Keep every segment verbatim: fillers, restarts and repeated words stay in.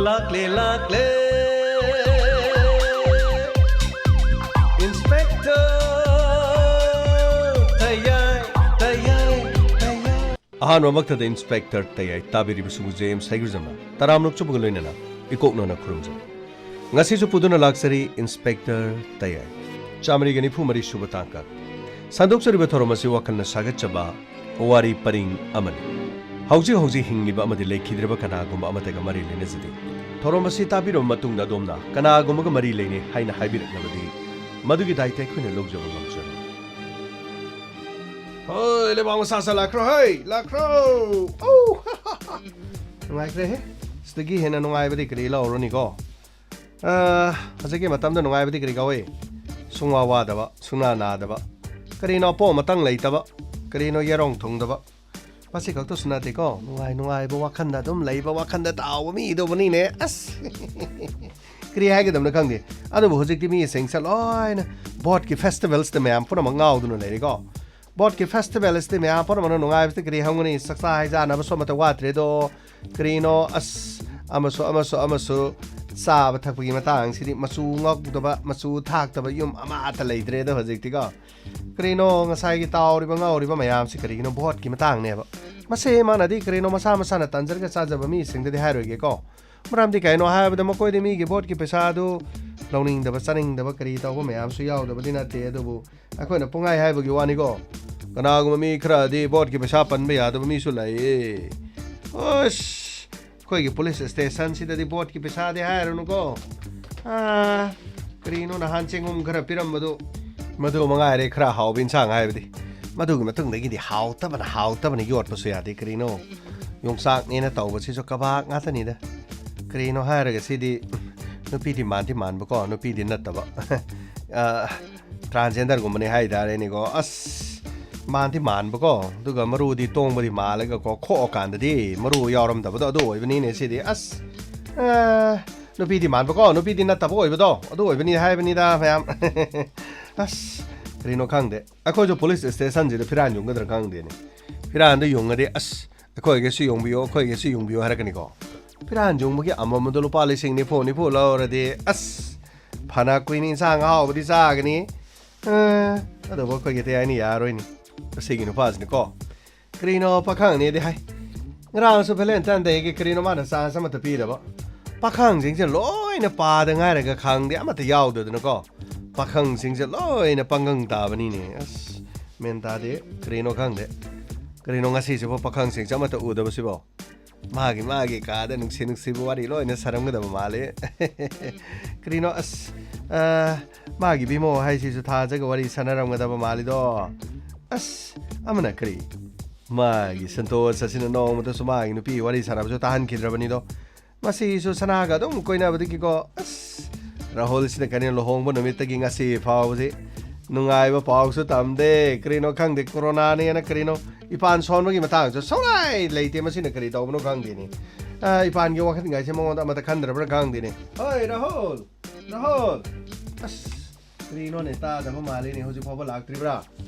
ꯂꯥꯛꯂꯦ, ꯂꯥꯛꯂꯦ, Inspector ꯇꯌꯥꯏ, ꯇꯌꯥꯏ, ꯇꯌꯥꯏ꯫ ꯑꯍꯥꯟꯕꯃꯛꯇꯗ Inspector ꯇꯌꯥꯏ ꯇꯥꯕꯤꯔꯤꯕꯁꯤꯕꯨ J M ꯁꯩꯒ꯭ꯔꯖꯝꯅ ꯇꯔꯥꯝꯅ ꯑꯣꯛꯆꯕꯒ ꯂꯣꯏꯅꯅ ꯏꯀꯣꯛꯅꯅ ꯈꯨꯔꯨꯝꯖꯔꯤ꯫ ꯉꯁꯤꯁꯨ ꯄꯨꯗꯨꯅ ꯂꯥꯛꯆꯔꯤ Inspector ꯇꯌꯥꯏ꯫ ꯆꯥꯃꯔꯤꯒ ꯅꯤꯐꯨ ꯃꯔꯤ ꯁꯨꯕ ꯇꯥꯡꯀꯛ꯫ ꯁꯟꯗꯣꯛꯆꯔꯤꯕ ꯊꯧꯔꯝ ꯑꯁꯤ ꯋꯥꯈꯜꯅ ꯁꯥꯒꯠꯆꯕ ꯋꯥꯔꯤ ꯄꯔꯤꯡ ꯑꯃꯅꯤ꯫ ꯍꯧꯖꯤꯛ ꯍꯧꯖꯤꯛ ꯍꯤꯡꯂꯤꯕ ꯑꯃꯗꯤ ꯂꯩꯈꯤꯗ꯭ꯔꯤꯕ ꯀꯅꯥꯒꯨꯝꯕ ꯑꯃꯠꯇꯒ ꯃꯔꯤ ꯂꯩꯅꯖꯗꯦ꯫ ꯊꯧꯔꯝ ꯑꯁꯤ ꯇꯥꯕꯤꯔꯕ ꯃꯇꯨꯡꯗ ꯑꯗꯣꯝꯅ ꯀꯅꯥꯒꯨꯝꯕꯒ ꯃꯔꯤ ꯂꯩꯅꯩ ꯍꯥꯏꯅ ꯍꯥꯏꯕꯤꯔꯛꯂꯕꯗꯤ ꯃꯗꯨꯒꯤ ꯗꯥꯏꯇ ꯑꯩꯈꯣꯏꯅ ꯂꯧꯖꯕ ꯉꯝꯖꯔꯣꯏ꯫ ꯍꯣꯏ, ꯂꯩꯕꯥꯛ ꯃꯁꯥ ꯁꯥ ꯂꯥꯛꯈ꯭ꯔꯣ, ꯍꯩ, ꯂꯥꯛꯈ꯭ꯔꯣ꯫ ꯑꯧ! ꯅꯨꯡꯉꯥꯏꯈ꯭ꯔꯦꯍꯦ꯫ ꯁꯤꯗꯒꯤ ꯍꯦꯟꯅ ꯅꯨꯡꯉꯥꯏꯕꯗꯤ ꯀꯔꯤ ꯂꯧꯔꯨꯅꯤꯀꯣ? ꯑ, ꯍꯧꯖꯤꯛꯀꯤ ꯃꯇꯝꯗ ꯅꯨꯡꯉꯥꯏꯕꯗꯤ ꯀꯔꯤ ꯀꯧꯏ? ꯁꯨꯡꯋꯥ ꯋꯥꯗꯕ, ꯁꯨꯡꯅꯥ ꯅꯥꯗꯕ꯫ ꯀꯔꯤꯅꯣ ꯑꯄꯣꯝ ꯑꯇꯪ ꯂꯩꯇꯕ? ꯀꯔꯤꯅꯣ ꯌꯦꯔꯣꯡ ꯊꯨꯡꯗꯕ? ꯃꯁꯤ ꯈꯛꯇꯁꯨ ꯅꯠꯇꯦꯀꯣ, ꯅꯨꯡꯉꯥꯏ ꯅꯨꯡꯉꯥꯏꯕ ꯋꯥꯈꯟꯗ ꯑꯗꯨꯝ ꯂꯩꯕ, ꯋꯥꯈꯟꯗ ꯇꯥꯎꯕ ꯃꯤꯗꯨꯕꯨꯅꯤꯅꯦ꯫ ꯑꯁ! ꯀꯔꯤ ꯍꯥꯏꯒꯗꯕꯅꯣ ꯈꯪꯗꯦ꯫ ꯑꯗꯨꯕꯨ ꯍꯧꯖꯤꯛꯇꯤ ꯃꯤꯁꯤꯡꯁꯦ ꯂꯣꯏꯅ ꯚꯣꯠꯀꯤ ꯐꯦꯁꯇꯤꯚꯦꯜꯁꯤꯗ ꯃꯌꯥꯝ ꯄꯨꯝꯅꯃꯛ ꯉꯥꯎꯗꯨꯅ ꯂꯩꯔꯦꯀꯣ꯫ ꯚꯣꯠꯀꯤ ꯐꯦꯁꯇꯤꯚꯦꯜꯁꯤꯗ ꯃꯌꯥꯝ ꯄꯨꯝꯅꯃꯛꯅ ꯅꯨꯡꯉꯥꯏꯕꯁꯤꯗ ꯀꯔꯤ ꯍꯧꯒꯅꯤ? ꯆꯥꯛꯆꯥ ꯍꯩꯖꯥꯟꯅꯕꯁꯨ ꯑꯃꯠꯇ ꯋꯥꯠꯇ꯭ꯔꯦꯗꯣ꯫ ꯀꯔꯤꯅꯣ? ꯑꯁ, ꯑꯃꯁꯨ, ꯑꯃꯁꯨ, ꯑꯃꯁꯨ ꯆꯥꯕ ꯊꯛꯄꯒꯤ ꯃꯇꯥꯡꯁꯤꯗꯤ ꯃꯆꯨ ꯉꯧꯗꯕ, ꯃꯆꯨ ꯊꯥꯛꯇꯕ ꯌꯨꯝ ꯑꯃꯠꯇ ꯂꯩꯇ꯭ꯔꯦꯗ ꯍꯧꯖꯤꯛꯇꯤꯀꯣ꯫ ꯀꯔꯤꯅꯣ ꯉꯁꯥꯏꯒꯤ ꯇꯥꯎꯔꯤꯕ ꯉꯥꯎꯔꯤꯕ ꯃꯌꯥꯝꯁꯤ ꯀꯔꯤꯒꯤꯅꯣ? ꯚꯣꯠꯀꯤ ꯃꯇꯥꯡꯅꯦꯕ꯫ ꯃꯁꯤ ꯃꯥꯅꯗꯤ ꯀꯔꯤꯅꯣ ꯃꯁꯥ ꯃꯁꯥꯅ ꯇꯥꯟꯖꯔꯒ ꯆꯥꯖꯕ ꯃꯤꯁꯤꯡꯗꯗꯤ ꯍꯥꯏꯔꯣꯏꯒꯦꯀꯣ꯫ ꯃꯔꯝꯗꯤ ꯀꯩꯅꯣ ꯍꯥꯏꯕꯗ ꯃꯈꯣꯏꯗꯤ ꯃꯤꯒꯤ ꯚꯣꯠꯀꯤ ꯄꯩꯁꯥꯗꯨ ꯂꯧꯅꯤꯡꯗꯕ, ꯆꯥꯅꯤꯡꯗꯕ, ꯀꯔꯤ ꯇꯧꯕ ꯃꯌꯥꯝꯁꯨ ꯌꯥꯎꯗꯕꯗꯤ ꯅꯠꯇꯦ꯫ ꯑꯗꯨꯕꯨ ꯑꯩꯈꯣꯏꯅ ꯄꯨꯡꯍꯥꯏ ꯍꯥꯏꯕꯒꯤ ꯋꯥꯅꯤꯀꯣ꯫ ꯀꯅꯥꯒꯨꯝꯕ ꯃꯤ ꯈꯔꯗꯤ ꯚꯣꯠꯀꯤ ꯄꯩꯁꯥ ꯄꯟꯕ ꯌꯥꯗꯕ ꯃꯤꯁꯨ ꯂꯩꯌꯦ꯫ ꯑꯁ, ꯑꯩꯈꯣꯏꯒꯤ ꯄꯨꯂꯤꯁ ꯁ꯭ꯇꯦꯁꯟꯁꯤꯗꯗꯤ ꯚꯣꯠꯀꯤ ꯄꯩꯁꯥꯗꯤ ꯍꯥꯏꯔꯨꯅꯨꯀꯣ꯫ ꯑꯥ, ꯀꯔꯤꯅꯣ ꯅꯍꯥꯟ ꯆꯦꯡꯒꯨꯝ ꯈꯔ ꯄꯤꯔꯝꯕꯗꯨ, ꯃꯗꯨ ꯃꯉꯥꯏꯔꯦ ꯈꯔ ꯍꯥꯎꯕ ꯏꯟꯁꯥꯡ ꯍꯥꯏꯕꯗꯤ꯫ ꯃꯗꯨꯒꯤ ꯃꯇꯨꯡꯗꯒꯤꯗꯤ ꯍꯥꯎꯇꯕꯅ, ꯍꯥꯎꯇꯕꯅ ꯌꯣꯠꯄꯁꯨ ꯌꯥꯗꯦ꯫ ꯀꯔꯤꯅꯣ, ꯌꯣꯡꯆꯥꯛꯅꯦꯅ ꯇꯧꯕꯁꯤꯁꯨ ꯀꯕꯥꯛ ꯉꯥꯛꯇꯅꯤꯗ꯫ ꯀꯔꯤꯅꯣ ꯍꯥꯏꯔꯒ ꯁꯤꯗꯤ ꯅꯨꯄꯤꯗꯤ ꯃꯥꯟꯗꯤ ꯃꯥꯟꯕꯀꯣ, ꯅꯨꯄꯤꯗꯤ ꯅꯠꯇꯕ꯫ ꯑ, transgenderꯒꯨꯝꯕꯅꯤ ꯍꯥꯏꯇꯥꯔꯦꯅꯦꯀꯣ꯫ ꯑꯁ, ꯃꯥꯟꯗꯤ ꯃꯥꯟꯕꯀꯣ, ꯑꯗꯨꯒ ꯃꯔꯨꯗꯤ ꯇꯣꯡꯕꯗꯤ ꯃꯥꯜꯂꯒꯀꯣ, ꯈꯣꯛꯑꯀꯥꯟꯗꯗꯤ ꯃꯔꯨ ꯌꯥꯎꯔꯝꯗꯕꯗꯣ ꯑꯗꯨ ꯑꯣꯏꯕꯅꯤꯅꯦ ꯁꯤꯗꯤ꯫ ꯑꯁ, ꯑ, ꯅꯨꯄꯤꯗꯤ ꯃꯥꯟꯕꯀꯣ, ꯅꯨꯄꯤꯗꯤ ꯅꯠꯇꯕ ꯑꯣꯏꯕꯗꯣ ꯑꯗꯨ ꯑꯣꯏꯕꯅꯤ ꯍꯥꯏꯕꯅꯤꯗ ꯃꯌꯥꯝ꯫ ꯑꯁ, ꯀꯔꯤꯅꯣ ꯈꯪꯗꯦ꯫ ꯑꯩꯈꯣꯏꯁꯨ ꯄꯨꯂꯤꯁ ꯁ꯭ꯇꯦꯁꯟꯁꯤꯗ ꯐꯤꯔꯥꯟ ꯌꯨꯡꯒꯗ꯭ꯔꯥ ꯈꯪꯗꯦꯅꯦ꯫ ꯐꯤꯔꯥꯟꯗ ꯌꯨꯡꯉꯗꯤ, "ꯑꯁ, ꯑꯩꯈꯣꯏꯒꯤꯁꯨ ꯌꯨꯡꯕꯤꯌꯨ, ꯑꯩꯈꯣꯏꯒꯤꯁꯨ ꯌꯨꯡꯕꯤꯌꯨ" ꯍꯥꯏꯔꯛꯀꯅꯤꯀꯣ꯫ ꯐꯤꯔꯥꯟ ꯌꯨꯡꯕꯒꯤ ꯑꯃꯝꯕꯗꯣ ꯂꯨꯄꯥ ꯂꯤꯁꯤꯡ ꯅꯤꯐꯨ ꯅꯤꯐꯨ ꯂꯧꯔꯗꯤ, ꯑꯁ, ꯐꯅ ꯀꯨꯏꯅ ꯏꯟꯁꯥꯡ ꯑꯍꯥꯎꯕꯗꯤ ꯆꯥꯒꯅꯤ꯫ ꯑ, ꯑꯗꯨꯕꯨ ꯑꯩꯈꯣꯏꯒꯤ ꯇꯌꯥꯏꯅ ꯌꯥꯔꯣꯏꯅꯦ꯫ ꯑꯁꯤꯒꯤ ꯅꯨꯄꯥꯁꯤꯅꯀꯣ, ꯀꯔꯤꯅꯣ ꯄꯥꯈꯪꯅꯦꯗꯤ ꯍꯥꯏ꯫ ꯉꯔꯥꯡꯁꯨ ꯚꯦꯂꯦꯟꯇꯥꯏꯟ ꯗꯦꯒꯤ ꯀꯔꯤꯅꯣ ꯃꯥꯅ ꯆꯥꯟꯁ ꯑꯃꯠꯇ ꯄꯤꯗꯕ꯫ ꯄꯥꯈꯪꯁꯤꯡꯁꯦ ꯂꯣꯏꯅ ꯄꯥꯗ ꯉꯥꯏꯔꯒ ꯈꯪꯗꯦ ꯑꯃꯠꯇ ꯌꯥꯎꯗꯗꯅꯀꯣ꯫ ꯄꯥꯈꯪꯁꯤꯡꯁꯦ ꯂꯣꯏꯅ ꯄꯪꯒꯪ ꯇꯥꯕꯅꯤꯅꯦ꯫ ꯑꯁ, ꯃꯦꯟ ꯇꯥꯗꯦ꯫ ꯀꯔꯤꯅꯣ ꯈꯪꯗꯦ꯫ ꯀꯔꯤꯅꯣ ꯉꯁꯤꯁꯤꯕꯨ ꯄꯥꯈꯪꯁꯤꯡꯁꯦ ꯑꯃꯠꯇ ꯎꯗꯕꯁꯤꯕꯣ? ꯃꯥꯒꯤ, ꯃꯥꯒꯤ ꯀꯥꯗ ꯅꯨꯡꯁꯤ ꯅꯨꯡꯁꯤꯕ ꯋꯥꯔꯤ ꯂꯣꯏꯅ ꯁꯥꯔꯝꯒꯗꯕ ꯃꯥꯜꯂꯤ꯫ ꯀꯔꯤꯅꯣ, ꯑꯁ, ꯑ, ꯃꯥꯒꯤ ꯕꯤꯃꯣ ꯍꯥꯏꯁꯤꯁꯨ ꯊꯥꯖꯒ ꯋꯥꯔꯤ ꯁꯥꯟꯅꯔꯝꯒꯗꯕ ꯃꯥꯜꯂꯤꯗꯣ꯫ ꯑꯁ, ꯑꯃꯅ ꯀꯔꯤ? ꯃꯥꯒꯤ ꯁꯟꯇꯣꯁ ꯑꯁꯤꯅ ꯅꯣꯡꯃꯇꯁꯨ ꯃꯥꯒꯤ ꯅꯨꯄꯤ ꯋꯥꯔꯤ ꯁꯥꯟꯅꯕꯁꯨ ꯇꯥꯍꯟꯈꯤꯗ꯭ꯔꯕꯅꯤꯗꯣ꯫ ꯃꯁꯤꯁꯨ ꯁꯅꯥꯒ ꯑꯗꯨꯝ ꯀꯣꯏꯅꯕꯗꯒꯤꯀꯣ꯫ ꯑꯁ, ꯔꯥꯍꯨꯜꯁꯤꯅ ꯀꯔꯤꯅꯣ ꯂꯨꯍꯣꯡꯕ ꯅꯨꯃꯤꯠꯇꯒꯤ ꯉꯁꯤ ꯐꯥꯎꯕꯁꯤ ꯅꯨꯡꯉꯥꯏꯕ ꯄꯥꯎꯁꯨ ꯇꯝꯗꯦ꯫ ꯀꯔꯤꯅꯣ ꯈꯪꯗꯦ, ꯀꯣꯔꯣꯅꯥꯅꯦꯅ ꯀꯔꯤꯅꯣ ꯏꯄꯥꯟ ꯁꯣꯟꯕꯒꯤ ꯃꯇꯥꯡꯁꯨ ꯁꯨꯡꯂꯥꯏ ꯂꯩꯇꯦ꯫ ꯃꯁꯤꯅ ꯀꯔꯤ ꯇꯧꯕꯅꯣ ꯈꯪꯗꯦꯅꯦ꯫ ꯑ, ꯏꯄꯥꯟꯒꯤ ꯋꯥꯈꯜꯒꯥꯏꯁꯦ ꯃꯉꯣꯟꯗ ꯑꯃꯠꯇ ꯈꯟꯗ꯭ꯔꯕ꯭ꯔꯥ ꯈꯪꯗꯦꯅꯦ꯫ ꯍꯣꯏ, ꯔꯥꯍꯨꯜ! ꯔꯥꯍꯨꯜ! ꯑꯁ, ꯀꯔꯤꯅꯣꯅꯦ, ꯇꯥꯗꯕ ꯃꯥꯜꯂꯤꯅꯦ, ꯍꯧꯖꯤꯛ ꯐꯥꯎꯕ ꯂꯥꯛꯇ꯭ꯔꯤꯕ꯭ꯔꯥ?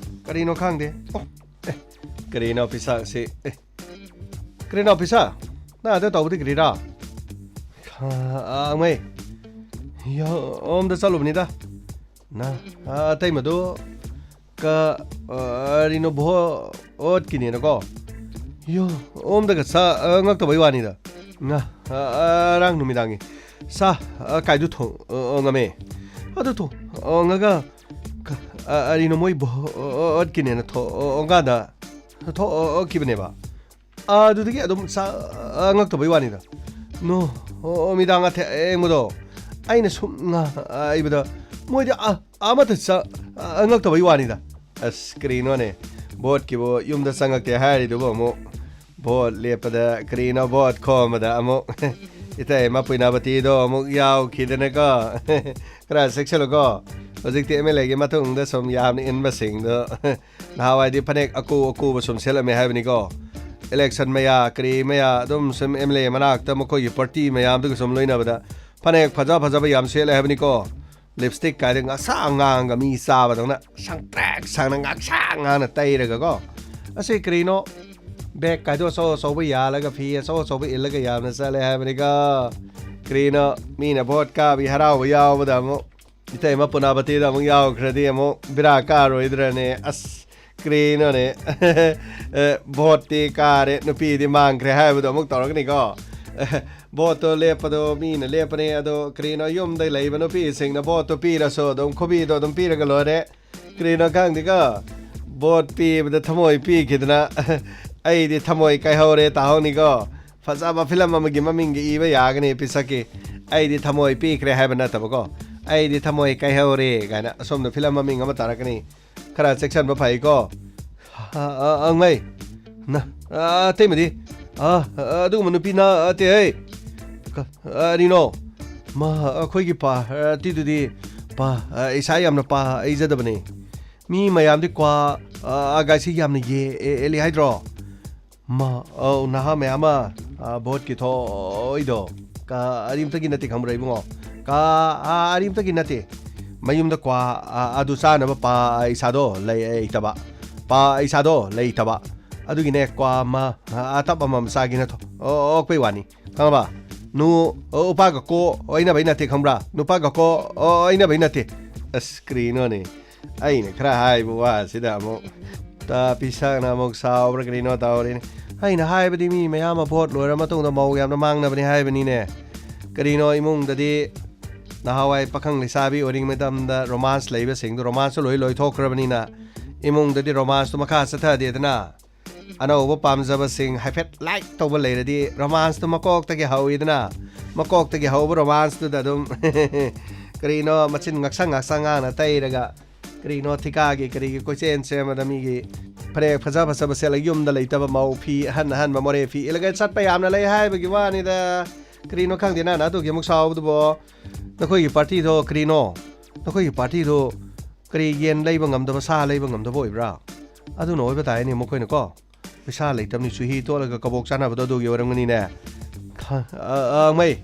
ꯀꯔꯤꯅꯣ ꯈꯪꯗꯦ꯫ ꯑꯣ, ꯑꯦ, ꯀꯔꯤꯅꯣ ꯄꯤꯁꯥꯛꯁꯤ? ꯑꯦ, ꯀꯔꯤꯅꯣ ꯄꯤꯁꯥ? ꯅꯪ ꯑꯗ ꯇꯧꯕꯗꯤ ꯀꯔꯤꯔꯥ? ꯑ, ꯑ, ꯑꯉꯩ꯫ ꯌꯣꯝꯗ ꯆꯠꯂꯨꯕꯅꯤꯗ꯫ ꯅ, ꯑ, ꯑꯇꯩꯃꯗꯨ ꯀ-, ꯑ, ꯀꯔꯤꯅꯣ ꯚꯣꯠꯀꯤꯅꯦꯅꯀꯣ꯫ ꯌꯣ, ꯑꯣꯝꯗꯒ ꯆꯥ, ꯑ, ꯉꯛꯇꯕꯩ ꯋꯥꯅꯤꯗ꯫ ꯉ-, ꯑ, ꯑꯔꯥꯡ ꯅꯨꯃꯤꯗꯥꯡꯒꯤ ꯆꯥ, ꯑ, ꯀꯥꯏꯗꯨ ꯊꯣꯡ-, ꯑ, ꯑ, ꯉꯝꯃꯦ꯫ ꯑꯗꯨ ꯊꯣꯡ-, ꯑ, ꯉꯒ ꯀ-, ꯑ, ꯀꯔꯤꯅꯣ ꯃꯣꯏ ꯚꯣꯠꯀꯤꯅꯦꯅ ꯊꯣ-, ꯑ, ꯑꯣꯡꯒꯥꯗ ꯊꯣꯛꯈꯤꯕꯅꯦꯕ꯫ ꯑꯗꯨꯗꯒꯤ ꯑꯗꯨꯝ ꯆꯥ-, ꯉꯛꯇꯕꯩ ꯋꯥꯅꯤꯗ꯫ ꯅꯣ, ꯑꯣ, ꯃꯤꯗꯥꯡ ꯑꯊꯦꯡꯕꯗꯣ ꯑꯩꯅ ꯁꯨꯝ ꯉꯥꯏꯕꯗ ꯃꯣꯏꯗꯤ ꯑ-, ꯑꯃꯠꯇ ꯆꯥ-, ꯉꯛꯇꯕꯩ ꯋꯥꯅꯤꯗ꯫ ꯑꯁ, ꯀꯔꯤꯅꯣꯅꯦ? ꯚꯣꯠꯀꯤꯕꯨ ꯌꯨꯝꯗ ꯆꯪꯉꯛꯇꯦ ꯍꯥꯏꯔꯤꯗꯨꯕꯨ ꯑꯃꯨꯛ ꯚꯣꯠ ꯂꯦꯞꯄꯗ ꯀꯔꯤꯅꯣ ꯚꯣꯠ ꯈꯣꯝꯕꯗ ꯑꯃꯨꯛ ꯏꯇꯩ ꯃꯄꯨꯏꯅꯥꯕꯇꯤꯗꯣ ꯑꯃꯨꯛ ꯌꯥꯎꯈꯤꯗꯅꯀꯣ꯫ ꯈꯔ ꯆꯦꯛꯁꯤꯜꯂꯨꯀꯣ꯫ ꯍꯧꯖꯤꯛꯇꯤ ꯑꯦꯝ ꯑꯦꯜ ꯑꯦꯒꯤ ꯃꯇꯨꯡꯗ ꯁꯨꯝ ꯌꯥꯝꯅ ꯏꯟꯕꯁꯤꯡꯗꯣ ꯅꯍꯥꯟꯋꯥꯏꯗꯤ ꯐꯅꯦꯛ ꯑꯀꯨ ꯑꯀꯨꯕ ꯁꯨꯝ ꯁꯦꯠꯂꯝꯃꯦ ꯍꯥꯏꯕꯅꯤꯀꯣ꯫ ꯏꯂꯦꯛꯁꯟ ꯃꯌꯥ, ꯀꯔꯤ ꯃꯌꯥ, ꯑꯗꯨꯝ ꯁꯨꯝ ꯑꯦꯝ ꯑꯦꯜ ꯑꯦ ꯃꯅꯥꯛꯇ ꯃꯈꯣꯏꯒꯤ ꯄꯥꯔꯇꯤ ꯃꯌꯥꯝꯗꯨꯒ ꯁꯨꯝ ꯂꯣꯏꯅꯕꯗ ꯐꯅꯦꯛ ꯐꯖ ꯐꯖꯕ ꯌꯥꯝ ꯁꯦꯠꯂꯦ ꯍꯥꯏꯕꯅꯤꯀꯣ꯫ ꯂꯤꯞꯁꯇꯤꯛ ꯀꯥꯏꯗ ꯉꯥꯛꯁꯥꯡ ꯉꯥꯡꯒ ꯃꯤ ꯆꯥꯕꯗꯧꯅ ꯁꯪꯇ꯭ꯔꯦꯛ ꯁꯪꯅ ꯉꯥꯛꯁꯥꯡ ꯉꯥꯡꯅ ꯇꯩꯔꯒꯀꯣ꯫ ꯑꯁꯤ ꯀꯔꯤꯅꯣ? ꯕꯦꯛ ꯀꯥꯏꯗꯣ ꯑꯆꯧ ꯑꯆꯧꯕ ꯌꯥꯜꯂꯒ, ꯐꯤ ꯑꯆꯧ ꯑꯆꯧꯕ ꯏꯜꯂꯒ ꯌꯥꯝꯅ ꯆꯠꯂꯦ ꯍꯥꯏꯕꯅꯤꯀꯣ꯫ ꯀꯔꯤꯅꯣ, ꯃꯤꯅ ꯚꯣꯠ ꯀꯥꯕꯤ ꯍꯔꯥꯎꯕ ꯌꯥꯎꯕꯗ ꯑꯃꯨꯛ ꯏꯇꯩꯃ ꯄꯨꯅꯥꯕꯇꯤꯗ ꯑꯃꯨꯛ ꯌꯥꯎꯈ꯭ꯔꯗꯤ ꯑꯃꯨꯛ ꯕꯤꯔꯥ ꯀꯥꯔꯣꯏꯗ꯭ꯔꯅꯦ? ꯑꯁ, ꯀꯔꯤꯅꯣꯅꯦ? ꯑꯦ, ꯚꯣꯠꯇꯤ ꯀꯥꯔꯦ, ꯅꯨꯄꯤꯗꯤ ꯃꯥꯡꯈ꯭ꯔꯦ ꯍꯥꯏꯕꯗꯣ ꯑꯃꯨꯛ ꯇꯧꯔꯛꯀꯅꯤꯀꯣ꯫ ꯑꯦ, ꯚꯣꯠꯇꯣ ꯂꯦꯞꯄꯗꯣ, ꯃꯤꯅ ꯂꯦꯞꯄꯅꯦ, ꯑꯗꯣ ꯀꯔꯤꯅꯣ, ꯌꯨꯝꯗ ꯂꯩꯕ ꯅꯨꯄꯤꯁꯤꯡꯅ ꯚꯣꯠꯇꯣ ꯄꯤꯔꯁꯨ ꯑꯗꯨꯝ ꯈꯨꯕꯤꯗꯣ ꯑꯗꯨꯝ ꯄꯤꯔꯒ ꯂꯣꯏꯔꯦ꯫ ꯀꯔꯤꯅꯣ ꯈꯪꯗꯦꯀꯣ, ꯚꯣꯠ ꯄꯤꯕꯗ ꯊꯃꯣꯏ ꯄꯤꯈꯤꯗꯅ ꯑꯩꯗꯤ ꯊꯃꯣꯏ ꯀꯥꯏꯍꯧꯔꯦ ꯇꯥꯍꯧꯅꯤꯀꯣ꯫ ꯐꯖꯕ ꯐꯤꯂꯝ ꯑꯃꯒꯤ ꯃꯃꯤꯡꯒ ꯏꯕ ꯌꯥꯒꯅꯤ ꯄꯤꯁꯛꯀꯤ꯫ "ꯑꯩꯗꯤ ꯊꯃꯣꯏ ꯄꯤꯈ꯭ꯔꯦ" ꯍꯥꯏꯕ ꯅꯠꯇꯕꯀꯣ, "ꯑꯩꯗꯤ ꯊꯃꯣꯏ ꯀꯥꯏꯍꯧꯔꯦ" ꯀꯥꯏꯅ ꯑꯁꯣꯝꯗ ꯐꯤꯂꯝ ꯃꯃꯤꯡ ꯑꯃ ꯇꯥꯔꯛꯀꯅꯤ꯫ ꯈꯔ ꯆꯦꯛꯁꯤꯟꯕ ꯐꯩꯀꯣ꯫ ꯑ, ꯑ, ꯑꯉꯩ꯫ ꯅ-, ꯑ, ꯑꯇꯩꯃꯗꯤ? ꯑ, ꯑ, ꯑꯗꯨꯒꯨꯝꯕ ꯅꯨꯄꯤ ꯅꯠꯇꯦ, ꯍꯦ꯫ ꯀ-, ꯑ, ꯀꯔꯤꯅꯣ? ꯃꯥ, ꯑꯩꯈꯣꯏꯒꯤ ꯄꯥꯔꯇꯤꯗꯨꯗꯤ ꯄꯥ-, ꯑ, ꯏꯁꯥ ꯌꯥꯝꯅ ꯄꯥꯏꯖꯗꯕꯅꯦ꯫ ꯃꯤ ꯃꯌꯥꯝꯗꯤ ꯀ꯭ꯋꯥ, ꯑ, ꯑꯒꯥꯏꯁꯤ ꯌꯥꯝꯅ ꯌꯦ-, ꯑꯦ-, ꯑꯦꯜꯂꯤ ꯍꯥꯏꯗ꯭ꯔꯣ? ꯃꯥ, ꯑꯧ, ꯅꯍꯥ ꯃꯌꯥꯝ ꯑꯃ, ꯑ, ꯚꯣꯠꯀꯤ ꯊꯣꯛꯏꯗꯣ꯫ ꯀ-, ꯑꯔꯤꯝꯇꯒꯤ ꯅꯠꯇꯦ ꯈꯪꯕ꯭ꯔꯥ, ꯏꯕꯨꯡꯉꯣ? ꯀ-, ꯑ, ꯑꯔꯤꯝꯇꯒꯤ ꯅꯠꯇꯦ꯫ ꯃꯌꯨꯝꯗ ꯀ꯭ꯋꯥ, ꯑ, ꯑꯗꯨ ꯆꯥꯅꯕ ꯄꯥ-, ꯏꯁꯥꯗꯣ ꯂꯩꯇꯕ꯫ ꯄꯥ-, ꯏꯁꯥꯗꯣ ꯂꯩꯇꯕ꯫ ꯑꯗꯨꯒꯤꯅꯦ, ꯀ꯭ꯋꯥ ꯑꯃ, ꯑ, ꯑꯇꯞ ꯑꯃꯃꯝ ꯆꯥꯒꯦꯅ ꯊꯣ-, ꯑꯣ-, ꯑꯣꯛꯄꯩ ꯋꯥꯅꯤ꯫ ꯈꯪꯉꯕ? ꯅꯨ, ꯑꯣ, ꯎꯄꯥꯒ ꯀꯣ ꯑꯣꯏꯅꯕꯩ ꯅꯠꯇꯦ, ꯈꯪꯕ꯭ꯔꯥ? ꯅꯨꯄꯥꯒ ꯀꯣ ꯑꯣꯏꯅꯕꯩ ꯅꯠꯇꯦ꯫ ꯑꯁ, ꯀꯔꯤꯅꯣꯅꯦ? ꯑꯩꯅ ꯈꯔ ꯍꯥꯏꯕ ꯋꯥꯁꯤꯗ ꯑꯃꯨꯛ ꯇꯥ ꯄꯤꯁꯛꯅ ꯑꯃꯨꯛ ꯁꯥꯎꯕ꯭ꯔꯥ ꯀꯔꯤꯅꯣ ꯇꯧꯔꯤꯅꯦ꯫ ꯑꯩꯅ ꯍꯥꯏꯕꯗꯤ ꯃꯤ ꯃꯌꯥꯝ ꯑꯃ ꯚꯣꯠ ꯂꯣꯏꯔ ꯃꯇꯨꯡꯗ ꯃꯧ ꯌꯥꯝꯅ ꯃꯥꯡꯅꯕꯅꯤ ꯍꯥꯏꯕꯅꯤꯅꯦ꯫ ꯀꯔꯤꯅꯣ, ꯏꯃꯨꯡꯗꯗꯤ ꯅꯍꯥꯟꯋꯥꯏ ꯄꯥꯈꯪ ꯂꯩꯁꯥꯕꯤ ꯑꯣꯏꯔꯤꯉꯩ ꯃꯇꯝꯗ ꯔꯣꯃꯥꯟꯁ ꯂꯩꯕꯁꯤꯡꯗꯣ, ꯔꯣꯃꯥꯟꯁꯇꯣ ꯂꯣꯏ ꯂꯣꯏꯊꯣꯛꯈ꯭ꯔꯕꯅꯤꯅ ꯏꯃꯨꯡꯗꯗꯤ ꯔꯣꯃꯥꯟꯁꯇꯣ ꯃꯈꯥ ꯆꯠꯊꯗꯦꯗꯅ꯫ ꯑꯅꯧꯕ ꯄꯥꯝꯖꯕꯁꯤꯡ ꯍꯥꯏꯐꯦꯠ ꯂꯥꯏꯛ ꯇꯧꯕ ꯂꯩꯔꯗꯤ ꯔꯣꯃꯥꯟꯁꯇꯣ ꯃꯀꯣꯛꯇꯒꯤ ꯍꯧꯋꯤꯗꯅ꯫ ꯃꯀꯣꯛꯇꯒꯤ ꯍꯧꯕ ꯔꯣꯃꯥꯟꯁꯇꯨꯗ ꯑꯗꯨꯝ ꯀꯔꯤꯅꯣ, ꯃꯆꯤꯟ ꯉꯥꯛꯁꯪ ꯉꯥꯛꯁꯪ ꯉꯥꯡꯅ ꯇꯩꯔꯒ, ꯀꯔꯤꯅꯣ, ꯊꯤꯀꯥꯒꯤ ꯀꯔꯤꯒꯤ ꯀꯣꯏꯆꯦꯟ ꯆꯦꯟꯕꯗ, ꯃꯤꯒꯤ ꯐꯅꯦꯛ ꯐꯖ ꯐꯖꯕ ꯁꯦꯠꯂꯒ, ꯌꯨꯝꯗ ꯂꯩꯇꯕ ꯃꯧ ꯐꯤ ꯑꯍꯟ ꯑꯍꯟꯕ ꯃꯣꯔꯦ ꯐꯤ ꯏꯜꯂꯒ ꯆꯠꯄ ꯌꯥꯝꯅ ꯂꯩ ꯍꯥꯏꯕꯒꯤ ꯋꯥꯅꯤꯗ꯫ ꯀꯔꯤꯅꯣ ꯈꯪꯗꯦ, ꯅꯪꯅ ꯑꯗꯨꯒꯤ ꯑꯃꯨꯛ ꯁꯥꯎꯕꯗꯨꯕꯣ? ꯅꯈꯣꯏꯒꯤ ꯄꯥꯔꯇꯤꯗꯣ ꯀꯔꯤꯅꯣ? ꯅꯈꯣꯏꯒꯤ ꯄꯥꯔꯇꯤꯗꯣ ꯀꯔꯤ, ꯌꯦꯟ ꯂꯩꯕ ꯉꯝꯗꯕ, ꯁꯥ ꯂꯩꯕ ꯉꯝꯗꯕ ꯑꯣꯏꯕ꯭ꯔꯥ? ꯑꯗꯨꯅ ꯑꯣꯏꯕ ꯇꯥꯏꯅꯦ ꯃꯈꯣꯏꯅꯀꯣ꯫ ꯄꯩꯁꯥ ꯂꯩꯇꯕꯅꯤ, ꯆꯨꯍꯤ ꯇꯣꯠꯂꯒ ꯀꯕꯣꯛ ꯆꯥꯅꯕꯗꯣ ꯑꯗꯨꯒꯤ ꯑꯣꯏꯔꯝꯒꯅꯤꯅꯦ꯫ ꯈ-, ꯑ, ꯑ, ꯃꯩ꯫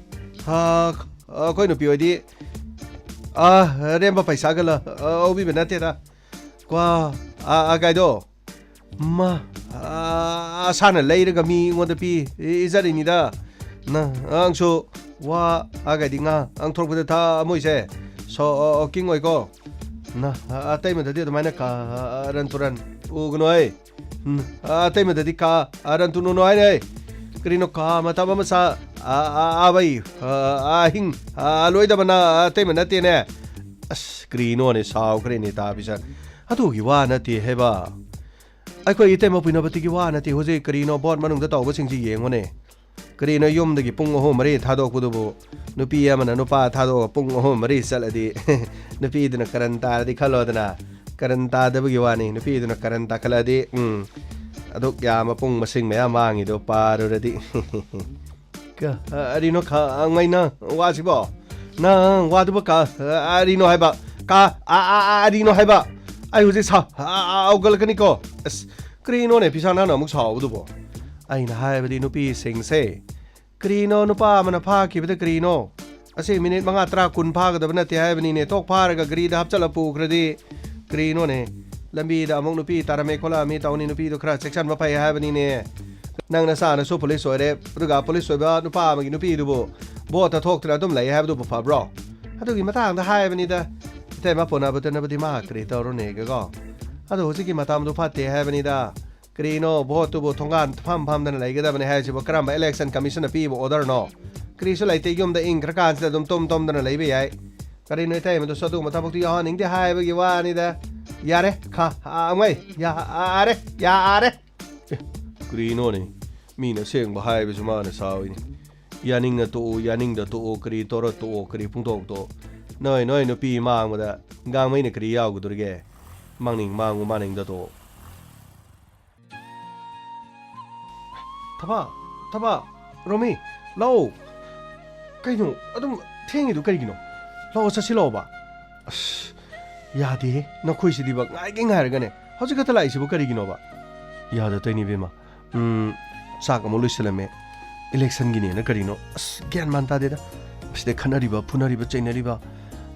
ꯑ, ꯑꯩꯈꯣꯏ ꯅꯨꯄꯤ ꯍꯣꯏꯗꯤ, ꯑ, ꯑꯔꯦꯝꯕ ꯄꯩꯁꯥꯒ ꯂ-, ꯑ, ꯂꯧꯕꯤꯕ ꯅꯠꯇꯦꯗ꯫ ꯀ꯭ꯋꯥ, ꯑ, ꯑ, ꯀꯥꯏꯗꯣ? ꯃꯥ, ꯑ, ꯑꯁꯥꯅ ꯂꯩꯔꯒ ꯃꯤ ꯑꯩꯉꯣꯟꯗ ꯄꯤ ꯏꯖꯔꯤꯅꯤꯗ꯫ ꯅ ꯑꯉꯥꯡꯁꯨ ꯋꯥ ꯑꯒꯗꯤ ꯉꯥ ꯑꯉꯥꯡ ꯊꯣꯛꯂꯛꯄꯗ ꯊꯥ ꯑꯃꯣꯏꯁꯦ ꯁꯣ ꯀꯤꯡ ꯑꯣꯏꯀꯣ꯫ ꯅ ꯑꯇꯩꯃꯗꯗꯤ ꯑꯗꯨꯃꯥꯏꯅ ꯀꯥ ꯔꯟ ꯇꯨꯔꯟ ꯎꯒꯅꯨ ꯍꯥꯏ꯫ ꯎꯝ, ꯑꯇꯩꯃꯗꯗꯤ ꯀꯥ ꯔꯟ ꯇꯨꯅꯨꯅꯨ ꯍꯥꯏꯅꯦ꯫ ꯀꯔꯤꯅꯣ ꯀꯥ ꯃꯇꯝ ꯑꯃ ꯁꯥ ꯑꯥꯕꯩ ꯑꯍꯤꯡ ꯂꯣꯏꯗꯕꯅ ꯑꯇꯩꯃ ꯅꯠꯇꯦꯅꯦ꯫ ꯑꯁ ꯀꯔꯤꯅꯣꯅꯦ ꯁꯥꯎꯈ꯭ꯔꯦꯅꯦ ꯇꯥꯕꯤꯁ꯫ ꯑꯗꯨꯒꯤ ꯋꯥ ꯅꯠꯇꯦ ꯍꯥꯏꯕ꯫ ꯑꯩꯈꯣꯏ ꯏꯇꯩꯃ ꯄꯨꯏꯅꯕꯇꯤꯒꯤ ꯋꯥ ꯅꯠꯇꯦ꯫ ꯍꯧꯖꯤꯛ ꯀꯔꯤꯅꯣ ꯕꯣꯠ ꯃꯅꯨꯡꯗ ꯇꯧꯕꯁꯤꯡꯁꯤ ꯌꯦꯡꯉꯨꯅꯦ꯫ ꯀꯔꯤꯅꯣ ꯌꯨꯝꯗꯒꯤ ꯄꯨꯡ ꯑꯍꯨꯝ ꯃꯔꯤ ꯊꯥꯗꯣꯛꯄꯗꯨꯕꯨ ꯅꯨꯄꯤ ꯑꯃꯅ ꯅꯨꯄꯥ ꯊꯥꯗꯣꯛꯑꯒ ꯄꯨꯡ ꯑꯍꯨꯝ ꯃꯔꯤ ꯆꯠꯂꯗꯤ ꯅꯨꯄꯤꯗꯨꯅ ꯀꯔꯟ ꯇꯥꯔꯗꯤ ꯈꯜꯂꯣꯗꯅ꯫ ꯀꯔꯟ ꯇꯥꯗꯕꯒꯤ ꯋꯥꯅꯤ꯫ ꯅꯨꯄꯤꯗꯨꯅ ꯀꯔꯟ ꯇꯥꯈꯠꯂꯛꯑꯗꯤ ꯎꯝ ꯑꯗꯨꯛ ꯌꯥꯝꯕ ꯄꯨꯡ ꯃꯁꯤꯡ ꯃꯌꯥꯝ ꯃꯥꯡꯉꯤꯗꯣ ꯄꯥꯔꯨꯔꯗꯤ꯫ ꯀ-, ꯑ-, ꯑꯔꯤꯅꯣ ꯈ-, ꯑꯉꯩꯅ ꯋꯥꯁꯤꯕꯣ? ꯅꯪ ꯋꯥꯗꯨꯕꯨ ꯀ-, ꯑ-, ꯑꯔꯤꯅꯣ ꯍꯥꯏꯕ? ꯀ-, ꯑ-, ꯑ-, ꯑ-, ꯑꯔꯤꯅꯣ ꯍꯥꯏꯕ? ꯑꯩ ꯍꯧꯖꯤꯛ ꯁꯥ-, ꯑ-, ꯑ-, ꯍꯧꯒꯠꯂꯛꯀꯅꯤꯀꯣ꯫ ꯑꯁ, ꯀꯔꯤꯅꯣꯅꯦ ꯐꯤꯁꯥ ꯅꯪꯅ ꯑꯃꯨꯛ ꯁꯥꯎꯕꯗꯨꯕꯣ? ꯑꯩꯅ ꯍꯥꯏꯕꯗꯤ ꯅꯨꯄꯤꯁꯤꯡꯁꯦ, ꯀꯔꯤꯅꯣ ꯅꯨꯄꯥ ꯑꯃꯅ ꯐꯥꯈꯤꯕꯗ ꯀꯔꯤꯅꯣ? ꯑꯁꯤ ꯃꯤꯅꯤꯠ ꯃꯉꯥ, ꯇꯔꯥ, ꯀꯨꯟ ꯐꯥꯒꯗꯕ ꯅꯠꯇꯦ ꯍꯥꯏꯕꯅꯤꯅꯦ꯫ ꯊꯣꯛ ꯐꯥꯔꯒ ꯒꯥꯔꯤꯗ ꯍꯥꯞꯆꯜꯂ ꯄꯨꯈ꯭ꯔꯗꯤ ꯀꯔꯤꯅꯣꯅꯦ? ꯂꯝꯕꯤꯗ ꯑꯃꯨꯛ ꯅꯨꯄꯤ ꯇꯥꯔꯝꯃꯦ ꯈꯣꯠꯂꯛꯑꯝꯃꯤ ꯇꯧꯅꯤ, ꯅꯨꯄꯤꯗꯣ ꯈꯔ ꯆꯦꯛꯁꯤꯟꯕ ꯐꯩ ꯍꯥꯏꯕꯅꯤꯅꯦ꯫ ꯅꯪ ꯅꯁꯥꯅꯁꯨ ꯄꯨꯂꯤꯁ ꯑꯣꯏꯔꯦ, ꯑꯗꯨꯒ ꯄꯨꯂꯤꯁ ꯑꯣꯏꯕ ꯅꯨꯄꯥ ꯑꯃꯒꯤ ꯅꯨꯄꯤꯗꯨꯕꯨ ꯚꯣꯠꯇ ꯊꯣꯛꯇꯅ ꯑꯗꯨꯝ ꯂꯩ ꯍꯥꯏꯕꯗꯨꯕꯨ ꯐꯕ꯭ꯔꯣ? ꯑꯗꯨꯒꯤ ꯃꯇꯥꯡꯗ ꯍꯥꯏꯕꯅꯤꯗ꯫ ꯏꯇꯩꯃ ꯄꯨꯅꯕꯗꯨꯅꯕꯨꯗꯤ ꯃꯥ ꯀꯔꯤ ꯇꯧꯔꯨꯅꯦꯒꯦꯀꯣ? ꯑꯗꯣ ꯍꯧꯖꯤꯛꯀꯤ ꯃꯇꯝꯗꯨ ꯐꯠꯇꯦ ꯍꯥꯏꯕꯅꯤꯗ꯫ ꯀꯔꯤꯅꯣ ꯚꯣꯠꯇꯨꯕꯨ ꯊꯣꯡꯒꯥꯟ ꯐꯝ ꯐꯝꯗꯅ ꯂꯩꯒꯗꯕꯅꯤ ꯍꯥꯏꯁꯤꯕꯨ ꯀꯔꯝꯕ election commission ꯅ ꯄꯤꯕ order ꯅꯣ? ꯀꯔꯤꯁꯨ ꯂꯩꯇꯦ, ꯌꯨꯝꯗ ꯏꯪꯈ꯭ꯔꯀꯥꯟꯁꯤꯗ ꯑꯗꯨꯝ ꯇꯨꯝ ꯇꯨꯝꯗꯅ ꯂꯩꯕ ꯌꯥꯏ꯫ ꯀꯔꯤꯅꯣ ꯏꯇꯩꯃꯗꯨꯁꯨ ꯑꯗꯨꯒꯨꯝꯕ ꯊꯕꯛꯇꯨ ꯌꯥꯎꯍꯟꯅꯤꯡꯗꯦ ꯍꯥꯏꯕꯒꯤ ꯋꯥꯅꯤꯗ꯫ ꯌꯥꯔꯦ, ꯈꯥ, ꯑꯃꯩ, ꯌꯥꯔꯦ, ꯌꯥꯔꯦ꯫ ꯑꯦ, ꯀꯔꯤꯅꯣꯅꯦ? ꯃꯤꯅ ꯑꯁꯦꯡꯕ ꯍꯥꯏꯕꯁꯨ ꯃꯥꯅ ꯁꯥꯎꯏꯅꯦ꯫ ꯌꯥꯅꯤꯡꯅ ꯇꯣꯛꯎ, ꯌꯥꯅꯤꯡꯗ ꯇꯣꯛꯎ, ꯀꯔꯤ ꯇꯧꯔ ꯇꯣꯛꯎ, ꯀꯔꯤ ꯄꯨꯡꯇꯣꯛ ꯇꯣꯛꯎ꯫ ꯅꯣꯏ, ꯅꯣꯏ ꯅꯨꯄꯤ ꯃꯥꯡꯕꯗ ꯒꯥꯡꯃꯩꯅ ꯀꯔꯤ ꯌꯥꯎꯒꯗꯧꯔꯤꯒꯦ? ꯃꯥꯡꯅꯤꯡ ꯃꯥꯡꯉꯨ, ꯃꯥꯡꯅꯤꯡꯗ ꯇꯣꯛꯎ꯫ ꯊꯕꯥ, ꯊꯕꯥ, ꯔꯣꯃꯤ, ꯂꯥꯛꯑꯣ꯫ ꯀꯩꯅꯣ, ꯑꯗꯨꯝ ꯊꯦꯡꯉꯤꯗꯨ ꯀꯔꯤꯒꯤꯅꯣ? ꯂꯥꯛꯑꯣ, ꯆꯠꯁꯤ ꯂꯥꯛꯑꯣꯕ꯫ ꯑꯁ, ꯌꯥꯗꯦꯍꯦ, ꯅꯈꯣꯏꯁꯤꯗꯤꯕ, ꯉꯥꯏꯒꯦ ꯉꯥꯏꯔꯒꯅꯦ, ꯍꯧꯖꯤꯛ ꯈꯛꯇ ꯂꯥꯛꯏꯁꯤꯕꯨ ꯀꯔꯤꯒꯤꯅꯣꯕ? ꯌꯥꯗ ꯇꯧꯏꯅꯤ, ꯏꯕꯦꯝꯃ꯫ ꯎꯝ, ꯆꯥꯛ ꯑꯃꯨꯛ ꯂꯣꯏꯁꯤꯜꯂꯝꯃꯦ꯫ Election ꯒꯤꯅꯦꯅ ꯀꯔꯤꯅꯣ? ꯑꯁ, ꯒ꯭ꯌꯥꯟ ꯃꯥꯟ ꯇꯥꯗꯦꯗ꯫ ꯑꯁꯤꯗ ꯈꯠꯅꯔꯤꯕ, ꯐꯨꯅꯔꯤꯕ, ꯆꯩꯅꯔꯤꯕ꯫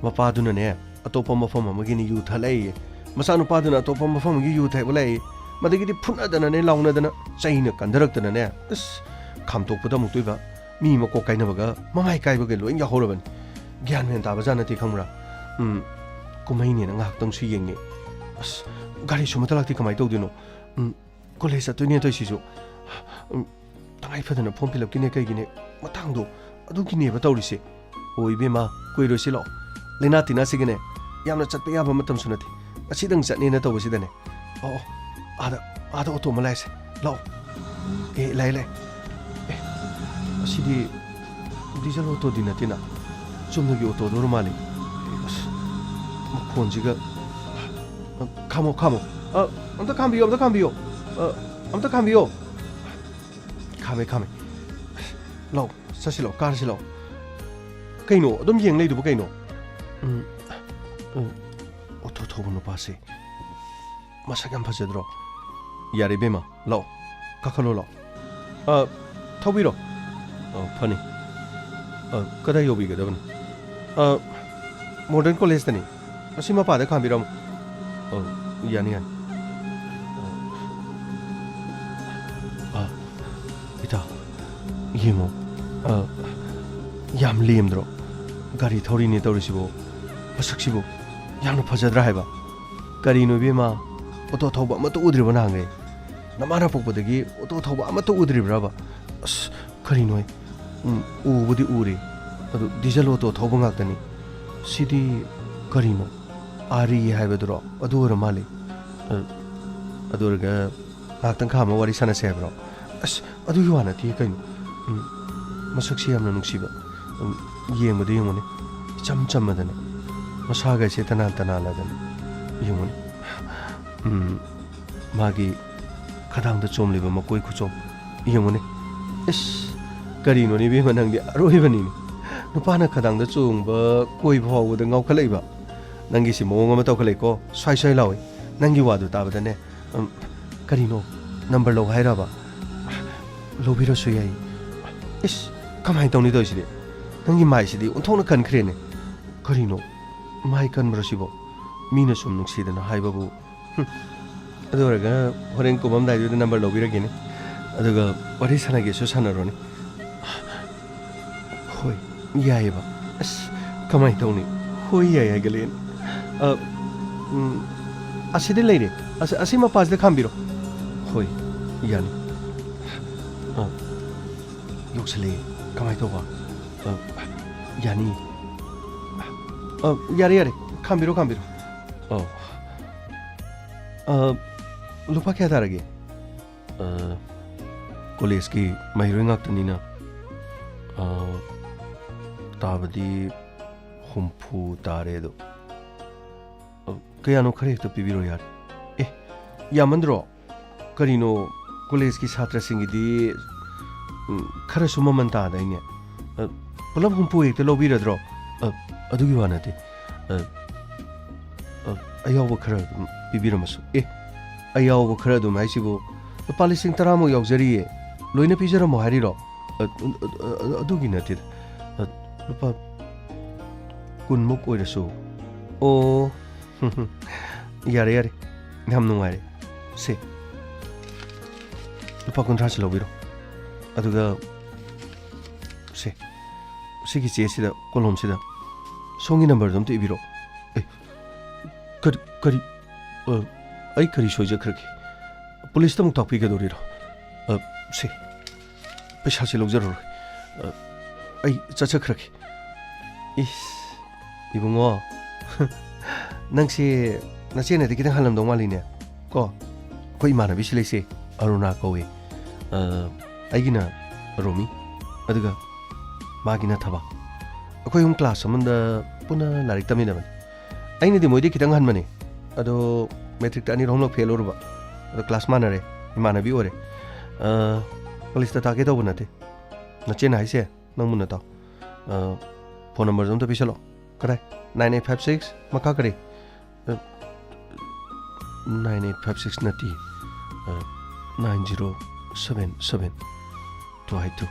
ꯃꯄꯥꯗꯨꯅꯅꯦ, ꯑꯇꯣꯞꯄ ꯃꯐꯝ ꯑꯃꯒꯤꯅꯤ ꯌꯨ ꯊꯛꯂꯛꯏꯌꯦ꯫ ꯃꯆꯥꯅꯨꯄꯥꯗꯨꯅ ꯑꯇꯣꯞꯄ ꯃꯐꯝ ꯑꯃꯒꯤ ꯌꯨ ꯊꯛꯄ ꯂꯩ꯫ ꯃꯗꯒꯤꯗꯤ ꯐꯨꯅꯗꯅꯅꯦ, ꯂꯥꯎꯅꯗꯅ, ꯆꯩꯅ ꯀꯟꯊꯔꯛꯇꯅꯅꯦ, ꯑꯁ, ꯈꯥꯝꯇꯣꯛꯄꯗ ꯑꯃꯨꯛꯇꯣꯏꯕ, ꯃꯤ ꯃꯀꯣꯛ ꯀꯥꯏꯅꯕꯒ ꯃꯃꯥꯏ ꯀꯥꯏꯕꯒ ꯂꯣꯏ ꯌꯥꯎꯍꯧꯔꯕꯅꯤ꯫ ꯒ꯭ꯌꯥꯟ ꯃꯦꯟ ꯇꯥꯕ ꯖꯥꯠ ꯅꯠꯇꯦ, ꯈꯪꯕ꯭ꯔꯥ? ꯎꯝ, ꯀꯨꯝꯍꯩꯅꯦꯅ ꯉꯥꯏꯍꯥꯛꯇꯪꯁꯨ ꯌꯦꯡꯉꯦ꯫ ꯑꯁ, ꯒꯥꯔꯤꯁꯨ ꯃꯇꯂꯥꯛꯇꯤ ꯀꯃꯥꯏꯅ ꯇꯧꯗꯣꯏꯅꯣ? ꯎꯝ, ꯀꯣꯂꯦꯖ ꯆꯠꯇꯣꯏꯅꯦ ꯇꯧꯔꯤꯁꯤꯁꯨ꯫ ꯎꯝ, ꯇꯉꯥꯏ ꯐꯗꯅ ꯐꯣꯔꯝ ꯐꯤꯜ ꯑꯞꯀꯤꯅꯦ ꯀꯩꯒꯤꯅꯦ ꯃꯇꯥꯡꯗꯣ ꯑꯗꯨꯒꯤꯅꯦꯕ ꯇꯧꯔꯤꯁꯦ꯫ ꯑꯣ, ꯏꯕꯦꯝꯃ, ꯀꯨꯏꯔꯣꯏꯁꯤ ꯂꯥꯛꯑꯣ꯫ ꯂꯩꯅꯥ ꯇꯤꯟꯅꯥꯁꯤꯒꯅꯦ ꯌꯥꯝꯅ ꯆꯠꯄ ꯌꯥꯕ ꯃꯇꯝꯁꯨ ꯅꯠꯇꯦ꯫ ꯉꯁꯤꯗꯪ ꯆꯠꯅꯦꯅ ꯇꯧꯕꯁꯤꯗꯅꯦ꯫ ꯑꯣ, ꯑꯣ, ꯑꯥꯗ, ꯑꯥꯗ ꯑꯣꯇꯣ ꯑꯃ ꯂꯥꯛꯑꯦꯁꯦ꯫ ꯂꯥꯛꯑꯣ꯫ ꯑꯦ, ꯂꯥꯛꯑꯦ, ꯂꯥꯛꯑꯦ꯫ ꯑꯦ, ꯑꯁꯤꯗꯤ ꯗꯤꯖꯜ ꯑꯣꯇꯣꯗꯤ ꯅꯠꯇꯦꯅ꯫ ꯆꯨꯝꯅꯒꯤ ꯑꯣꯇꯣꯗꯣ ꯑꯣꯏꯔ ꯃꯥꯜꯂꯦ꯫ ꯑꯁ, ꯃꯈꯣꯟꯁꯤꯒ꯫ ꯈꯥꯝꯃꯣ, ꯈꯥꯝꯃꯣ꯫ ꯑ, ꯑꯝꯇ ꯈꯥꯝꯕꯤꯌꯣ, ꯑꯝꯇ ꯈꯥꯝꯕꯤꯌꯣ꯫ ꯑ, ꯑꯝꯇ ꯈꯥꯝꯕꯤꯌꯣ꯫ ꯈꯥꯝꯃꯦ, ꯈꯥꯝꯃꯦ꯫ ꯂꯥꯛꯑꯣ, ꯆꯠꯁꯤ ꯂꯥꯛꯑꯣ, ꯀꯥꯔꯁꯤ ꯂꯥꯛꯑꯣ꯫ ꯀꯩꯅꯣ, ꯑꯗꯨꯝ ꯌꯦꯡ ꯂꯩꯗꯨꯕꯨ ꯀꯩꯅꯣ? ꯎꯝ, ꯎꯝ, ꯑꯣꯇꯣ ꯊꯧꯕ ꯅꯨꯄꯥꯁꯦ ꯃꯁꯛ ꯌꯥꯝ ꯐꯖꯗ꯭ꯔꯣ? ꯌꯥꯔꯦ ꯏꯕꯦꯝꯃ, ꯂꯥꯛꯑꯣ, ꯀꯥꯈꯠꯂꯣ ꯂꯥꯛꯑꯣ꯫ ꯑ, ꯊꯧꯕꯤꯔꯣ꯫ ꯑ, ꯐꯅꯤ꯫ ꯑ, ꯀꯗꯥꯏ ꯌꯧꯕꯤꯒꯗꯕꯅꯣ? ꯑ, ꯃꯣꯗꯔꯟ ꯀꯣꯂꯦꯖꯇꯅꯤ꯫ ꯑꯁꯤ ꯃꯄꯥꯗ ꯈꯥꯝꯕꯤꯔꯝꯃꯨ꯫ ꯑ, ꯌꯥꯅꯤ, ꯌꯥꯅꯤ꯫ ꯑ, ꯏꯇꯥꯎ, ꯌꯦꯡꯉꯣ꯫ ꯑ, ꯌꯥꯝ ꯂꯦꯝꯗ꯭ꯔꯣ? ꯒꯥꯔꯤ ꯊꯧꯔꯤꯅꯦ ꯇꯧꯔꯤꯁꯤꯕꯣ꯫ ꯃꯁꯛꯁꯤꯕꯨ ꯌꯥꯝꯅ ꯐꯖꯗ꯭ꯔꯥ ꯍꯥꯏꯕ? ꯀꯔꯤꯅꯣ ꯏꯕꯦꯝꯃ, ꯑꯣꯇꯣ ꯊꯧꯕ ꯑꯃꯠꯇ ꯎꯗ꯭ꯔꯤꯕ ꯅꯍꯥꯟꯈꯩ? ꯅꯃꯥꯅ ꯄꯣꯛꯄꯗꯒꯤ ꯑꯣꯇꯣ ꯊꯧꯕ ꯑꯃꯠꯇ ꯎꯗ꯭ꯔꯤꯕ꯭ꯔꯕ? ꯑꯁ, ꯀꯔꯤꯅꯣ? ꯎꯝ, ꯎꯕꯨꯗꯤ ꯎꯔꯦ, ꯑꯗꯨ ꯗꯤꯖꯜ ꯑꯣꯇꯣ ꯊꯧꯕ ꯉꯥꯛꯇꯅꯤ꯫ ꯁꯤꯗꯤ ꯀꯔꯤꯅꯣ? ꯑꯥꯔꯤ ꯍꯥꯏꯕꯗꯨꯔꯣ? ꯑꯗꯨ ꯑꯣꯏꯔ ꯃꯥꯜꯂꯦ꯫ ꯑ, ꯑꯗꯨ ꯑꯣꯏꯔꯒ ꯉꯥꯏꯍꯥꯛꯇꯪ ꯈꯥꯝꯃ ꯋꯥꯔꯤ ꯁꯥꯟꯅꯁꯦ ꯍꯥꯏꯕ꯭ꯔꯣ? ꯑꯁ, ꯑꯗꯨꯒꯤ ꯋꯥ ꯅꯠꯇꯦ ꯀꯩꯅꯣ꯫ ꯎꯝ, ꯃꯁꯛꯁꯤ ꯌꯥꯝꯅ ꯅꯨꯡꯁꯤꯕ꯫ ꯎꯝ, ꯌꯦꯡꯕꯗ ꯌꯦꯡꯉꯨꯅꯦ, ꯏꯆꯝ ꯆꯝꯃꯗꯅ, ꯃꯁꯥꯒꯁꯦ ꯇꯅꯥꯟ ꯇꯅꯥꯜꯂꯗꯅ꯫ ꯌꯦꯡꯉꯨꯅꯦ꯫ ꯎꯝ, ꯃꯥꯒꯤ ꯈꯗꯥꯡꯗ ꯆꯣꯝꯂꯤꯕ ꯃꯀꯣꯏ ꯈꯨꯆꯣꯝ ꯌꯦꯡꯉꯨꯅꯦ꯫ ꯏꯁ, ꯀꯔꯤꯅꯣꯅꯦ ꯏꯕꯦꯝꯃ, ꯅꯪꯗꯤ ꯑꯔꯣꯏꯕꯅꯤꯅꯦ꯫ ꯅꯨꯄꯥꯅ ꯈꯗꯥꯡꯗ ꯆꯣꯡꯕ ꯀꯣꯏꯕ ꯐꯥꯎꯕꯗ ꯉꯥꯎꯈꯠꯂꯛꯏꯕ꯫ ꯅꯪꯒꯤꯁꯤ ꯃꯑꯣꯡ ꯑꯃ ꯇꯧꯈꯠꯂꯛꯏꯀꯣ, ꯁ꯭ꯋꯥꯏ ꯁ꯭ꯋꯥꯏ ꯂꯥꯎꯏ꯫ ꯅꯪꯒꯤ ꯋꯥꯗꯨ ꯇꯥꯕꯗꯅꯦ, ꯎꯝ, ꯀꯔꯤꯅꯣ? ꯅꯝꯕꯔ ꯂꯧ ꯍꯥꯏꯔꯕ? ꯂꯧꯕꯤꯔꯁꯨ ꯌꯥꯏ꯫ ꯏꯁ, ꯀꯃꯥꯏꯅ ꯇꯧꯅꯤ ꯇꯧꯔꯤꯁꯤꯗꯤ? ꯅꯪꯒꯤ ꯃꯥꯏꯁꯤꯗꯤ ꯑꯣꯟꯊꯣꯛꯅ ꯀꯟꯈ꯭ꯔꯦꯅꯦ꯫ ꯀꯔꯤꯅꯣ? ꯃꯥꯏ ꯀꯟꯕ꯭ꯔꯣ ꯁꯤꯕꯣ? ꯃꯤꯅ ꯁꯨꯝ ꯅꯨꯡꯁꯤꯗꯅ ꯍꯥꯏꯕꯕꯨ꯫ ꯍꯨꯝ꯫ ꯑꯗꯨ ꯑꯣꯏꯔꯒ ꯍꯣꯔꯦꯟ ꯀꯨꯝꯃꯝꯗꯥꯏꯗꯨꯗ ꯅꯝꯕꯔ ꯂꯧꯕꯤꯔꯒꯦꯅꯦ꯫ ꯑꯗꯨꯒ ꯋꯥꯔꯤ ꯁꯥꯟꯅꯒꯦꯁꯨ ꯁꯥꯟꯅꯔꯣꯅꯦ꯫ ꯍꯣꯏ, ꯌꯥꯏꯌꯦꯕ꯫ ꯑꯁ, ꯀꯃꯥꯏꯅ ꯇꯧꯅꯤ? ꯍꯣꯏ, ꯌꯥꯏ ꯍꯥꯏꯒꯠꯂꯛꯑꯦꯅꯦ꯫ ꯑ, ꯎꯝ, ꯑꯁꯤꯗ ꯂꯩꯔꯦ꯫ ꯑꯁ, ꯑꯁꯤ ꯃꯄꯥꯁꯤꯗ ꯈꯥꯝꯕꯤꯔꯣ꯫ ꯍꯣꯏ, ꯌꯥꯅꯤ꯫ ꯑ, ꯌꯧꯁꯜꯂꯛꯑꯦ꯫ ꯀꯃꯥꯏꯅ ꯇꯧꯕ? ꯑ, ꯌꯥꯅꯤ꯫ ꯑ, ꯌꯥꯔꯦ, ꯌꯥꯔꯦ꯫ ꯈꯥꯝꯕꯤꯔꯣ, ꯈꯥꯝꯕꯤꯔꯣ꯫ ꯑ, ꯑ, ꯂꯨꯄꯥ ꯀꯌꯥ ꯇꯥꯔꯒꯦ? ꯑ, ꯀꯣꯂꯦꯖꯀꯤ ꯃꯍꯩꯔꯣꯏ ꯉꯥꯛꯇꯅꯤꯅ, ꯑ, ꯇꯥꯕꯗꯤ ꯍꯨꯝꯐꯨ ꯇꯥꯔꯦ ꯑꯗꯣ꯫ ꯑ, ꯀꯌꯥꯅꯣ ꯈꯔ ꯍꯦꯛꯇ ꯄꯤꯕꯤꯔꯣ ꯌꯥꯔꯦ꯫ ꯑꯦ, ꯌꯥꯝꯃꯟꯗ꯭ꯔꯣ? ꯀꯔꯤꯅꯣ, ꯀꯣꯂꯦꯖꯀꯤ ꯁꯥꯇ꯭ꯔꯁꯤꯡꯒꯤꯗꯤ, ꯎꯝ, ꯈꯔꯁꯨ ꯃꯃꯜ ꯇꯥꯗꯥꯏꯅꯦ? ꯑ, ꯄꯨꯂꯞ ꯍꯨꯝꯐꯨ ꯍꯦꯛꯇ ꯂꯧꯕꯤꯔꯗ꯭ꯔꯣ? ꯑ, ꯑꯗꯨꯒꯤ ꯋꯥ ꯅꯠꯇꯦ꯫ ꯑ, ꯑ, ꯑꯌꯥꯎꯕ ꯈꯔ ꯑꯗꯨꯝ ꯄꯤꯕꯤꯔꯝꯃꯁꯨ꯫ ꯑꯦ, ꯑꯌꯥꯎꯕ ꯈꯔ ꯑꯗꯨꯝ ꯍꯥꯏꯁꯤꯕꯨ ꯂꯨꯄꯥ ꯂꯤꯁꯤꯡ ꯇꯔꯥꯃꯨꯛ ꯌꯥꯎꯖꯔꯤꯌꯦ꯫ ꯂꯣꯏꯅ ꯄꯤꯖꯔꯝꯃꯣ ꯍꯥꯏꯔꯤꯔꯣ? ꯑ, ꯑ, ꯑ, ꯑꯗꯨꯒꯤ ꯅꯠꯇꯦꯗ꯫ ꯑ, ꯂꯨꯄꯥ ꯀꯨꯟꯃꯨꯛ ꯑꯣꯏꯔꯁꯨ꯫ ꯑꯣ, ꯌꯥꯔꯦ, ꯌꯥꯔꯦ꯫ ꯌꯥꯝ ꯅꯨꯡꯉꯥꯏꯔꯦ꯫ ꯁꯦ, ꯂꯨꯄꯥ ꯀꯨꯟꯊ꯭ꯔꯥꯁꯤ ꯂꯧꯕꯤꯔꯣ꯫ ꯑꯗꯨꯒ ꯁꯦ, ꯁꯤꯒꯤ ꯆꯦꯁꯤꯗ, ꯀꯣꯂꯣꯝꯁꯤꯗ ꯁꯣꯝꯒꯤ ꯅꯝꯕꯔꯗꯣ ꯑꯝꯇ ꯏꯕꯤꯔꯣ꯫ ꯑꯦ, ꯀꯔꯤ, ꯀꯔꯤ, ꯑ, ꯑꯩ ꯀꯔꯤ ꯁꯣꯏꯖꯈ꯭ꯔꯒꯦ? ꯄꯨꯂꯤꯁꯇ ꯑꯃꯨꯛ ꯇꯥꯛꯄꯤꯒꯗꯧꯔꯤꯔꯣ? ꯑ, ꯁꯦ, ꯄꯩꯁꯥꯁꯤ ꯂꯧꯖꯔꯔꯣꯏ꯫ ꯑ, ꯑꯩ ꯆꯠꯆꯈ꯭ꯔꯒꯦ꯫ ꯏꯁ, ꯏꯕꯨꯡꯉꯣ, ꯅꯪꯁꯦ ꯅꯆꯦꯅꯗꯤ ꯈꯤꯇꯪ ꯍꯜꯂꯝꯗꯧ ꯃꯥꯜꯂꯤꯅꯦ꯫ ꯀꯣ, ꯑꯩꯈꯣꯏ ꯏꯃꯥꯟꯅꯕꯤꯁꯤ ꯂꯩꯁꯦ, ꯑꯔꯨꯅꯥ ꯀꯧꯏ꯫ ꯑ, ꯑꯩꯒꯤꯅ ꯔꯣꯃꯤ, ꯑꯗꯨꯒ ꯃꯥꯒꯤꯅ ꯊꯕꯥ꯫ ꯑꯩꯈꯣꯏ ꯑꯍꯨꯝ ꯀ꯭ꯂꯥꯁ ꯑꯃꯗ ꯄꯨꯟꯅ ꯂꯥꯏꯔꯤꯛ ꯇꯝꯃꯤꯟꯅꯕꯅꯤ꯫ ꯑꯩꯅꯗꯤ ꯃꯣꯏꯗꯤ ꯈꯤꯇꯪ ꯍꯟꯕꯅꯦ, ꯑꯗꯣ ꯃꯦꯇ꯭ꯔꯤꯛꯇ ꯑꯅꯤꯔꯛ ꯑꯍꯨꯝꯂꯛ ꯐꯦꯜ ꯑꯣꯏꯔꯨꯕ꯫ ꯑꯗꯣ ꯀ꯭ꯂꯥꯁ ꯃꯥꯟꯅꯔꯦ, ꯏꯃꯥꯟꯅꯕꯤ ꯑꯣꯏꯔꯦ꯫ ꯑ, ꯀꯣꯂꯦꯖꯇ ꯇꯥꯛꯀꯦ ꯇꯧꯕ ꯅꯠꯇꯦ꯫ ꯅꯆꯦꯅ ꯍꯥꯏꯁꯦ ꯅꯪ ꯃꯨꯟꯅ ꯇꯥꯎ꯫ ꯑ, ꯐꯣꯟ ꯅꯝꯕꯔꯁꯨ ꯑꯝꯇ ꯄꯤꯁꯜꯂꯣ꯫ ꯀꯗꯥꯏ? Nine eight five six, ꯃꯈꯥ ꯀꯔꯤ? ꯑ, nine eight five six ꯅꯠꯇꯦ꯫ ꯑ, nine zero seven seven two five two꯫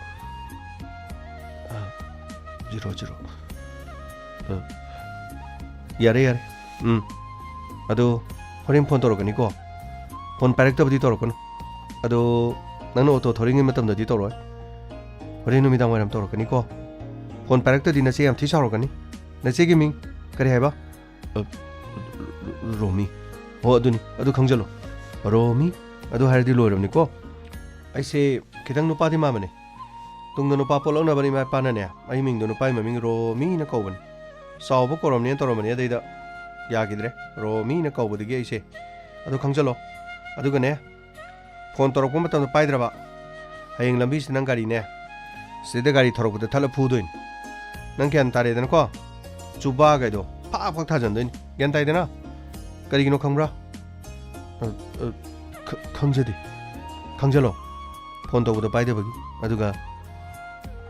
ꯑ, zero zero꯫ ꯑ, ꯌꯥꯔꯦ, ꯌꯥꯔꯦ꯫ ꯎꯝ꯫ ꯑꯗꯣ ꯍꯣꯔꯦꯟ ꯐꯣꯟ ꯇꯧꯔꯛꯀꯅꯤꯀꯣ꯫ ꯐꯣꯟ ꯄꯥꯏꯔꯛꯇꯕꯗꯤ ꯇꯧꯔꯛꯀꯅꯨ꯫ ꯑꯗꯣ ꯅꯪꯅ ꯑꯣꯇꯣ ꯊꯧꯔꯤꯉꯩ ꯃꯇꯝꯗꯗꯤ ꯇꯧꯔꯛꯑꯣꯏ꯫ ꯍꯣꯔꯦꯟ ꯅꯨꯃꯤꯗꯥꯡ ꯋꯥꯏꯔꯝ ꯇꯧꯔꯛꯀꯅꯤꯀꯣ꯫ ꯐꯣꯟ ꯄꯥꯏꯔꯛꯇꯗꯤ ꯅꯆꯦ ꯌꯥꯝ ꯊꯤ ꯁꯥꯎꯔꯛꯀꯅꯤ꯫ ꯅꯆꯦꯒꯤ ꯃꯤꯡ ꯀꯔꯤ ꯍꯥꯏꯕ? ꯑ, ꯔꯣꯃꯤ꯫ ꯍꯣ, ꯑꯗꯨꯅꯤ꯫ ꯑꯗꯨ ꯈꯪꯖꯜꯂꯣ꯫ ꯔꯣꯃꯤ꯫ ꯑꯗꯨ ꯍꯥꯏꯔꯗꯤ ꯂꯣꯏꯔꯕꯅꯤꯀꯣ꯫ ꯑꯩꯁꯦ ꯈꯤꯇꯪ ꯅꯨꯄꯥꯗꯤ ꯃꯥꯟꯕꯅꯦ꯫ ꯇꯨꯡꯗ ꯅꯨꯄꯥ ꯄꯣꯛꯂꯛꯅꯕꯅ ꯏꯃꯥ ꯏꯄꯥꯅꯅꯦ, ꯑꯩ ꯃꯤꯡꯗꯣ ꯅꯨꯄꯥꯒꯤ ꯃꯃꯤꯡ ꯔꯣꯃꯤꯅ ꯀꯧꯕꯅꯤ꯫ ꯆꯥꯎꯕ ꯀꯧꯔꯝꯅꯦꯅ ꯇꯧꯔꯝꯕꯅꯤ, ꯑꯗꯩꯗ ꯌꯥꯈꯤꯗ꯭ꯔꯦ꯫ ꯔꯣꯃꯤꯅ ꯀꯧꯕꯗꯒꯤ ꯑꯩꯁꯦ꯫ ꯑꯗꯨ ꯈꯪꯖꯜꯂꯣ꯫ ꯑꯗꯨꯒꯅꯦ, ꯐꯣꯟ ꯇꯧꯔꯛꯄ ꯃꯇꯝꯗ ꯄꯥꯏꯗ꯭ꯔꯕ, ꯍꯌꯦꯡ ꯂꯝꯕꯤꯁꯤꯗ ꯅꯪ ꯒꯥꯔꯤꯅꯦ, ꯁꯤꯗ ꯒꯥꯔꯤ ꯊꯧꯔꯛꯄꯗ ꯊꯠꯂ ꯐꯨꯗꯣꯏꯅꯤ꯫ ꯅꯪ ꯒ꯭ꯌꯥꯟ ꯇꯥꯔꯦꯗꯅꯀꯣ? ꯆꯨꯕꯥꯒꯩꯗꯣ ꯐꯥꯛ ꯐꯥꯛ ꯊꯥꯖꯟꯗꯣꯏꯅꯤ꯫ ꯒ꯭ꯌꯥꯟ ꯇꯥꯏꯗꯅ? ꯀꯔꯤꯒꯤꯅꯣ ꯈꯪꯕ꯭ꯔꯥ? ꯑ, ꯑ, ꯈ-, ꯈꯪꯖꯗꯦ꯫ ꯈꯪꯖꯜꯂꯣ꯫ ꯐꯣꯟ ꯇꯧꯕꯗ ꯄꯥꯏꯗꯕꯒꯤ꯫ ꯑꯗꯨꯒ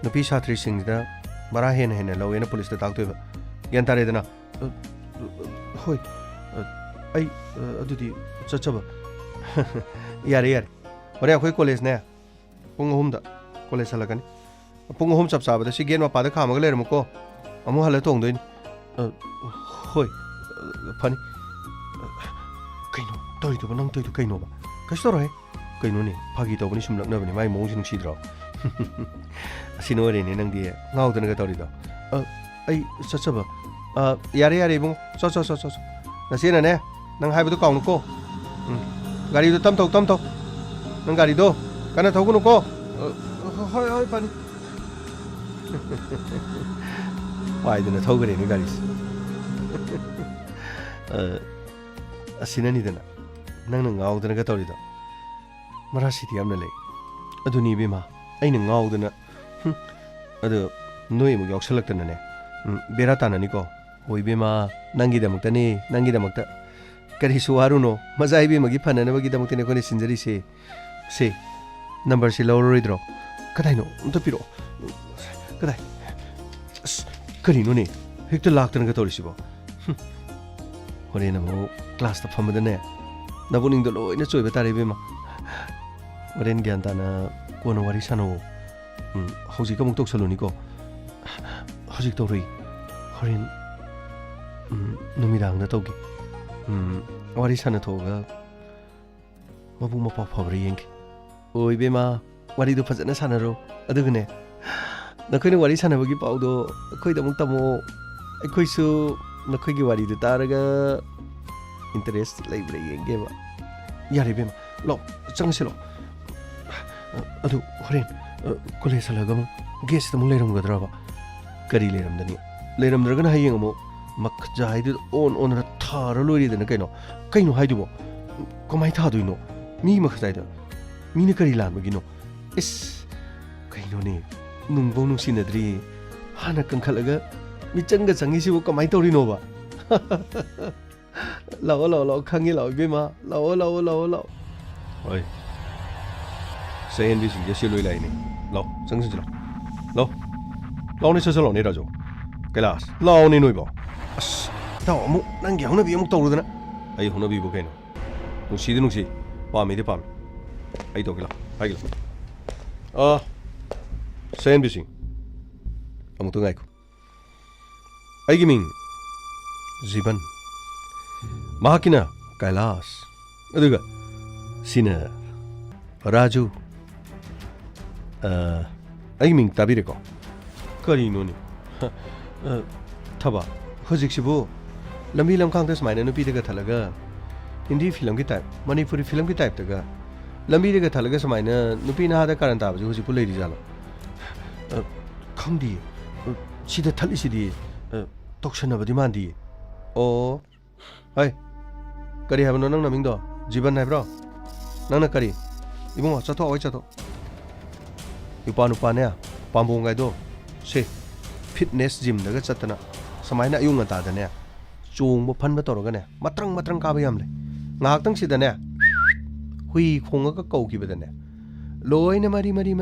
ꯅꯨꯄꯤ ꯁꯥꯇ꯭ꯔꯤꯁꯤꯡꯁꯤꯗ ꯚꯔꯥ ꯍꯦꯟꯅ ꯍꯦꯟꯅ ꯂꯧꯋꯦꯅ ꯄꯨꯂꯤꯁꯇ ꯇꯥꯛꯇꯣꯏꯕ꯫ ꯒ꯭ꯌꯥꯟ ꯇꯥꯔꯦꯗꯅ? ꯑ, ꯑ, ꯍꯣꯏ꯫ ꯑ, ꯑꯩ, ꯑ, ꯑꯗꯨꯗꯤ ꯆꯠꯆꯕ꯫ ꯌꯥꯔꯦ, ꯌꯥꯔꯦ꯫ ꯍꯣꯔꯦꯟ ꯑꯩꯈꯣꯏ ꯀꯣꯂꯦꯖꯅꯦ, ꯄꯨꯡ ꯑꯍꯨꯝꯗ ꯀꯣꯂꯦꯖ ꯍꯜꯂꯛꯀꯅꯤ꯫ ꯄꯨꯡ ꯑꯍꯨꯝ ꯆꯞ ꯆꯥꯕꯗ ꯁꯤ ꯒꯦꯠ ꯃꯄꯥꯗ ꯈꯥꯝꯃꯒ ꯂꯩꯔꯝꯃꯨꯀꯣ꯫ ꯑꯃꯨꯛ ꯍꯜꯂ ꯇꯣꯡꯗꯣꯏꯅꯤ꯫ ꯑ, ꯍꯣꯏ꯫ ꯑ, ꯐꯅꯤ꯫ ꯑ, ꯀꯩꯅꯣ ꯇꯧꯔꯤꯗꯨꯕꯣ? ꯅꯪ ꯇꯧꯔꯤꯗꯨ ꯀꯩꯅꯣꯕ? ꯀꯩꯁꯨ ꯇꯧꯔꯣꯏꯍꯦ꯫ ꯀꯩꯅꯣꯅꯦ? ꯐꯥꯒꯤ ꯇꯧꯕꯅꯤ, ꯁꯨꯝ ꯂꯛꯅꯕꯅꯤ꯫ ꯃꯥꯏ ꯃꯑꯣꯡꯁꯤ ꯅꯨꯡꯁꯤꯗ꯭ꯔꯣ? ꯑꯁꯤꯅ ꯑꯣꯏꯔꯦꯅꯦ ꯅꯪꯗꯤ ꯉꯥꯎꯗꯅꯒ ꯇꯧꯔꯤꯗꯣ꯫ ꯑ, ꯑꯩ ꯆꯠꯆꯕ꯫ ꯑ, ꯌꯥꯔꯦ, ꯌꯥꯔꯦ, ꯏꯕꯨꯡꯉꯣ꯫ ꯆꯣ, ꯆꯣ, ꯆꯣ, ꯆꯣ, ꯆꯣ꯫ ꯅꯆꯦꯅꯅꯦ, ꯅꯪ ꯍꯥꯏꯕꯗꯣ ꯀꯥꯎꯅꯨꯀꯣ꯫ ꯎꯝ꯫ ꯒꯥꯔꯤꯗꯣ ꯇꯝ ꯊꯧ, ꯇꯝ ꯊꯧ꯫ ꯅꯪ ꯒꯥꯔꯤꯗꯣ ꯀꯟꯅ ꯊꯧꯒꯅꯨꯀꯣ꯫ ꯑ, ꯍꯣꯏ, ꯍꯣꯏ, ꯐꯅꯤ꯫ ꯄꯥꯏꯗꯅ ꯊꯧꯈ꯭ꯔꯦꯅꯦ ꯒꯥꯔꯤꯁꯦ꯫ ꯑ, ꯑꯁꯤꯅꯅꯤꯗꯅ ꯅꯪꯅ ꯉꯥꯎꯗꯅꯒ ꯇꯧꯔꯤꯗꯣ꯫ ꯃꯔꯥꯁꯤꯗꯤ ꯌꯥꯝꯅ ꯂꯩ꯫ ꯑꯗꯨꯅꯤ ꯏꯕꯦꯝꯃ, ꯑꯩꯅ ꯉꯥꯎꯗꯅ꯫ ꯍꯨꯝ꯫ ꯑꯗꯣ ꯅꯣꯏ ꯑꯃꯨꯛ ꯌꯥꯎꯁꯜꯂꯛꯇꯅꯅꯦ꯫ ꯎꯝ, ꯕꯦꯔꯥ ꯇꯥꯅꯅꯤꯀꯣ꯫ ꯍꯣꯏ ꯏꯕꯦꯝꯃ, ꯅꯪꯒꯤꯗꯃꯛꯇꯅꯦ, ꯅꯪꯒꯤꯗꯃꯛꯇ꯫ ꯀꯔꯤꯁꯨ ꯋꯥꯔꯨꯅꯣ, ꯃꯆꯥ ꯏꯕꯦꯝꯃꯒꯤ ꯐꯅꯅꯕꯒꯤꯗꯃꯛꯇꯅꯦ ꯑꯩꯈꯣꯏꯅ ꯁꯤꯟꯖꯔꯤꯁꯦ꯫ ꯁꯦ, ꯅꯝꯕꯔꯁꯤ ꯂꯧꯔꯔꯣꯏꯗ꯭ꯔꯣ? ꯀꯗꯥꯏꯅꯣ? ꯑꯝꯇ ꯄꯤꯔꯛꯑꯣ꯫ ꯀꯗꯥꯏ? ꯑꯁ, ꯀꯔꯤꯅꯣꯅꯦ? ꯍꯦꯛꯇ ꯂꯥꯛꯇꯅꯒ ꯇꯧꯔꯤꯁꯤꯕꯣ? ꯍꯨꯝ꯫ ꯍꯣꯔꯦꯟ ꯑꯃꯨꯛ ꯀ꯭ꯂꯥꯁꯇ ꯐꯝꯕꯗꯅꯦ, ꯅꯕꯨꯛꯅꯤꯡꯗꯣ ꯂꯣꯏꯅ ꯆꯣꯏꯕ ꯇꯥꯔꯦ ꯏꯕꯦꯝꯃ꯫ ꯍꯣꯔꯦꯟ ꯒ꯭ꯌꯥꯟ ꯇꯥꯅ ꯀꯣꯟꯅ ꯋꯥꯔꯤ ꯁꯥꯟꯅꯧꯋꯣ꯫ ꯎꯝ, ꯍꯧꯖꯤꯛ ꯑꯃꯨꯛ ꯇꯧꯁꯜꯂꯨꯅꯤꯀꯣ꯫ ꯍꯧꯖꯤꯛ ꯇꯧꯔꯨꯏ꯫ ꯍꯣꯔꯦꯟ, ꯎꯝ, ꯅꯨꯃꯤꯗꯥꯡꯗ ꯇꯧꯒꯦ꯫ ꯎꯝ, ꯋꯥꯔꯤ ꯁꯥꯟꯅꯊꯣꯛꯑꯒ ꯃꯕꯨꯛ ꯃꯄꯥꯎ ꯐꯕ꯭ꯔꯥ ꯌꯦꯡꯒꯦ꯫ ꯑꯣ ꯏꯕꯦꯝꯃ, ꯋꯥꯔꯤꯗꯣ ꯐꯖꯅ ꯁꯥꯟꯅꯔꯣ꯫ ꯑꯗꯨꯒꯅꯦ, ꯅꯈꯣꯏꯅ ꯋꯥꯔꯤ ꯁꯥꯟꯅꯕꯒꯤ ꯄꯥꯎꯗꯣ ꯑꯩꯈꯣꯏꯗ ꯑꯃꯨꯛ ꯇꯝꯃꯛꯑꯣ꯫ ꯑꯩꯈꯣꯏꯁꯨ ꯅꯈꯣꯏꯒꯤ ꯋꯥꯔꯤꯗꯨ ꯇꯥꯔꯒ ꯏꯟꯇꯔꯦꯁ ꯂꯩꯕ꯭ꯔꯥ ꯌꯦꯡꯒꯦꯕ꯫ ꯌꯥꯔꯦ ꯏꯕꯦꯝꯃ, ꯂꯥꯛꯑꯣ, ꯆꯪꯉꯁꯤ ꯂꯥꯛꯑꯣ꯫ ꯑꯗꯨ ꯍꯣꯔꯦꯟ, ꯑ, ꯀꯣꯂꯦꯖ ꯍꯜꯂꯛꯑꯒ ꯑꯃꯨꯛ ꯒꯦꯁꯇ ꯑꯃꯨꯛ ꯂꯩꯔꯝꯒꯗ꯭ꯔꯕ? ꯀꯔꯤ ꯂꯩꯔꯝꯗꯅꯤ? ꯂꯩꯔꯝꯗ꯭ꯔꯒꯅ ꯍꯌꯦꯡ ꯑꯃꯨꯛ ꯃꯈꯖꯥꯏꯗꯨꯗ ꯑꯣꯟ ꯑꯣꯟꯗꯅ ꯊꯥꯔ ꯂꯣꯏꯔꯦꯗꯅ ꯀꯩꯅꯣ? ꯀꯩꯅꯣ ꯍꯥꯏꯗꯨꯕꯣ? ꯀꯃꯥꯏꯅ ꯊꯥꯗꯣꯏꯅꯣ? ꯃꯤ ꯃꯈꯖꯥꯏꯗ ꯃꯤꯅ ꯀꯔꯤ ꯂꯥꯟꯕꯒꯤꯅꯣ? ꯏꯁ, ꯀꯩꯅꯣꯅꯦ, ꯅꯨꯡꯐꯧ ꯅꯨꯡꯁꯤꯅꯗ꯭ꯔꯤ, ꯍꯥꯟꯅ ꯀꯟꯈꯠꯂꯒ ꯃꯤꯆꯪꯒ ꯆꯪꯉꯤꯁꯤꯕꯨ ꯀꯃꯥꯏꯅ ꯇꯧꯔꯤꯅꯣꯕ? ꯂꯥꯛꯑꯣ, ꯂꯥꯛꯑꯣ, ꯂꯥꯛꯑꯣ, ꯈꯪꯉꯦ, ꯂꯥꯛꯑꯣ, ꯏꯕꯦꯝꯃ, ꯂꯥꯛꯑꯣ, ꯂꯥꯛꯑꯣ, ꯂꯥꯛꯑꯣ, ꯂꯥꯛꯑꯣ꯫ ꯍꯣꯏ, ꯁꯍꯦꯟꯕꯤꯁꯤꯡꯁꯦ ꯁꯤ ꯂꯣꯏ ꯂꯥꯛꯏꯅꯦ꯫ ꯂꯥꯛꯑꯣ, ꯆꯪꯁꯤꯟꯁꯤ ꯂꯥꯛꯑꯣ꯫ ꯂꯥꯛꯑꯣ, ꯂꯥꯛꯑꯣꯅꯦ, ꯁꯠ ꯁꯠ ꯂꯥꯛꯑꯣꯅꯦ, ꯔꯥꯖꯨ꯫ ꯀꯩꯂꯥꯁ, ꯂꯥꯛꯑꯣꯅꯦ ꯅꯣꯏꯕꯣ꯫ ꯑꯁ, ꯏꯇꯥꯎ ꯑꯃꯨꯛ ꯅꯪꯒꯤ ꯍꯧꯅꯕꯤ ꯑꯃꯨꯛ ꯇꯧꯔꯨꯗꯅ꯫ ꯑꯩ ꯍꯧꯅꯕꯤꯕꯨ ꯀꯩꯅꯣ? ꯅꯨꯡꯁꯤꯗꯤ ꯅꯨꯡꯁꯤ, ꯄꯥꯝꯃꯤꯗꯤ ꯄꯥꯝꯃꯤ꯫ ꯑꯩ ꯇꯧꯒꯦ ꯂꯥꯎ, ꯍꯥꯏꯒꯦ ꯂꯥꯎ꯫ ꯑꯥ, ꯁꯍꯦꯟꯕꯤ ꯁꯤꯡ, ꯑꯃꯨꯛꯇ ꯉꯥꯏꯈꯣ꯫ ꯑꯩꯒꯤ ꯃꯤꯡ ꯖꯤꯕꯟ, ꯃꯍꯥꯛꯀꯤꯅ ꯀꯩꯂꯥꯁ, ꯑꯗꯨꯒ ꯁꯤꯅ ꯔꯥꯖꯨ꯫ ꯑ, ꯑꯩꯒꯤ ꯃꯤꯡ ꯇꯥꯕꯤꯔꯦꯀꯣ? ꯀꯔꯤꯅꯣꯅꯦ? ꯑ, ꯊꯕꯥ, ꯍꯧꯖꯤꯛꯁꯤꯕꯨ ꯂꯝꯕꯤ ꯂꯝꯈꯥꯡꯗ ꯁꯨꯃꯥꯏꯅ ꯅꯨꯄꯤꯗꯒ ꯊꯠꯂꯒ, ꯍꯤꯟꯗꯤ ꯐꯤꯂꯝꯒꯤ ꯇꯥꯏꯞ, ꯃꯅꯤꯄꯨꯔꯤ ꯐꯤꯂꯝꯒꯤ ꯇꯥꯏꯞꯇꯒ ꯂꯝꯕꯤꯗꯒ ꯊꯠꯂꯒ ꯁꯨꯃꯥꯏꯅ ꯅꯨꯄꯤ ꯅꯍꯥꯗ ꯀꯥꯔꯟ ꯇꯥꯕꯁꯤ ꯍꯧꯖꯤꯛꯄꯨ ꯂꯩꯔꯤꯖꯥꯠꯂꯣ? ꯑ, ꯈꯪꯗꯤꯌꯦ꯫ ꯑ, ꯁꯤꯗ ꯊꯠꯂꯤꯁꯤꯗꯤ, ꯑ, ꯇꯧꯁꯟꯅꯕꯗꯤ ꯃꯥꯟꯗꯤꯌꯦ꯫ ꯑꯣ, ꯍꯩ, ꯀꯔꯤ ꯍꯥꯏꯕꯅꯣ ꯅꯪ ꯅꯃꯤꯡꯗꯣ? ꯖꯤꯕꯟ ꯍꯥꯏꯕ꯭ꯔꯣ? ꯅꯪꯅ ꯀꯔꯤ? ꯏꯕꯨꯡꯉꯣ, ꯆꯠꯊꯣꯛ, ꯑꯩ ꯆꯠꯊꯣꯛ꯫ ꯏꯄꯥ ꯅꯨꯄꯥꯅꯦ, ꯄꯥꯝꯕꯣꯝꯒꯥꯏꯗꯣ, ꯁꯦ, ꯐꯤꯠꯅꯦꯁ ꯖꯤꯝꯗꯒ ꯆꯠꯇꯅ, ꯁꯨꯃꯥꯏꯅ ꯑꯌꯨꯛ ꯉꯟꯇꯥꯗꯅꯦ, ꯆꯣꯡꯕ ꯐꯟꯕ ꯇꯧꯔꯒꯅꯦ, ꯃꯇ꯭ꯔꯪ ꯃꯇ꯭ꯔꯪ ꯀꯥꯕ ꯌꯥꯝ ꯂꯩ꯫ ꯉꯥꯏꯍꯥꯛꯇꯪ ꯁꯤꯗꯅꯦ, ꯍꯨꯏ ꯈꯣꯡꯉꯒ ꯀꯧꯈꯤꯕꯗꯅꯦ, ꯂꯣꯏꯅ ꯃꯔꯤ, ꯃꯔꯤ,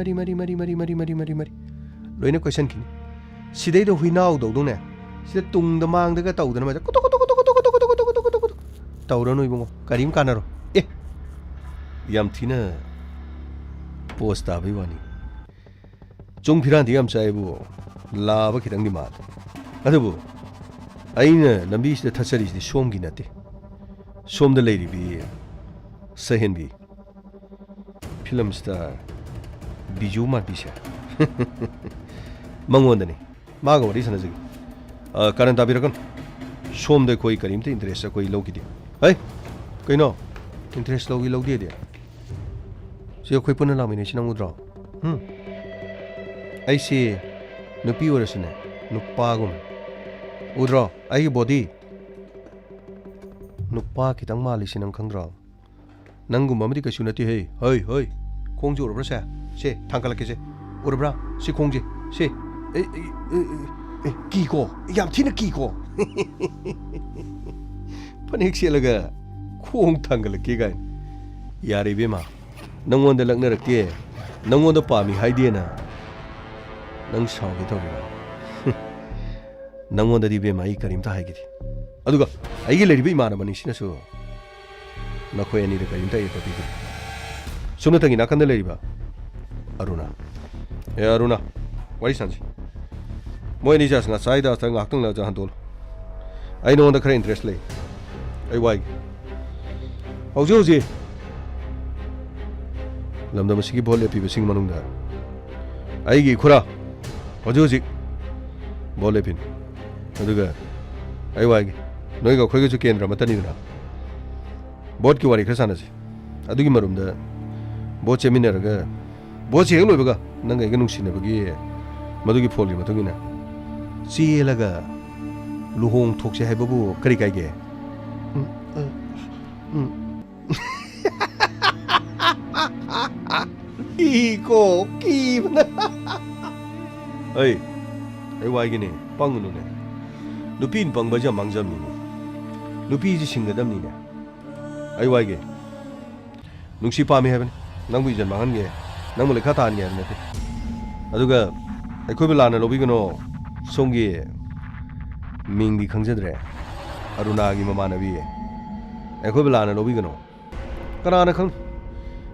ꯂꯣꯏꯅ ꯀꯣꯏꯁꯟꯈꯤꯅꯤ꯫ ꯁꯤꯗꯩꯗ ꯍꯨꯏꯅꯥꯎꯗꯧꯗꯧꯅꯦ, ꯁꯤꯗ ꯇꯨꯡꯗ ꯃꯥꯡꯗꯒ ꯇꯧꯗꯅ ꯃꯥꯁꯦ ꯀꯨꯇꯨꯛ ꯀꯨꯇꯨꯛ ꯀꯨꯇꯨꯛ ꯀꯨꯇꯨꯛ ꯀꯨꯇꯨꯛ ꯀꯨꯇꯨꯛ ꯀꯨꯇꯨꯛ ꯀꯨꯇꯨꯛ ꯇꯧꯔꯅꯨ ꯏꯕꯨꯡꯉꯣ, ꯀꯔꯤꯝ ꯀꯥꯟꯅꯔꯣꯏ꯫ ꯑꯦ, ꯌꯥꯝ ꯊꯤꯅ ꯄꯣꯁ ꯇꯥꯕꯩ ꯋꯥꯅꯤ꯫ ꯆꯨꯡ ꯐꯤꯔꯥꯟꯗꯤ ꯌꯥꯝ ꯆꯥꯏꯕꯨ, ꯂꯥꯕ ꯈꯤꯇꯪꯗꯤ ꯃꯥꯜꯂꯦ꯫ ꯑꯗꯨꯕꯨ ꯑꯩꯅ ꯂꯝꯕꯤꯁꯤꯗ ꯊꯠꯆꯔꯤꯁꯤꯗꯤ ꯁꯣꯝꯒꯤ ꯅꯠꯇꯦ꯫ ꯁꯣꯝꯗ ꯂꯩꯔꯤꯕꯤ ꯁꯍꯦꯟꯕꯤ, ꯐꯤꯂꯝꯁꯤꯗ ꯕꯤꯖꯨ ꯃꯥꯟꯕꯤꯁꯦ꯫ ꯃꯉꯣꯟꯗꯅꯤ꯫ ꯃꯥꯒ ꯋꯥꯔꯤ ꯁꯥꯟꯅꯖꯒꯦ꯫ ꯑ, ꯀꯥꯔꯟ ꯇꯥꯕꯤꯔꯛꯀꯅꯨ꯫ ꯁꯣꯝꯗ ꯑꯩꯈꯣꯏ ꯀꯔꯤꯝꯇ ꯏꯟꯇꯔꯦꯁ ꯑꯩꯈꯣꯏ ꯂꯧꯈꯤꯗꯦ꯫ ꯍꯩ! ꯀꯩꯅꯣ? ꯏꯟꯇꯔꯦꯁ ꯂꯧꯒꯤ ꯂꯧꯗꯦꯗꯤ? ꯁꯤ ꯑꯩꯈꯣꯏ ꯄꯨꯟꯅ ꯂꯥꯛꯃꯤꯟꯅꯩꯁꯤ ꯅꯪ ꯎꯗ꯭ꯔꯣ? ꯍꯨꯝ? ꯑꯩꯁꯤ ꯅꯨꯄꯤ ꯑꯣꯏꯔꯁꯨꯅꯦ, ꯅꯨꯄꯥꯒꯨꯝ꯫ ꯎꯗ꯭ꯔꯣ? ꯑꯩꯒꯤ ꯕꯣꯗꯤ꯫ ꯅꯨꯄꯥ ꯈꯤꯇꯪ ꯃꯥꯜꯂꯤꯁꯤ ꯅꯪ ꯈꯪꯗ꯭ꯔꯣ? ꯅꯪꯒꯨꯝꯕ ꯑꯃꯗꯤ ꯀꯩꯁꯨ ꯅꯠꯇꯦ ꯍꯦ꯫ ꯍꯩ, ꯍꯩ꯫ ꯈꯣꯡꯁꯦ ꯎꯔꯕ꯭ꯔꯥ ꯁꯦ? ꯁꯦ, ꯊꯥꯡꯒꯠꯂꯛꯀꯦꯁꯦ꯫ ꯎꯔꯕ꯭ꯔꯥ? ꯁꯤ ꯈꯣꯡꯁꯦ꯫ ꯁꯦ꯫ ꯑꯦ, ꯑꯦ, ꯑꯦ, ꯑꯦ, ꯑꯦ, ꯀꯤꯀꯣ? ꯌꯥꯝ ꯊꯤꯅ ꯀꯤꯀꯣ? ꯐꯅꯦꯛ ꯁꯦꯠꯂꯒ ꯈꯣꯡ ꯊꯥꯡꯒꯠꯂꯛꯀꯦ ꯀꯥꯏꯅ꯫ ꯌꯥꯔꯦ ꯏꯕꯦꯝꯃ, ꯅꯪꯉꯣꯟꯗ ꯂꯛꯅꯔꯛꯇꯦ, ꯅꯪꯉꯣꯟꯗ ꯄꯥꯝꯃꯤ ꯍꯥꯏꯗꯦꯅ ꯅꯪ ꯁꯥꯎꯒꯦ ꯇꯧꯔꯤꯔꯣ? ꯅꯪꯉꯣꯟꯗꯗꯤ ꯏꯕꯦꯝꯃ ꯑꯩ ꯀꯔꯤꯝꯇ ꯍꯥꯏꯈꯤꯗꯦ꯫ ꯑꯗꯨꯒ ꯑꯩꯒꯤ ꯂꯩꯔꯤꯕ ꯏꯃꯥꯟꯅꯕꯅꯤꯁꯤꯅꯁꯨ ꯅꯈꯣꯏ ꯑꯅꯤꯗ ꯀꯔꯤꯝꯇ ꯑꯌꯦꯠꯄ ꯄꯤꯈꯤꯗꯦ꯫ ꯁꯣꯝꯅ ꯊꯪꯒꯤ ꯅꯥꯀꯟꯗ ꯂꯩꯔꯤꯕ ꯑꯔꯨꯅꯥ꯫ ꯑꯦ ꯑꯔꯨꯅꯥ, ꯋꯥꯔꯤ ꯁꯥꯟꯁꯤ꯫ ꯃꯣꯏ ꯑꯅꯤꯁꯦ ꯑꯁ ꯉꯁꯥꯏꯗ ꯑꯁ ꯉꯥꯏꯍꯥꯛꯇꯪ ꯂꯩꯔꯒ ꯍꯟꯗꯣꯛꯂꯣ꯫ ꯑꯩ ꯅꯉꯣꯟꯗ ꯈꯔ ꯏꯟꯇꯔꯦꯁ ꯂꯩ꯫ ꯑꯩ ꯋꯥꯏꯒꯦ꯫ ꯍꯧꯖꯤꯛ ꯍꯧꯖꯤꯛ ꯂꯝꯗꯝ ꯑꯁꯤꯒꯤ ꯚꯣꯠ ꯂꯦꯞꯄꯤꯕꯁꯤꯡ ꯃꯅꯨꯡꯗ ꯑꯩꯒꯤ ꯏꯈꯨꯔꯥ ꯍꯧꯖꯤꯛ ꯍꯧꯖꯤꯛ ꯚꯣꯠ ꯂꯦꯞꯄꯤꯅꯤ꯫ ꯑꯗꯨꯒ ꯑꯩ ꯋꯥꯏꯒꯦ, ꯅꯣꯏꯒ ꯑꯩꯈꯣꯏꯒꯁꯨ ꯀꯦꯟꯗ꯭ꯔ ꯑꯃꯠꯇꯅꯤꯗꯅ꯫ ꯚꯣꯠꯀꯤ ꯋꯥꯔꯤ ꯈꯔ ꯁꯥꯟꯅꯁꯤ꯫ ꯑꯗꯨꯒꯤ ꯃꯔꯨꯝꯗ ꯚꯣꯠ ꯆꯦꯟꯃꯤꯟꯅꯔꯒ, ꯚꯣꯠꯁꯦ ꯍꯦꯛ ꯂꯣꯏꯕꯒ ꯅꯪꯒ ꯑꯩꯒ ꯅꯨꯡꯁꯤꯅꯕꯒꯤ ꯃꯗꯨꯒꯤ ꯐꯣꯜꯒꯤ ꯃꯇꯨꯡ ꯏꯟꯅ ꯆꯦꯜꯂꯒ ꯂꯨꯍꯣꯡ ꯊꯣꯛꯁꯦ ꯍꯥꯏꯕꯕꯨ ꯀꯔꯤ ꯀꯥꯏꯒꯦ? ꯎꯝ, ꯑ, ꯎꯝ꯫ ꯀꯤꯀꯣ, ꯀꯤꯕꯅ꯫ ꯑꯩ, ꯑꯩ ꯋꯥꯏꯒꯦꯅꯦ, ꯄꯪꯒꯅꯨꯅꯦ꯫ ꯅꯨꯄꯤꯅ ꯄꯪꯕꯁꯦ ꯌꯥꯝ ꯃꯥꯡꯖꯕꯅꯤꯅꯦ꯫ ꯅꯨꯄꯤꯁꯤ ꯁꯤꯡꯒꯗꯕꯅꯤꯅꯦ꯫ ꯑꯩ ꯋꯥꯏꯒꯦ꯫ ꯅꯨꯡꯁꯤ ꯄꯥꯝꯃꯤ ꯍꯥꯏꯕꯅꯤ꯫ ꯅꯪꯕꯨ ꯏꯖꯟ ꯃꯥꯡꯍꯟꯒꯦ, ꯅꯪꯕꯨ ꯂꯩꯈꯥ ꯇꯥꯍꯟꯒꯦ ꯍꯥꯏꯕ ꯅꯠꯇꯦ꯫ ꯑꯗꯨꯒ ꯑꯩꯈꯣꯏꯕꯨ ꯂꯥꯟꯅ ꯂꯧꯕꯤꯒꯅꯣ꯫ ꯁꯣꯝꯒꯤ ꯃꯤꯡꯗꯤ ꯈꯪꯖꯗ꯭ꯔꯦ꯫ ꯑꯔꯨꯅꯥꯒꯤ ꯃꯃꯥꯟꯅꯕꯤ꯫ ꯑꯩꯈꯣꯏꯕꯨ ꯂꯥꯟꯅ ꯂꯧꯕꯤꯒꯅꯣ꯫ ꯀꯅꯥꯅ ꯈꯪ?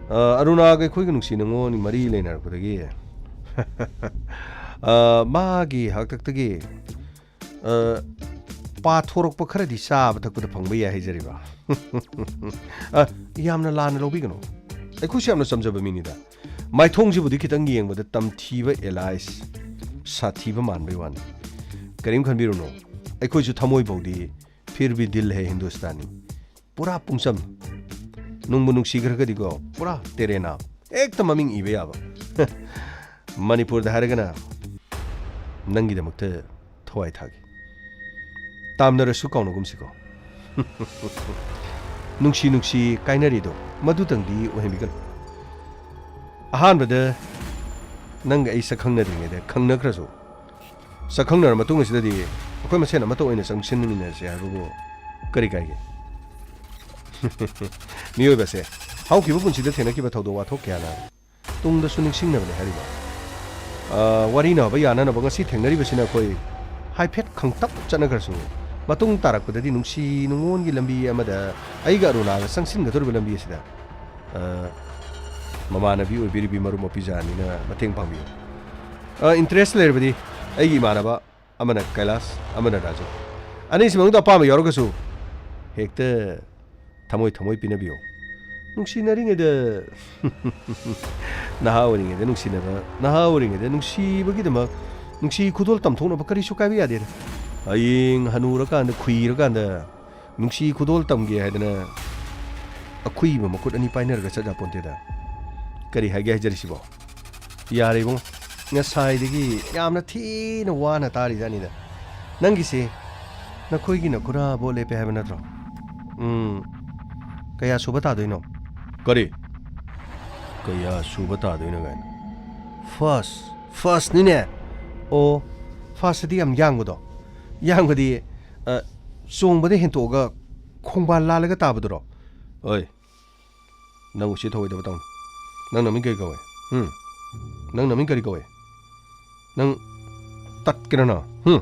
ꯑ, ꯑꯔꯨꯅꯥꯒ ꯑꯩꯈꯣꯏꯒ ꯅꯨꯡꯁꯤ ꯅꯨꯡꯉꯣꯟꯒꯤ ꯃꯔꯤ ꯂꯩꯅꯔꯛꯄꯗꯒꯤ, ꯑ, ꯃꯥꯒꯤ ꯍꯥꯛꯇꯛꯇꯒꯤ, ꯑ, ꯄꯥꯊꯣꯔꯛꯄ ꯈꯔꯗꯤ ꯆꯥꯕ ꯊꯛꯄꯗ ꯐꯪꯕ ꯌꯥꯏ ꯍꯥꯏꯖꯔꯤꯕ꯫ ꯑ, ꯌꯥꯝꯅ ꯂꯥꯟꯅ ꯂꯧꯕꯤꯒꯅꯨ꯫ ꯑꯩꯈꯣꯏꯁꯨ ꯌꯥꯝꯅ ꯆꯝꯖꯕ ꯃꯤꯅꯤꯗ꯫ ꯃꯥꯏꯊꯣꯡꯁꯤꯕꯨꯗꯤ ꯈꯤꯇꯪ ꯌꯦꯡꯕꯗ ꯇꯝꯊꯤꯕ ꯑꯦꯂꯥꯏꯁ, ꯁꯥꯊꯤꯕ ꯃꯥꯟꯕꯩ ꯋꯥꯅꯤ꯫ ꯀꯔꯤꯝ ꯈꯟꯕꯤꯔꯨꯅꯨ, ꯑꯩꯈꯣꯏꯁꯨ ꯊꯃꯣꯏ ꯐꯥꯎꯗꯤ ꯐꯤꯔ ꯚꯤ ꯗꯤꯜ ꯍꯦ ꯍꯤꯟꯗꯨꯁꯇꯥꯅꯤ꯫ ꯄꯨꯔꯥ ꯄꯨꯡꯆꯝ꯫ ꯅꯨꯡꯕꯨ ꯅꯨꯡꯁꯤꯈ꯭ꯔꯒꯗꯤꯀꯣ, ꯄꯨꯔꯥ ꯇꯦꯔꯦꯅꯥ꯫ ꯍꯦꯛꯇ ꯃꯃꯤꯡ ꯏꯕ ꯌꯥꯕ꯫ ꯃꯅꯤꯄꯨꯔꯗ ꯍꯥꯏꯔꯒꯅ ꯅꯪꯒꯤꯗꯃꯛꯇ ꯊꯋꯥꯏ ꯊꯥꯒꯦ꯫ ꯇꯥꯝꯅꯔꯁꯨ ꯀꯥꯎꯅꯒꯨꯝꯁꯤꯀꯣ꯫ ꯅꯨꯡꯁꯤ ꯅꯨꯡꯁꯤ ꯀꯥꯏꯅꯔꯤꯗꯣ ꯃꯗꯨꯇꯪꯗꯤ ꯑꯣꯏꯍꯟꯕꯤꯒꯅꯨ꯫ ꯑꯍꯥꯟꯕꯗ ꯅꯪꯒ ꯑꯩ ꯁꯛ ꯈꯪꯅꯗ꯭ꯔꯤꯉꯩꯗ ꯈꯪꯅꯈ꯭ꯔꯁꯨ, ꯁꯛ ꯈꯪꯅꯔ ꯃꯇꯨꯡ ꯑꯁꯤꯗꯗꯤ ꯑꯩꯈꯣꯏ ꯃꯁꯦꯟ ꯑꯃꯠꯇ ꯑꯣꯏꯅ ꯆꯪꯁꯤꯟꯃꯤꯟꯅꯁꯦ ꯍꯥꯏꯕꯕꯨ ꯀꯔꯤ ꯀꯥꯏꯒꯦ? ꯃꯤꯑꯣꯏꯕꯁꯦ ꯍꯧꯈꯤꯕ ꯄꯨꯟꯁꯤꯗ ꯊꯦꯡꯅꯈꯤꯕ ꯊꯧꯗꯣꯛ ꯋꯥꯊꯣꯛ ꯀꯌꯥꯅ ꯇꯨꯡꯗꯁꯨ ꯅꯤꯡꯁꯤꯡꯅꯕꯅꯦ ꯍꯥꯏꯔꯤꯕ꯫ ꯑ, ꯋꯥꯔꯤ ꯅꯕ ꯌꯥꯅꯅꯕ ꯉꯁꯤ ꯊꯦꯡꯅꯔꯤꯕꯁꯤꯅ ꯑꯩꯈꯣꯏ ꯍꯥꯏꯐꯦꯠ ꯈꯪꯇꯞ ꯆꯠꯅꯈ꯭ꯔꯁꯨ, ꯃꯇꯨꯡ ꯇꯥꯔꯛꯄꯗꯗꯤ ꯅꯨꯡꯁꯤ ꯅꯨꯡꯉꯣꯟꯒꯤ ꯂꯝꯕꯤ ꯑꯃꯗ ꯑꯩꯒ ꯑꯔꯨꯅꯥꯒ ꯆꯪꯁꯤꯟꯒꯗꯧꯔꯤꯕ ꯂꯝꯕꯤ ꯑꯁꯤꯗ, ꯑ, ꯃꯃꯥꯟꯅꯕꯤ ꯑꯣꯏꯕꯤꯔꯤꯕꯤ ꯃꯔꯨꯞ ꯃꯄꯤꯖꯥꯅꯤꯅ ꯃꯇꯦꯡ ꯄꯥꯡꯕꯤꯌꯨ꯫ ꯑ, interest ꯂꯩꯔꯕꯗꯤ ꯑꯩꯒꯤ ꯏꯃꯥꯟꯅꯕ ꯑꯃꯅ ꯀꯩꯂꯥꯁ, ꯑꯃꯅ ꯔꯥꯖꯨ꯫ ꯑꯅꯤꯁꯤ ꯃꯅꯨꯡꯗ ꯑꯄꯥꯝꯕ ꯌꯥꯎꯔꯒꯁꯨ ꯍꯦꯛꯇ ꯊꯃꯣꯏ ꯊꯃꯣꯏ ꯄꯤꯅꯕꯤꯌꯨ꯫ ꯅꯨꯡꯁꯤꯅꯔꯤꯉꯩꯗ, ꯅꯍꯥ ꯑꯣꯏꯔꯤꯉꯩꯗ ꯅꯨꯡꯁꯤꯅꯕ, ꯅꯍꯥ ꯑꯣꯏꯔꯤꯉꯩꯗ ꯅꯨꯡꯁꯤꯕꯒꯤꯗꯃꯛ ꯅꯨꯡꯁꯤ ꯈꯨꯗꯣꯜ ꯇꯝꯊꯣꯛꯅꯕ ꯀꯔꯤꯁꯨ ꯀꯥꯏꯕ ꯌꯥꯗꯦꯗ꯫ ꯍꯌꯦꯡ ꯍꯅꯨꯔꯀꯥꯟꯗ, ꯈꯨꯏꯔꯀꯥꯟꯗ ꯅꯨꯡꯁꯤ ꯈꯨꯗꯣꯜ ꯇꯝꯒꯦ ꯍꯥꯏꯗꯅ ꯑꯈꯨꯏꯕ ꯃꯈꯨꯠ ꯑꯅꯤ ꯄꯥꯏꯅꯔꯒ ꯆꯠ ꯌꯥꯄꯣꯟꯇꯦꯗ꯫ ꯀꯔꯤ ꯍꯥꯏꯒꯦ ꯍꯥꯏꯖꯔꯤꯁꯤꯕꯣ? ꯌꯥꯔꯦ ꯏꯕꯨꯡꯉꯣ, ꯉꯁꯥꯏꯗꯒꯤ ꯌꯥꯝꯅ ꯊꯤꯅ ꯋꯥꯅ ꯇꯥꯔꯤꯖꯥꯠꯅꯤꯗ꯫ ꯅꯪꯒꯤꯁꯦ ꯅꯈꯣꯏꯒꯤ ꯅꯈꯨꯔꯥ ꯚꯣꯠ ꯂꯦꯞꯄꯦ ꯍꯥꯏꯕ ꯅꯠꯇ꯭ꯔꯣ? ꯎꯝ, ꯀꯌꯥ ꯁꯨꯕ ꯇꯥꯗꯣꯏꯅꯣ? ꯀꯔꯤ? ꯀꯌꯥ ꯁꯨꯕ ꯇꯥꯗꯣꯏꯅꯣ ꯀꯥꯏꯅ? First, first ꯅꯤꯅꯦ꯫ ꯑꯣ, first ꯇꯗꯤ ꯌꯥꯝ ꯌꯥꯡꯕꯗꯣ꯫ ꯌꯥꯡꯕꯗꯤ, ꯑ, ꯆꯣꯡꯕꯗ ꯍꯦꯟꯇꯣꯛꯑꯒ ꯈꯣꯡꯕꯥꯜ ꯂꯥꯜꯂꯒ ꯇꯥꯕꯗꯨꯔꯣ? ꯑꯣꯏ, ꯅꯪ ꯎꯁꯤꯠ ꯊꯑꯣꯏꯗꯕ ꯇꯧꯅꯨ꯫ ꯅꯪ ꯅꯃꯤꯡ ꯀꯔꯤ ꯀꯧꯏ? ꯍꯨꯝ? ꯅꯪ ꯅꯃꯤꯡ ꯀꯔꯤ ꯀꯧꯏ? ꯅꯪ ꯇꯠꯀꯦꯔ ꯅꯪ? ꯍꯨꯝ?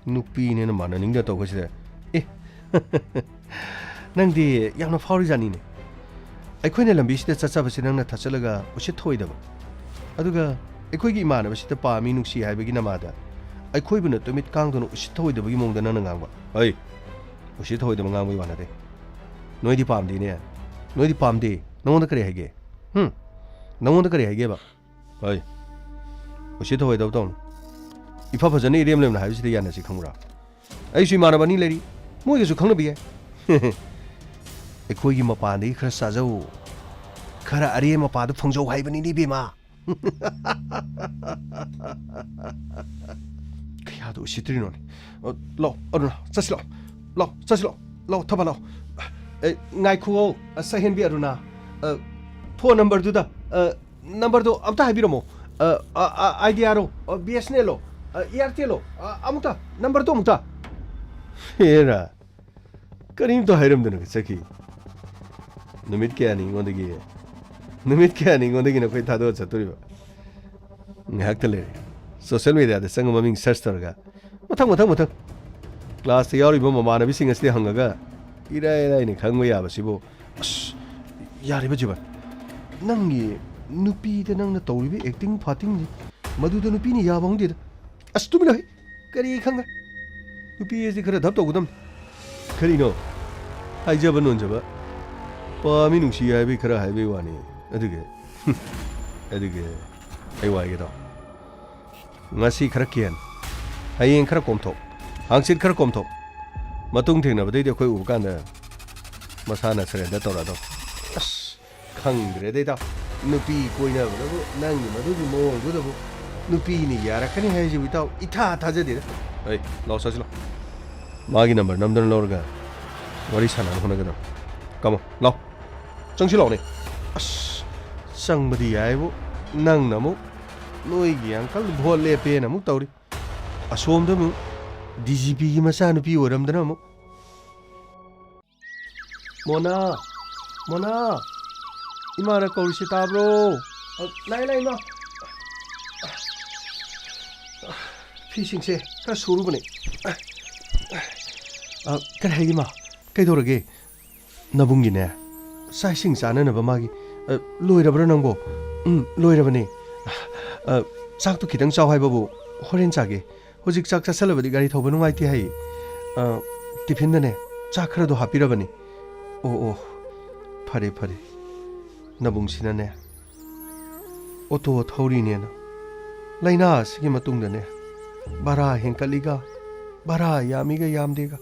ꯅꯨꯄꯤꯅꯦꯅ ꯃꯥꯟꯅꯅꯤꯡꯗ ꯇꯧꯕꯁꯤꯗ꯫ ꯑꯦ, ꯅꯪꯗꯤ ꯌꯥꯝꯅ ꯐꯥꯎꯔꯤꯖꯥꯠꯅꯤꯅꯦ꯫ ꯑꯩꯈꯣꯏꯅ ꯂꯝꯕꯤꯁꯤꯗ ꯆꯠꯆꯕꯁꯤ ꯅꯪꯅ ꯊꯠꯆꯜꯂꯒ ꯎꯁꯤꯠ ꯊꯑꯣꯏꯗꯕ꯫ ꯑꯗꯨꯒ ꯑꯩꯈꯣꯏꯒꯤ ꯏꯃꯥꯟꯅꯕꯁꯤꯗ ꯄꯥꯝꯃꯤ, ꯅꯨꯡꯁꯤ ꯍꯥꯏꯕꯒꯤ ꯅꯃꯥꯗ ꯑꯩꯈꯣꯏꯕꯨꯅ ꯇꯨꯃꯤꯠ ꯀꯥꯡꯗꯨꯅ ꯎꯁꯤꯠ ꯊꯑꯣꯏꯗꯕꯒꯤ ꯃꯑꯣꯡꯗ ꯅꯪꯅ ꯉꯥꯡꯕ꯫ ꯑꯩ ꯎꯁꯤꯠ ꯊꯑꯣꯏꯗꯕ ꯉꯥꯡꯕꯒꯤ ꯋꯥ ꯅꯠꯇꯦ꯫ ꯅꯣꯏꯗꯤ ꯄꯥꯝꯗꯦꯅꯦ꯫ ꯅꯣꯏꯗꯤ ꯄꯥꯝꯗꯦ꯫ ꯅꯉꯣꯟꯗ ꯀꯔꯤ ꯍꯥꯏꯒꯦ? ꯍꯨꯝ? ꯅꯉꯣꯟꯗ ꯀꯔꯤ ꯍꯥꯏꯒꯦꯕ? ꯍꯣꯏ꯫ ꯎꯁꯤꯠ ꯊꯑꯣꯏꯗꯕ ꯇꯧꯅꯨ꯫ ꯏꯐ ꯐꯖꯅ ꯏꯔꯦꯝ ꯂꯦꯝꯅ ꯍꯥꯏꯕꯁꯤꯗ ꯌꯥꯅꯁꯤ ꯈꯪꯕ꯭ꯔꯥ? ꯑꯩꯁꯨ ꯏꯃꯥꯟꯅꯕ ꯑꯅꯤ ꯂꯩꯔꯤ꯫ ꯃꯣꯏꯒꯁꯨ ꯈꯪꯅꯕ ꯌꯥꯏ꯫ ꯑꯩꯈꯣꯏꯒꯤ ꯃꯄꯥꯟꯗꯒꯤ ꯈꯔ ꯆꯥꯖꯧ꯫ ꯈꯔ ꯑꯔꯦꯝ ꯑꯄꯥꯗ ꯐꯪꯖꯧ ꯍꯥꯏꯕꯅꯤꯅꯦ, ꯏꯕꯦꯝꯃ꯫ ꯀꯌꯥꯗ ꯎꯁꯤꯠꯇ꯭ꯔꯤꯅꯣꯅꯦ꯫ ꯑ, ꯂꯥꯛꯑꯣ, ꯑꯔꯨꯅꯥ, ꯆꯠꯁꯤ ꯂꯥꯛꯑꯣ꯫ ꯂꯥꯛꯑꯣ, ꯆꯠꯁꯤ ꯂꯥꯛꯑꯣ꯫ ꯂꯥꯛꯑꯣ, ꯊꯕ ꯂꯥꯛꯑꯣ꯫ ꯑꯦ, ꯉꯥꯏꯈꯨꯑꯣ, ꯑ, ꯁꯛꯍꯦꯟꯕꯤ ꯑꯔꯨꯅꯥ꯫ ꯑ, ꯐꯣꯟ ꯅꯝꯕꯔꯗꯨꯗ, ꯑ, ꯅꯝꯕꯔꯗꯣ ꯑꯝꯇ ꯍꯥꯏꯕꯤꯔꯝꯃꯣ꯫ ꯑ, ꯑ, ꯑ, ꯑꯥꯏꯗꯤꯌꯥꯔꯣ? ꯑ, ꯕꯤ ꯑꯦꯁ ꯑꯦꯟ ꯑꯦꯜꯂꯣ? ꯑ, ꯑꯦꯌꯥꯔꯇꯦꯜꯂꯣ? ꯑ, ꯑꯃꯨꯛꯇ, ꯅꯝꯕꯔꯗꯣ ꯑꯃꯨꯛꯇ꯫ ꯍꯦꯔꯥ, ꯀꯔꯤꯝꯇ ꯍꯥꯏꯔꯝꯗꯅꯒ ꯆꯠꯈꯤ꯫ ꯅꯨꯃꯤꯠ ꯀꯌꯥꯅꯤ ꯑꯩꯉꯣꯟꯗꯒꯤ, ꯅꯨꯃꯤꯠ ꯀꯌꯥꯅꯤ ꯑꯩꯉꯣꯟꯗꯒꯤ ꯅꯈꯣꯏ ꯊꯥꯗꯣꯛꯑ ꯆꯠꯇꯣꯔꯤꯕ? ꯉꯥꯏꯍꯥꯛꯇ ꯂꯩꯔꯦ꯫ ꯁꯣꯁꯤꯌꯦꯜ ꯃꯦꯗꯤꯌꯥꯗ ꯆꯪꯉ ꯃꯃꯤꯡ ꯁꯔꯆ ꯇꯧꯔꯒ, ꯃꯊꯪ, ꯃꯊꯪ, ꯃꯊꯪ꯫ ꯀ꯭ꯂꯥꯁꯇ ꯌꯥꯎꯔꯤꯕ ꯃꯃꯥꯟꯅꯕꯤꯁꯤꯡ ꯑꯁꯤꯗ ꯍꯪꯉꯒ, ꯏꯔꯥꯏ ꯂꯥꯏꯅ ꯈꯪꯕ ꯌꯥꯕꯁꯤꯕꯨ꯫ ꯑꯁ, ꯌꯥꯔꯦꯕ ꯖꯤꯕꯟ, ꯅꯪꯒꯤ ꯅꯨꯄꯤꯗ ꯅꯪꯅ ꯇꯧꯔꯤꯕ ꯑꯦꯛꯇꯤꯡ ꯐꯥꯛꯇꯤꯡꯁꯤ, ꯃꯗꯨꯗ ꯅꯨꯄꯤꯅ ꯌꯥꯕ ꯍꯧꯅꯗꯦꯗ꯫ ꯑꯁ, ꯇꯨꯃꯤꯟ ꯂꯩꯌꯨ꯫ ꯀꯔꯤ ꯈꯪꯒ? ꯅꯨꯄꯤ ꯑꯁꯤ ꯈꯔ ꯙꯞ ꯇꯧꯒꯗꯕꯅꯤ꯫ ꯀꯔꯤꯅꯣ? ꯍꯥꯏꯖꯕ ꯅꯣꯟꯖꯕ꯫ ꯄꯥꯝꯃꯤ ꯅꯨꯡꯁꯤ ꯍꯥꯏꯕꯒꯤ ꯈꯔ ꯍꯥꯏꯕꯒꯤ ꯋꯥꯅꯤ꯫ ꯑꯗꯨꯒꯤ, ꯑꯗꯨꯒꯤ ꯑꯩ ꯋꯥꯏꯒꯦ ꯇꯧ꯫ ꯉꯁꯤ ꯈꯔ ꯀꯦꯟ, ꯍꯌꯦꯡ ꯈꯔ ꯀꯣꯝꯊꯣꯛ, ꯍꯥꯡꯆꯤꯠ ꯈꯔ ꯀꯣꯝꯊꯣꯛ꯫ ꯃꯇꯨꯡ ꯊꯦꯡꯅꯕꯗꯩꯗꯤ ꯑꯩꯈꯣꯏ ꯎꯕ ꯀꯥꯟꯗ ꯃꯁꯥꯅ ꯁꯔꯦꯟꯗꯔ ꯇꯧꯔꯛꯑꯗꯧ꯫ ꯑꯁ, ꯈꯪꯗ꯭ꯔꯦꯗ, ꯏꯇꯥꯎ꯫ ꯅꯨꯄꯤ ꯀꯣꯏꯅꯕꯗꯕꯨ ꯅꯪꯒꯤ ꯃꯗꯨꯒꯤ ꯃꯑꯣꯡꯗꯨꯗꯕꯨ ꯅꯨꯄꯤꯅ ꯌꯥꯔꯛꯀꯅꯤ ꯍꯥꯏꯁꯤꯕꯨ, ꯏꯇꯥꯎ, ꯏꯊꯥ ꯊꯥꯖꯗꯦꯗ꯫ ꯑꯩ, ꯂꯥꯎ, ꯆꯠꯁꯤ ꯂꯥꯎ꯫ ꯃꯥꯒꯤ ꯅꯝꯕꯔ ꯅꯝꯗꯅ ꯂꯧꯔꯒ ꯋꯥꯔꯤ ꯁꯥꯟꯅꯅꯕ ꯍꯣꯠꯅꯒꯗꯕꯅꯤ꯫ ꯀꯃꯣ, ꯂꯥꯎ꯫ ꯆꯪꯁꯤ ꯂꯥꯎꯅꯦ꯫ ꯑꯁ, ꯆꯪꯕꯗꯤ ꯌꯥꯏꯕꯨ, ꯅꯪꯅ ꯑꯃꯨꯛ ꯅꯣꯏꯒꯤ ꯑꯪꯀꯜ ꯚꯣꯠ ꯂꯦꯞꯄꯦꯅ ꯑꯃꯨꯛ ꯇꯧꯔꯤ꯫ ꯑꯁꯣꯝꯗ ꯑꯃꯨꯛ ꯗꯤ ꯖꯤ ꯄꯤꯒꯤ ꯃꯆꯥꯅꯨꯄꯤ ꯑꯣꯏꯔꯝꯗꯅ ꯑꯃꯨꯛ꯫ ꯃꯣꯅꯥ! ꯃꯣꯅꯥ! ꯏꯃꯥꯅ ꯀꯧꯔꯤꯁꯦ ꯇꯥꯕ꯭ꯔꯣ? ꯑ, ꯂꯥꯛꯑꯦ, ꯂꯥꯛꯑꯦ, ꯏꯃꯥ꯫ ꯐꯤꯁꯤꯡꯁꯦ ꯈꯔ ꯁꯨꯔꯨꯕꯅꯦ꯫ ꯑ, ꯀꯔꯤ ꯍꯥꯏꯒꯦ, ꯏꯃꯥ? ꯀꯩꯗꯧꯔꯒꯦ? ꯅꯕꯨꯡꯒꯤꯅꯦ, ꯆꯥꯛ ꯏꯁꯤꯡ ꯆꯥꯅꯅꯕ ꯃꯥꯒꯤ, ꯑ, ꯂꯣꯏꯔꯕ꯭ꯔꯥ ꯅꯪꯕꯣ? ꯎꯝ, ꯂꯣꯏꯔꯕꯅꯦ꯫ ꯑ, ꯆꯥꯛꯇꯣ ꯈꯤꯇꯪ ꯆꯥꯎ ꯍꯥꯏꯕꯕꯨ, ꯍꯣꯔꯦꯟ ꯆꯥꯒꯦ꯫ ꯍꯧꯖꯤꯛ ꯆꯥꯛ ꯆꯥꯁꯜꯂꯕꯗꯤ ꯒꯥꯔꯤ ꯊꯧꯕ ꯅꯨꯡꯉꯥꯏꯇꯦ ꯍꯥꯏꯌꯦ꯫ ꯑ, ꯇꯤꯐꯤꯟꯗꯅꯦ, ꯆꯥꯛ ꯈꯔꯗꯣ ꯍꯥꯞꯄꯤꯔꯕꯅꯤ꯫ ꯑꯣ, ꯑꯣ, ꯐꯔꯦ, ꯐꯔꯦ꯫ ꯅꯕꯨꯡꯁꯤꯅꯅꯦ, ꯑꯣꯇꯣ ꯊꯧꯔꯤꯅꯦꯅ ꯂꯥꯏꯅꯥ ꯑꯁꯤꯒꯤ ꯃꯇꯨꯡꯗꯅꯦ, ꯚꯔꯥ ꯍꯦꯟꯀꯠꯂꯤꯒ, ꯚꯔꯥ ꯌꯥꯝꯃꯤꯒ ꯌꯥꯝꯗꯦꯒ,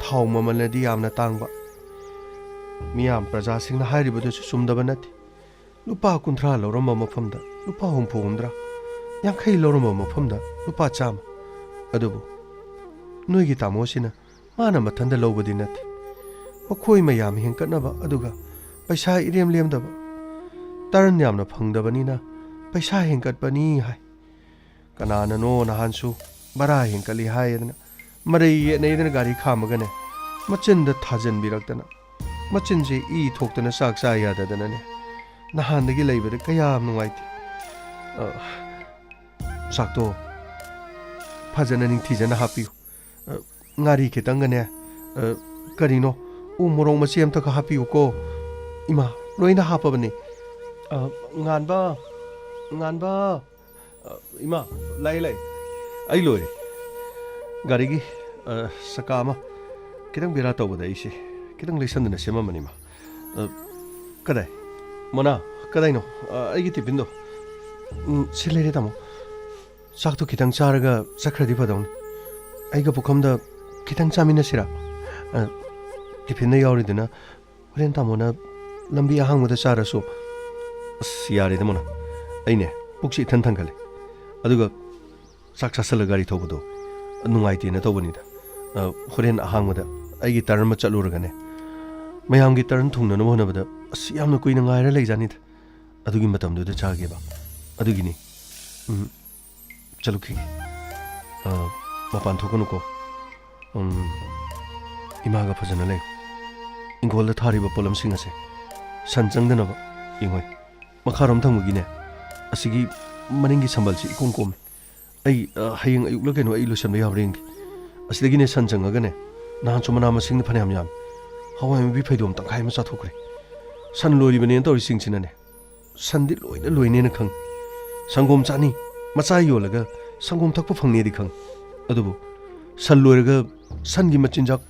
ꯊꯥꯎ ꯃꯃꯜꯅꯗꯤ ꯌꯥꯝꯅ ꯇꯥꯡꯕ꯫ ꯃꯤꯌꯥꯝ ꯄ꯭ꯔꯖꯥꯁꯤꯡꯅ ꯍꯥꯏꯔꯤꯕꯗꯨꯁꯨ ꯆꯨꯝꯗꯕ ꯅꯠꯇꯦ꯫ ꯂꯨꯄꯥ ꯀꯨꯟꯊ꯭ꯔꯥ ꯂꯧꯔꯝꯕ ꯃꯐꯝꯗ ꯂꯨꯄꯥ ꯍꯨꯝꯐꯨ ꯍꯨꯝꯗ꯭ꯔꯥ, ꯌꯥꯡꯈꯩ ꯂꯧꯔꯝꯕ ꯃꯐꯝꯗ ꯂꯨꯄꯥ ꯆꯥꯝꯃ꯫ ꯑꯗꯨꯕꯨ ꯅꯣꯏꯒꯤ ꯇꯥꯃꯣꯁꯤꯅ ꯃꯥꯅ ꯃꯊꯟꯗ ꯂꯧꯕꯗꯤ ꯅꯠꯇꯦ꯫ ꯃꯈꯣꯏ ꯃꯌꯥꯝ ꯍꯦꯟꯀꯠꯅꯕ, ꯑꯗꯨꯒ ꯄꯩꯁꯥ ꯏꯔꯦꯝ ꯂꯦꯝꯗꯕ, ꯇꯔꯟ ꯌꯥꯝꯅ ꯐꯪꯗꯕꯅꯤꯅ ꯄꯩꯁꯥ ꯍꯦꯟꯀꯠꯄꯅꯤ ꯍꯥꯏ꯫ ꯀꯅꯥꯅꯅꯣ ꯅꯍꯥꯟꯁꯨ ꯚꯔꯥ ꯍꯦꯟꯀꯠꯂꯤ ꯍꯥꯏꯗꯅ ꯃꯔꯩ ꯌꯦꯠꯅꯩꯗꯅ ꯒꯥꯔꯤ ꯈꯥꯝꯃꯒꯅꯦ, ꯃꯆꯤꯟꯗ ꯊꯥꯖꯤꯟꯕꯤꯔꯛꯇꯅ, ꯃꯆꯤꯟꯁꯦ ꯏ ꯊꯣꯛꯇꯅ ꯆꯥꯛ ꯆꯥ ꯌꯥꯗꯗꯅꯅꯦ, ꯅꯍꯥꯟꯗꯒꯤ ꯂꯩꯕꯗ ꯀꯌꯥꯝ ꯅꯨꯡꯉꯥꯏꯇꯦ꯫ ꯑ, ꯆꯥꯛꯇꯣ ꯐꯖꯅ ꯅꯤꯡꯊꯤꯖꯅ ꯍꯥꯞꯄꯤꯌꯨ꯫ ꯑ, ꯉꯥꯔꯤ ꯈꯤꯇꯪꯒꯅꯦ, ꯑ, ꯀꯔꯤꯅꯣ, ꯎ ꯃꯣꯔꯣꯛ ꯃꯆꯦ ꯑꯝꯇꯒ ꯍꯥꯞꯄꯤꯌꯨꯀꯣ꯫ ꯏꯃꯥ, ꯂꯣꯏꯅ ꯍꯥꯞꯄꯕꯅꯤ꯫ ꯑ, ꯉꯥꯟꯕ, ꯉꯥꯟꯕ꯫ ꯑ, ꯏꯃꯥ, ꯂꯥꯛꯑꯦ, ꯂꯥꯛꯑꯦ꯫ ꯑꯩ ꯂꯣꯏꯔꯦ꯫ ꯒꯥꯔꯤꯒꯤ, ꯑ, ꯆꯀꯥ ꯑꯃ ꯈꯤꯇꯪ ꯕꯦꯔꯥ ꯇꯧꯕꯗ ꯑꯩꯁꯦ ꯈꯤꯇꯪ ꯂꯩꯁꯟꯗꯅ ꯁꯦꯝꯃꯝꯕꯅꯤ, ꯏꯃꯥ꯫ ꯑ, ꯀꯗꯥꯏ? ꯃꯣꯅꯥ, ꯀꯗꯥꯏꯅꯣ? ꯑ, ꯑꯩꯒꯤ ꯇꯤꯐꯤꯟꯗꯣ꯫ ꯎꯝ, ꯁꯤ ꯂꯩꯔꯦ, ꯇꯥꯃꯣ꯫ ꯆꯥꯛꯇꯣ ꯈꯤꯇꯪ ꯆꯥꯔꯒ ꯆꯠꯈ꯭ꯔꯗꯤ ꯐꯗꯧꯅꯤ꯫ ꯑꯩꯒ ꯄꯨꯈꯝꯗ ꯈꯤꯇꯪ ꯆꯥꯃꯤꯟꯅꯁꯤꯔꯥ? ꯑ, ꯇꯤꯐꯤꯟꯗ ꯌꯥꯎꯔꯤꯗꯨꯅ ꯍꯣꯔꯦꯟ ꯇꯥꯃꯣꯅ ꯂꯝꯕꯤ ꯑꯍꯥꯡꯕꯗ ꯆꯥꯔꯁꯨ꯫ ꯑꯁ, ꯌꯥꯔꯦꯗ, ꯃꯣꯅꯥ꯫ ꯑꯩꯅꯦ, ꯄꯨꯛꯁꯦ ꯏꯊꯟ ꯊꯟꯒꯠꯂꯦ꯫ ꯑꯗꯨꯒ ꯆꯥꯛ ꯆꯥꯁꯜꯂꯒ ꯒꯥꯔꯤ ꯊꯧꯕꯗꯣ ꯅꯨꯡꯉꯥꯏꯇꯦꯅ ꯇꯧꯕꯅꯤꯗ꯫ ꯑ, ꯍꯣꯔꯦꯟ ꯑꯍꯥꯡꯕꯗ ꯑꯩꯒꯤ ꯇꯔꯟ ꯑꯃ ꯆꯠꯂꯨꯔꯒꯅꯦ, ꯃꯌꯥꯝꯒꯤ ꯇꯔꯟ ꯊꯨꯡꯅꯅꯕ ꯍꯣꯠꯅꯕꯗ, ꯑꯁ, ꯌꯥꯝꯅ ꯀꯨꯏꯅ ꯉꯥꯏꯔ ꯂꯩꯖꯥꯠꯅꯤꯗ꯫ ꯑꯗꯨꯒꯤ ꯃꯇꯝꯗꯨꯗ ꯆꯥꯒꯦꯕ꯫ ꯑꯗꯨꯒꯤꯅꯤ꯫ ꯎꯝ, ꯆꯠꯂꯨꯈꯤꯒꯦ꯫ ꯑ, ꯃꯄꯥꯟ ꯊꯣꯛꯀꯅꯨꯀꯣ꯫ ꯎꯝ, ꯏꯃꯥꯒ ꯐꯖꯅ ꯂꯩꯌꯨ꯫ ꯏꯪꯈꯣꯜꯗ ꯊꯥꯔꯤꯕ ꯄꯣꯠꯂꯝꯁꯤꯡ ꯑꯁꯦ ꯁꯟ ꯆꯪꯗꯅꯕ ꯌꯦꯡꯉꯣꯏ꯫ ꯃꯈꯥꯔꯣꯝ ꯊꯪꯕꯒꯤꯅꯦ, ꯑꯁꯤꯒꯤ ꯃꯅꯤꯡꯒꯤ ꯁꯝꯕꯜꯁꯤ ꯏꯀꯣꯝ ꯀꯣꯝꯃꯦ꯫ ꯑꯩ, ꯑ, ꯍꯌꯦꯡ ꯑꯌꯨꯛꯂ ꯀꯩꯅꯣ ꯑꯩ ꯂꯣꯏꯁꯟꯕ ꯌꯥꯕ꯭ꯔꯥ ꯌꯦꯡꯒꯦ꯫ ꯑꯁꯤꯗꯒꯤꯅꯦ ꯁꯟ ꯆꯪꯉꯒꯅꯦ, ꯅꯍꯥꯟꯁꯨ ꯃꯅꯥ ꯃꯁꯤꯡꯅ ꯐꯅꯌꯥꯝ ꯌꯥꯝꯃꯤ꯫ ꯍꯋꯥꯏ ꯃꯨꯕꯤ ꯐꯩꯗꯣꯝ ꯇꯪꯈꯥꯏ ꯑꯃ ꯆꯥꯊꯣꯛꯈ꯭ꯔꯦ꯫ ꯁꯟ ꯂꯣꯏꯔꯤꯕꯅꯦꯅ ꯇꯧꯔꯤꯁꯤꯡꯁꯤꯅꯅꯦ, ꯁꯟꯗꯤ ꯂꯣꯏꯅ ꯂꯣꯏꯅꯦꯅ ꯈꯪꯉꯤ꯫ ꯁꯪꯒꯣꯝ ꯆꯥꯅꯤ, ꯃꯆꯥ ꯌꯣꯜꯂꯒ ꯁꯪꯒꯣꯝ ꯊꯛꯄ ꯐꯪꯅꯦꯗꯤ ꯈꯪꯉꯤ꯫ ꯑꯗꯨꯕꯨ ꯁꯟ ꯂꯣꯏꯔꯒ ꯁꯟꯒꯤ ꯃꯆꯤꯟꯖꯥꯛ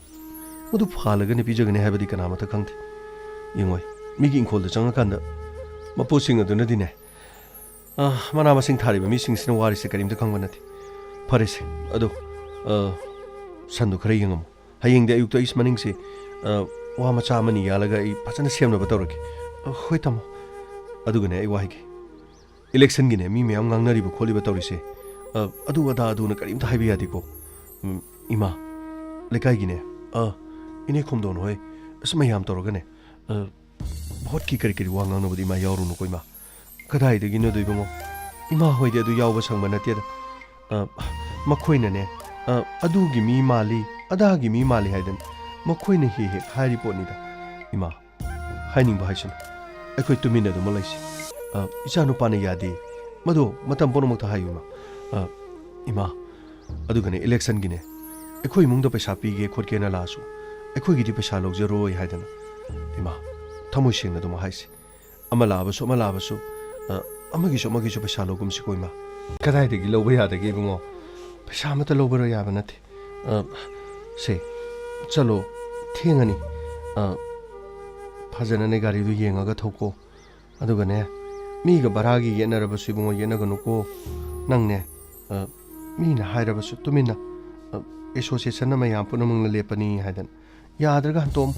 ꯃꯗꯨ ꯐꯥꯜꯂꯒꯅꯤ ꯄꯤꯖꯒꯅꯤ ꯍꯥꯏꯕꯗꯤ ꯀꯅꯥꯃꯠꯇ ꯈꯪꯗꯦ꯫ ꯌꯦꯡꯉꯣꯏ, ꯃꯤꯒꯤ ꯏꯪꯈꯣꯜꯗ ꯆꯪꯉꯀꯥꯟꯗ ꯃꯄꯨꯁꯤꯡ ꯑꯗꯨꯅꯗꯤꯅꯦ, ꯑ, "ꯃꯅꯥ ꯃꯁꯤꯡ ꯊꯥꯔꯤꯕ ꯃꯤꯁꯤꯡꯁꯤꯅ ꯋꯥꯔꯤꯁꯦ ꯀꯔꯤꯝꯇ ꯈꯪꯕ ꯅꯠꯇꯦ꯫ ꯐꯔꯦꯁꯦ, ꯑꯗꯣ, ꯑ, ꯁꯟꯗꯣ ꯈꯔ ꯌꯦꯡꯉꯝꯃꯣ꯫ ꯍꯌꯦꯡꯗꯤ ꯑꯌꯨꯛꯇ ꯑꯩ ꯃꯅꯤꯡꯁꯦ, ꯑ, ꯋꯥ ꯃꯆꯥ ꯑꯃꯅꯤ ꯌꯥꯜꯂꯒ ꯑꯩ ꯐꯖꯅ ꯁꯦꯝꯅꯕ ꯇꯧꯔꯒꯦ꯫" "ꯑ, ꯍꯣꯏ ꯇꯥꯃꯣ꯫ ꯑꯗꯨꯒꯅꯦ, ꯑꯩ ꯋꯥ ꯍꯥꯏꯒꯦ꯫ ꯏꯂꯦꯛꯁꯟꯒꯤꯅꯦ, ꯃꯤ ꯃꯌꯥꯝ ꯉꯥꯡꯅꯔꯤꯕ ꯈꯣꯠꯂꯤꯕ ꯇꯧꯔꯤꯁꯦ, ꯑ, ꯑꯗꯨ ꯑꯗꯥ ꯑꯗꯨꯅ ꯀꯔꯤꯝꯇ ꯍꯥꯏꯕ ꯌꯥꯗꯦꯀꯣ꯫ ꯎꯝ, ꯏꯃꯥ, ꯂꯩꯀꯥꯏꯒꯤꯅꯦ, ꯑ, ꯏꯅꯦ ꯈꯣꯝꯗꯣꯟ ꯍꯣꯏ, ꯑꯁ, ꯃꯌꯥꯝ ꯇꯧꯔꯒꯅꯦ, ꯑ, ꯚꯣꯠꯀꯤ ꯀꯔꯤ ꯀꯔꯤ ꯋꯥ ꯉꯥꯡꯅꯕꯗꯤ ꯏꯃꯥ ꯌꯥꯎꯔꯨꯅꯨꯀꯣ ꯏꯃꯥ꯫ ꯀꯗꯥꯏꯗꯒꯤꯅꯣꯗꯣ ꯏꯕꯨꯡꯉꯣ? ꯏꯃꯥ ꯍꯣꯏꯗꯤ ꯑꯗꯨ ꯌꯥꯎꯕ ꯁꯪꯕ ꯅꯠꯇꯦꯗ꯫ ꯑ, ꯃꯈꯣꯏꯅꯅꯦ, ꯑ, ꯑꯗꯨꯒꯤ ꯃꯤ ꯃꯥꯜꯂꯤ, ꯑꯗꯥꯒꯤ ꯃꯤ ꯃꯥꯜꯂꯤ ꯍꯥꯏꯗꯅ ꯃꯈꯣꯏꯅ ꯍꯦꯛ ꯍꯦꯛ ꯍꯥꯏꯔꯤ ꯄꯣꯠꯅꯤꯗ ꯏꯃꯥ꯫ ꯍꯥꯏꯅꯤꯡꯕ ꯍꯥꯏꯁꯅꯨ꯫ ꯑꯩꯈꯣꯏ ꯇꯨꯃꯤꯟꯅ ꯑꯗꯨꯃꯛ ꯂꯩꯁꯤ꯫ ꯑ, ꯏꯆꯥ ꯅꯨꯄꯥꯅ ꯌꯥꯗꯦ꯫ ꯃꯗꯨ ꯃꯇꯝ ꯄꯨꯝꯅꯃꯛꯇ ꯍꯥꯏꯌꯨ, ꯏꯃꯥ꯫ ꯑ, ꯏꯃꯥ, ꯑꯗꯨꯒꯅꯦ, ꯏꯂꯦꯛꯁꯟꯒꯤꯅꯦ, ꯑꯩꯈꯣꯏ ꯏꯃꯨꯡꯗ ꯄꯩꯁꯥ ꯄꯤꯒꯦ ꯈꯣꯠꯀꯦꯅ ꯂꯥꯛꯑꯁꯨ, ꯑꯩꯈꯣꯏꯒꯤꯗꯤ ꯄꯩꯁꯥ ꯂꯧꯖꯔꯣꯏ ꯍꯥꯏꯗꯅ, ꯏꯃꯥ, ꯊꯃꯣꯏ ꯁꯦꯡꯅ ꯑꯗꯨꯃꯛ ꯍꯥꯏꯁꯤ꯫ ꯑꯃ ꯂꯥꯛꯑꯕꯁꯨ, ꯑꯃ ꯂꯥꯛꯑꯕꯁꯨ, ꯑ, ꯑꯃꯒꯤꯁꯨ, ꯑꯃꯒꯤꯁꯨ ꯄꯩꯁꯥ ꯂꯧꯒꯨꯝꯁꯤꯀꯣ, ꯏꯃꯥ꯫ ꯀꯗꯥꯏꯗꯒꯤ ꯂꯧꯕ ꯌꯥꯗꯒꯦ, ꯏꯕꯨꯡꯉꯣ? ꯄꯩꯁꯥ ꯑꯃꯠꯇ ꯂꯧꯕꯔꯣ ꯌꯥꯕ ꯅꯠꯇꯦ꯫ ꯑ, ꯁꯦ, ꯆꯠꯂꯣ, ꯊꯦꯡꯉꯅꯤ꯫ ꯑ, ꯐꯖꯅꯅꯦ ꯒꯥꯔꯤꯗꯨ ꯌꯦꯡꯉꯒ ꯊꯧꯀꯣ꯫ ꯑꯗꯨꯒꯅꯦ, ꯃꯤꯒ ꯚꯔꯥꯒꯤ ꯌꯦꯠꯅꯔꯕꯁꯨ, ꯏꯕꯨꯡꯉꯣ, ꯌꯦꯠꯅꯒꯅꯨꯀꯣ꯫ ꯅꯪꯅꯦ, ꯑ, ꯃꯤꯅ ꯍꯥꯏꯔꯕꯁꯨ ꯇꯨꯃꯤꯟꯅ, ꯑ, ꯑꯦꯁꯣꯁꯤꯌꯦꯁꯟꯅ ꯃꯌꯥꯝ ꯄꯨꯝꯅꯃꯛꯅ ꯂꯦꯞꯄꯅꯤ ꯍꯥꯏꯗꯅ ꯌꯥꯗ꯭ꯔꯒ ꯍꯟꯇꯣꯛꯑꯝꯃꯨ꯫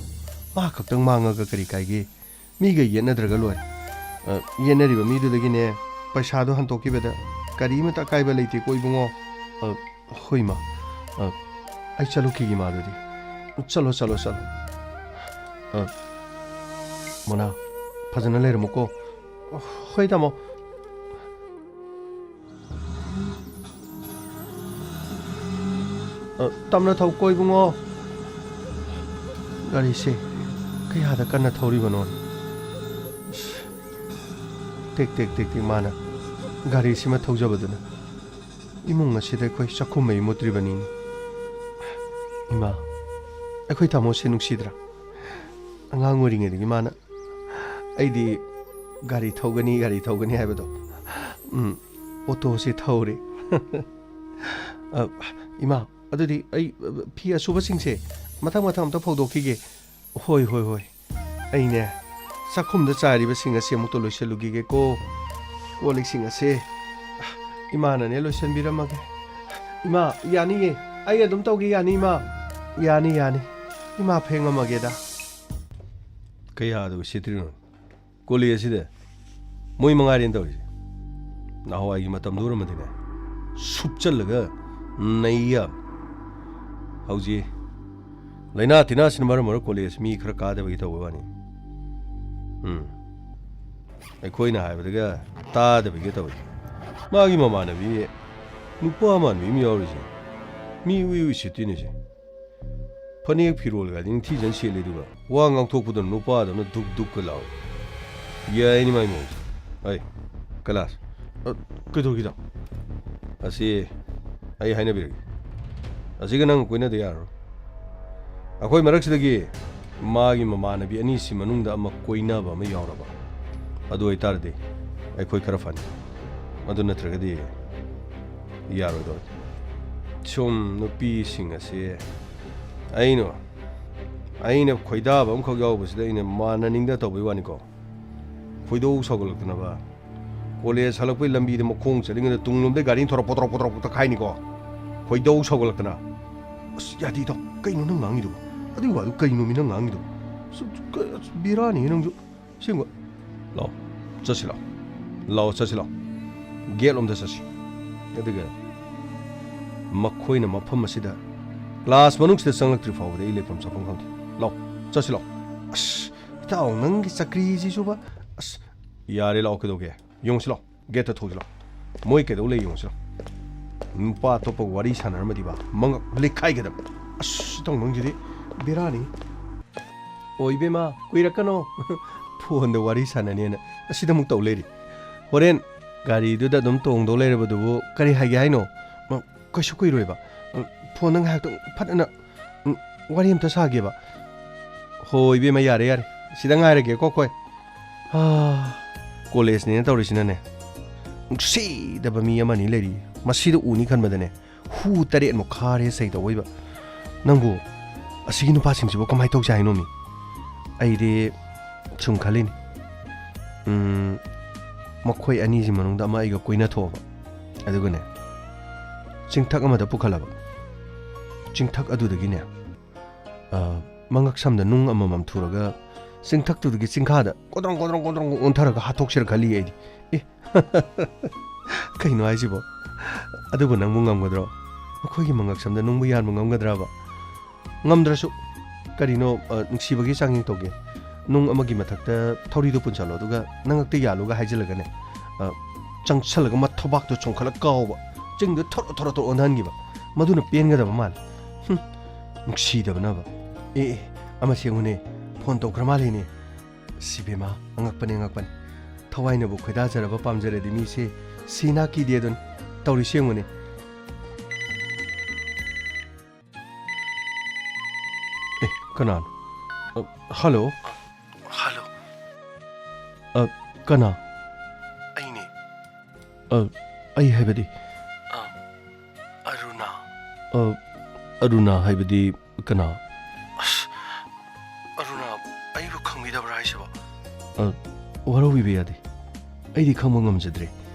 ꯃꯥ ꯈꯛꯇꯪ ꯃꯥꯡꯉꯒ ꯀꯔꯤ ꯀꯥꯏꯒꯦ? ꯃꯤꯒ ꯌꯦꯠꯅꯗ꯭ꯔꯒ ꯂꯣꯏꯔꯦ꯫ ꯑ, ꯌꯦꯠꯅꯔꯤꯕ ꯃꯤꯗꯨꯗꯒꯤꯅꯦ ꯄꯩꯁꯥꯗꯣ ꯍꯟꯇꯣꯛꯈꯤꯕꯗ ꯀꯔꯤꯃꯠꯇ ꯑꯀꯥꯏꯕ ꯂꯩꯇꯦꯀꯣ, ꯏꯕꯨꯡꯉꯣ꯫ ꯑ, ꯍꯣꯏ, ꯏꯃꯥ꯫ ꯑ, ꯑꯩ ꯆꯠꯂꯨꯈꯤꯒꯦ, ꯏꯃꯥ, ꯑꯗꯨꯗꯤ꯫ ꯆꯠꯂꯣ, ꯆꯠꯂꯣ, ꯆꯠꯂꯣ꯫ ꯑ, ꯃꯣꯅꯥ, ꯐꯖꯅ ꯂꯩꯔꯝꯃꯨꯀꯣ꯫ ꯍꯣꯏ, ꯇꯥꯃꯣ꯫ ꯑ, ꯇꯞꯅ ꯊꯧꯀꯣ, ꯏꯕꯨꯡꯉꯣ꯫ ꯒꯥꯔꯤꯁꯦ ꯀꯌꯥꯗ ꯀꯟꯅ ꯊꯧꯔꯤꯕꯅꯣ? ꯑꯁ, ꯇꯦꯛ ꯇꯦꯛ ꯇꯦꯛ ꯇꯦꯛ ꯃꯥꯅ ꯒꯥꯔꯤꯁꯤꯃ ꯊꯧꯖꯕꯗꯨꯅ ꯏꯃꯨꯡ ꯑꯁꯤꯗ ꯑꯩꯈꯣꯏ ꯆꯥꯛꯈꯨꯝ ꯃꯩ ꯃꯨꯠꯇ꯭ꯔꯤꯕꯅꯤꯅꯦ꯫ ꯏꯃꯥ, ꯑꯩꯈꯣꯏ ꯇꯥꯃꯣꯁꯦ ꯅꯨꯡꯁꯤꯗ꯭ꯔꯥ? ꯑꯉꯥꯡ ꯑꯣꯏꯔꯤꯉꯩꯗꯒꯤ ꯃꯥꯅ ꯑꯩꯗꯤ ꯒꯥꯔꯤ ꯊꯧꯒꯅꯤ, ꯒꯥꯔꯤ ꯊꯧꯒꯅꯤ ꯍꯥꯏꯕꯗꯣ, ꯎꯝ, ꯑꯣꯇꯣꯁꯦ ꯊꯧꯔꯦ꯫ ꯑ, ꯏꯃꯥ, ꯑꯗꯨꯗꯤ ꯑꯩ, ꯑ, ꯐꯤ ꯑꯁꯨꯕꯁꯤꯡꯁꯦ ꯃꯊꯪ ꯃꯊꯪ ꯑꯝꯇ ꯐꯧꯗꯣꯛꯈꯤꯒꯦ꯫ ꯍꯣꯏ, ꯍꯣꯏ, ꯍꯣꯏ꯫ ꯑꯩꯅꯦ, ꯆꯥꯛꯈꯨꯝꯗ ꯆꯥꯏꯔꯤꯕꯁꯤꯡ ꯑꯁꯤ ꯑꯃꯨꯛꯇ ꯂꯣꯏꯁꯤꯜꯂꯨꯈꯤꯒꯦꯀꯣ꯫ ꯀꯣꯜ ꯂꯤꯛꯁꯤꯡ ꯑꯁꯦ ꯏꯃꯥꯅꯅꯦ ꯂꯣꯏꯁꯤꯟꯕꯤꯔꯝꯃꯒꯦ꯫ ꯏꯃꯥ, ꯌꯥꯅꯤꯌꯦ꯫ ꯑꯩ ꯑꯗꯨꯝ ꯇꯧꯒꯦ, ꯌꯥꯅꯤ, ꯏꯃꯥ? ꯌꯥꯅꯤ, ꯌꯥꯅꯤ꯫ ꯏꯃꯥ ꯐꯦꯡꯉꯝꯃꯒꯦꯗ꯫ ꯀꯌꯥꯗ ꯎꯁꯤꯠꯇ꯭ꯔꯤꯅꯣ? ꯀꯣꯂꯦꯖꯁꯤꯗ ꯃꯣꯏ ꯃꯉꯥꯏꯔꯦꯅ ꯇꯧꯔꯤꯁꯦ꯫ ꯅꯍꯥꯟꯋꯥꯏꯒꯤ ꯃꯇꯝꯗꯨ ꯑꯣꯏꯔꯝꯃꯗꯤꯅꯦ, ꯁꯨꯞꯆꯜꯂꯒ ꯅꯩ ꯌꯥꯕ꯫ ꯍꯧꯖꯤꯛ ꯂꯥꯏꯅꯥ ꯇꯤꯟꯅꯥꯁꯤꯅ ꯃꯔꯝ ꯑꯣꯏꯔꯒ ꯀꯣꯂꯦꯖ ꯃꯤ ꯈꯔ ꯀꯥꯗꯕꯒꯤ ꯇꯧꯕ ꯋꯥꯅꯤ꯫ ꯎꯝ꯫ ꯑꯩꯈꯣꯏꯅ ꯍꯥꯏꯕꯗꯒ ꯇꯥꯗꯕꯒꯤ ꯇꯧꯏ꯫ ꯃꯥꯒꯤ ꯃꯃꯥꯟꯅꯕꯤ ꯅꯨꯄꯥ ꯃꯥꯟꯕꯤ ꯑꯃ ꯌꯥꯎꯔꯤꯁꯦ꯫ ꯃꯤ ꯎꯏ ꯎꯏ ꯁꯤꯠꯇꯤꯅꯤꯁꯦ꯫ ꯐꯅꯦꯛ ꯐꯤꯔꯣꯜꯒꯗꯤ ꯅꯤꯡꯊꯤꯖꯅ ꯁꯦꯠꯂꯤ, ꯑꯗꯨꯒ ꯋꯥ ꯉꯥꯡꯊꯣꯛꯄꯗ ꯅꯨꯄꯥꯗꯧꯅ ꯗꯨꯛ ꯗꯨꯛꯀ ꯂꯥꯎꯏ꯫ ꯌꯥꯏꯅꯤ ꯃꯥꯏ ꯃꯑꯣꯡꯁꯦ꯫ ꯑꯩ, ꯀꯩꯂꯥꯁ, ꯑ, ꯀꯩꯗꯧꯔꯒꯦꯗꯣ? ꯑꯁꯤ ꯑꯩ ꯍꯥꯏꯅꯕꯤꯔꯒꯦ꯫ ꯑꯁꯤꯒ ꯅꯪ ꯀꯣꯏꯅꯗ ꯌꯥꯔꯔꯣꯏ꯫ ꯑꯩꯈꯣꯏ ꯃꯔꯛꯁꯤꯗꯒꯤ ꯃꯥꯒꯤ ꯃꯃꯥꯟꯅꯕꯤ ꯑꯅꯤꯁꯤ ꯃꯅꯨꯡꯗ ꯑꯃ ꯀꯣꯏꯅꯕ ꯑꯃ ꯌꯥꯎꯔꯕ, ꯑꯗꯨ ꯑꯣꯏꯇꯥꯔꯗꯤ ꯑꯩꯈꯣꯏ ꯈꯔ ꯐꯅꯤ꯫ ꯑꯗꯨ ꯅꯠꯇ꯭ꯔꯒꯗꯤ ꯌꯥꯔꯣꯏꯗꯧꯔꯤ꯫ ꯁꯨꯝ ꯅꯨꯄꯤꯁꯤꯡ ꯑꯁꯤ ꯑꯩꯅ, ꯑꯩꯅ ꯈꯣꯏꯗꯥꯕ ꯑꯃꯈꯛ ꯌꯥꯎꯕꯁꯤꯗ ꯑꯩꯅ ꯃꯥꯟꯅꯅꯤꯡꯗ ꯇꯧꯕꯩ ꯋꯥꯅꯤꯀꯣ꯫ ꯈꯣꯏꯗꯧ ꯁꯥꯎꯒꯠꯂꯛꯇꯅꯕ꯫ ꯀꯣꯂꯦꯖ ꯍꯜꯂꯛꯄꯩ ꯂꯝꯕꯤꯗ ꯃꯈꯣꯡ ꯆꯠꯂꯤꯉꯩꯗ ꯇꯨꯡꯂꯣꯝꯗꯩ ꯒꯥꯔꯤ ꯊꯣꯔꯛ ꯄꯣꯇ꯭ꯔꯣꯛ ꯄꯣꯇ꯭ꯔꯣꯛ ꯄꯣꯇ꯭ꯔꯣꯛ ꯈꯥꯏꯅꯤꯀꯣ꯫ ꯈꯣꯏꯗꯧ ꯁꯥꯎꯒꯠꯂꯛꯇꯅ꯫ ꯑꯁ, ꯌꯥꯗꯦ ꯏꯇꯥꯎ꯫ ꯀꯩꯅꯣ ꯅꯪ ꯉꯥꯡꯉꯤꯗꯨꯕꯣ? ꯑꯗꯨꯒꯤ ꯋꯥꯗꯨ ꯀꯩꯅꯣꯃꯤ ꯅꯪ ꯉꯥꯡꯉꯤꯗꯨꯕꯣ? ꯑꯁ, ꯀ-, ꯑꯁ, ꯕꯦꯔꯥꯅꯤ ꯅꯪꯁꯨ꯫ ꯑꯁꯦꯡꯕ꯫ ꯂꯥꯛꯑꯣ, ꯆꯠꯁꯤ ꯂꯥꯛꯑꯣ꯫ ꯂꯥꯛꯑꯣ, ꯆꯠꯁꯤ ꯂꯥꯛꯑꯣ꯫ ꯒꯦꯠ ꯂꯣꯝꯗ ꯆꯠꯁꯤ꯫ ꯑꯗꯨꯒ ꯃꯈꯣꯏꯅ ꯃꯐꯝ ꯑꯁꯤꯗ ꯀ꯭ꯂꯥꯁ ꯃꯅꯨꯡꯁꯤꯗ ꯆꯪꯂꯛꯇ꯭ꯔꯤ ꯐꯥꯎꯕꯗ ꯑꯩ ꯂꯩꯐꯝ ꯆꯥꯐꯝ ꯈꯪꯗꯦ꯫ ꯂꯥꯛꯑꯣ, ꯆꯠꯁꯤ ꯂꯥꯛꯑꯣ꯫ ꯑꯁ, ꯏꯇꯥꯎ, ꯅꯪꯒꯤ ꯆꯀ꯭ꯔꯤꯁꯤꯁꯨꯕ꯫ ꯑꯁ, ꯌꯥꯔꯦ, ꯂꯥꯛꯑꯣ, ꯀꯩꯗꯧꯒꯦ? ꯌꯦꯡꯉꯨꯁꯤ ꯂꯥꯛꯑꯣ꯫ ꯒꯦꯠꯇ ꯊꯣꯛꯎꯁꯤ ꯂꯥꯛꯑꯣ꯫ ꯃꯣꯏ ꯀꯩꯗꯧ ꯂꯩ ꯌꯦꯡꯉꯨꯁꯤ ꯂꯥꯛꯑꯣ꯫ ꯅꯨꯄꯥ ꯑꯇꯣꯞꯄꯒ ꯋꯥꯔꯤ ꯁꯥꯟꯅꯔꯝꯃꯗꯤꯕ, ꯃꯉꯛ ꯂꯩꯈꯥꯏꯒꯗꯕ꯫ ꯑꯁ, ꯏꯇꯥꯎ, ꯅꯪꯁꯤꯗꯤ ꯕꯦꯔꯥꯅꯤ꯫ ꯑꯣ, ꯏꯕꯦꯝꯃ, ꯀꯨꯏꯔꯛꯀꯅꯣ꯫ ꯐꯣꯟꯗ ꯋꯥꯔꯤ ꯁꯥꯟꯅꯅꯦꯅ ꯑꯁꯤꯗ ꯑꯃꯨꯛ ꯇꯧ ꯂꯩꯔꯤ꯫ ꯍꯣꯔꯦꯟ ꯒꯥꯔꯤꯗꯨꯗ ꯑꯗꯨꯝ ꯇꯣꯡꯗꯧ ꯂꯩꯔꯕꯗꯨꯕꯨ ꯀꯔꯤ ꯍꯥꯏꯒꯦ ꯍꯥꯏꯅꯣ? ꯃ-, ꯀꯩꯁꯨ ꯀꯨꯏꯔꯣꯏꯕ꯫ ꯎꯝ, ꯐꯣꯟꯗ ꯉꯥꯏꯍꯥꯛꯇꯪ ꯐꯠ ꯑꯅ, ꯎꯝ, ꯋꯥꯔꯤ ꯑꯝꯇ ꯁꯥꯒꯦꯕ꯫ ꯍꯣ, ꯏꯕꯦꯝꯃ, ꯌꯥꯔꯦ, ꯌꯥꯔꯦ꯫ ꯁꯤꯗ ꯉꯥꯏꯔꯒꯦꯀꯣ ꯑꯩꯈꯣꯏ꯫ ꯑꯥ, ꯀꯣꯂꯦꯖꯅꯦꯅ ꯇꯧꯔꯤꯁꯤꯅꯅꯦ, ꯅꯨꯡꯁꯤꯗꯕ ꯃꯤ ꯑꯃꯅꯤ ꯂꯩꯔꯤ꯫ ꯃꯁꯤꯗ ꯎꯅꯤ ꯈꯟꯕꯗꯅꯦ, ꯍꯨ ꯇꯔꯦꯠꯃꯨꯛ ꯈꯥꯔꯦ ꯁꯩ ꯇꯧꯕꯩꯕ꯫ ꯅꯪꯕꯨ ꯑꯁꯤꯒꯤ ꯅꯨꯄꯥꯁꯤꯡꯁꯤꯕꯨ ꯀꯃꯥꯏꯅ ꯇꯧꯁꯦ ꯍꯥꯏꯅꯣꯃꯤ? ꯑꯩꯗꯤ ꯁꯨꯝ ꯈꯜꯂꯤꯅꯤ꯫ ꯎꯝ, ꯃꯈꯣꯏ ꯑꯅꯤꯁꯤ ꯃꯅꯨꯡꯗ ꯑꯃ ꯑꯩꯒ ꯀꯣꯏꯅꯊꯣꯛꯑꯕ꯫ ꯑꯗꯨꯒꯅꯦ, ꯆꯤꯡꯊꯛ ꯑꯃꯗ ꯄꯨꯈꯠꯂꯕ꯫ ꯆꯤꯡꯊꯛ ꯑꯗꯨꯗꯒꯤꯅꯦ, ꯑ, ꯃꯉꯛꯁꯝꯗ ꯅꯨꯡ ꯑꯃꯃꯝ ꯊꯨꯔꯒ ꯆꯤꯡꯊꯛꯇꯨꯗꯒꯤ ꯆꯤꯡꯈꯥꯗ ꯀꯣꯗ꯭ꯔꯣꯡ ꯀꯣꯗ꯭ꯔꯣꯡ ꯀꯣꯗ꯭ꯔꯣꯡ ꯑꯣꯟꯊꯔꯒ ꯍꯥꯠꯇꯣꯛꯁꯤꯔ ꯈꯜꯂꯤ ꯑꯩꯗꯤ꯫ ꯑꯦ, ꯀꯩꯅꯣ ꯍꯥꯏꯁꯤꯕꯣ? ꯑꯗꯨꯕꯨ ꯅꯪꯕꯨ ꯉꯝꯒꯗ꯭ꯔꯣ? ꯃꯈꯣꯏꯒꯤ ꯃꯉꯛꯁꯝꯗ ꯅꯨꯡꯕꯨ ꯌꯥꯟꯕ ꯉꯝꯒꯗ꯭ꯔꯕ? ꯉꯝꯗ꯭ꯔꯁꯨ ꯀꯔꯤꯅꯣ, ꯑ, ꯅꯨꯡꯁꯤꯕꯒꯤ ꯆꯥꯡꯌꯦꯡ ꯇꯧꯒꯦ꯫ ꯅꯨꯡ ꯑꯃꯒꯤ ꯃꯊꯛꯇ ꯊꯧꯔꯤꯗꯣ ꯄꯨꯟꯁꯜꯂꯣ, ꯑꯗꯨꯒ ꯅꯉꯛꯇ ꯌꯥꯜꯂꯨꯒ ꯍꯥꯏꯖꯤꯜꯂꯒꯅꯦ, ꯑ, ꯆꯪꯁꯜꯂꯒ ꯃꯊꯧꯕꯥꯛꯇꯣ ꯆꯣꯡꯈꯠꯂ ꯀꯥꯎꯕ, ꯆꯤꯡꯗ ꯊꯣꯔꯣ ꯊꯣꯔꯣ ꯊꯣꯔꯣ ꯑꯣꯟꯍꯟꯈꯤꯕ꯫ ꯃꯗꯨꯅ ꯄꯦꯟꯒꯗꯕ ꯃꯥꯜꯂꯦ꯫ ꯍꯨꯝ, ꯅꯨꯡꯁꯤꯗꯕꯅꯕ꯫ ꯑꯦ, ꯑꯦ, ꯑꯃ ꯁꯦꯡꯉꯨꯅꯦ, ꯐꯣꯟ ꯇꯧꯈ꯭ꯔ ꯃꯥꯜꯂꯦꯅꯦ꯫ ꯁꯤꯕꯦꯝꯃ, ꯑꯉꯛꯄꯅꯦ, ꯑꯉꯛꯄꯅꯦ꯫ ꯊꯋꯥꯏꯅꯕꯨ ꯈꯣꯏꯗꯥꯖꯔꯕ ꯄꯥꯝꯖꯔꯗꯤ ꯃꯤꯁꯦ ꯁꯤꯅꯥ ꯀꯤꯗꯦ ꯑꯗꯨꯅꯤ꯫ ꯇꯧꯔꯤꯁꯤ ꯌꯦꯡꯉꯨꯅꯦ꯫ ꯑꯦ, ꯀꯅꯥꯅꯣ? ꯑ, ꯍꯜꯂꯣ? ꯍꯜꯂꯣ? ꯑ, ꯀꯅꯥ? ꯑꯩꯅꯦ꯫ ꯑ, ꯑꯩ ꯍꯥꯏꯕꯗꯤ? ꯑ, ꯑꯔꯨꯅꯥ꯫ ꯑ, ꯑꯔꯨꯅꯥ ꯍꯥꯏꯕꯗꯤ ꯀꯅꯥ? ꯑꯁ, ꯑꯔꯨꯅꯥ, ꯑꯩꯕꯨ ꯈꯪꯕꯤꯗꯕ꯭ꯔꯥ ꯍꯥꯏꯁꯤꯕꯣ? ꯑ, ꯋꯥꯔꯧꯕꯤꯕ ꯌꯥꯗꯦ꯫ ꯑꯩꯗꯤ ꯈꯪꯕ ꯉꯝꯖꯗ꯭ꯔꯦ꯫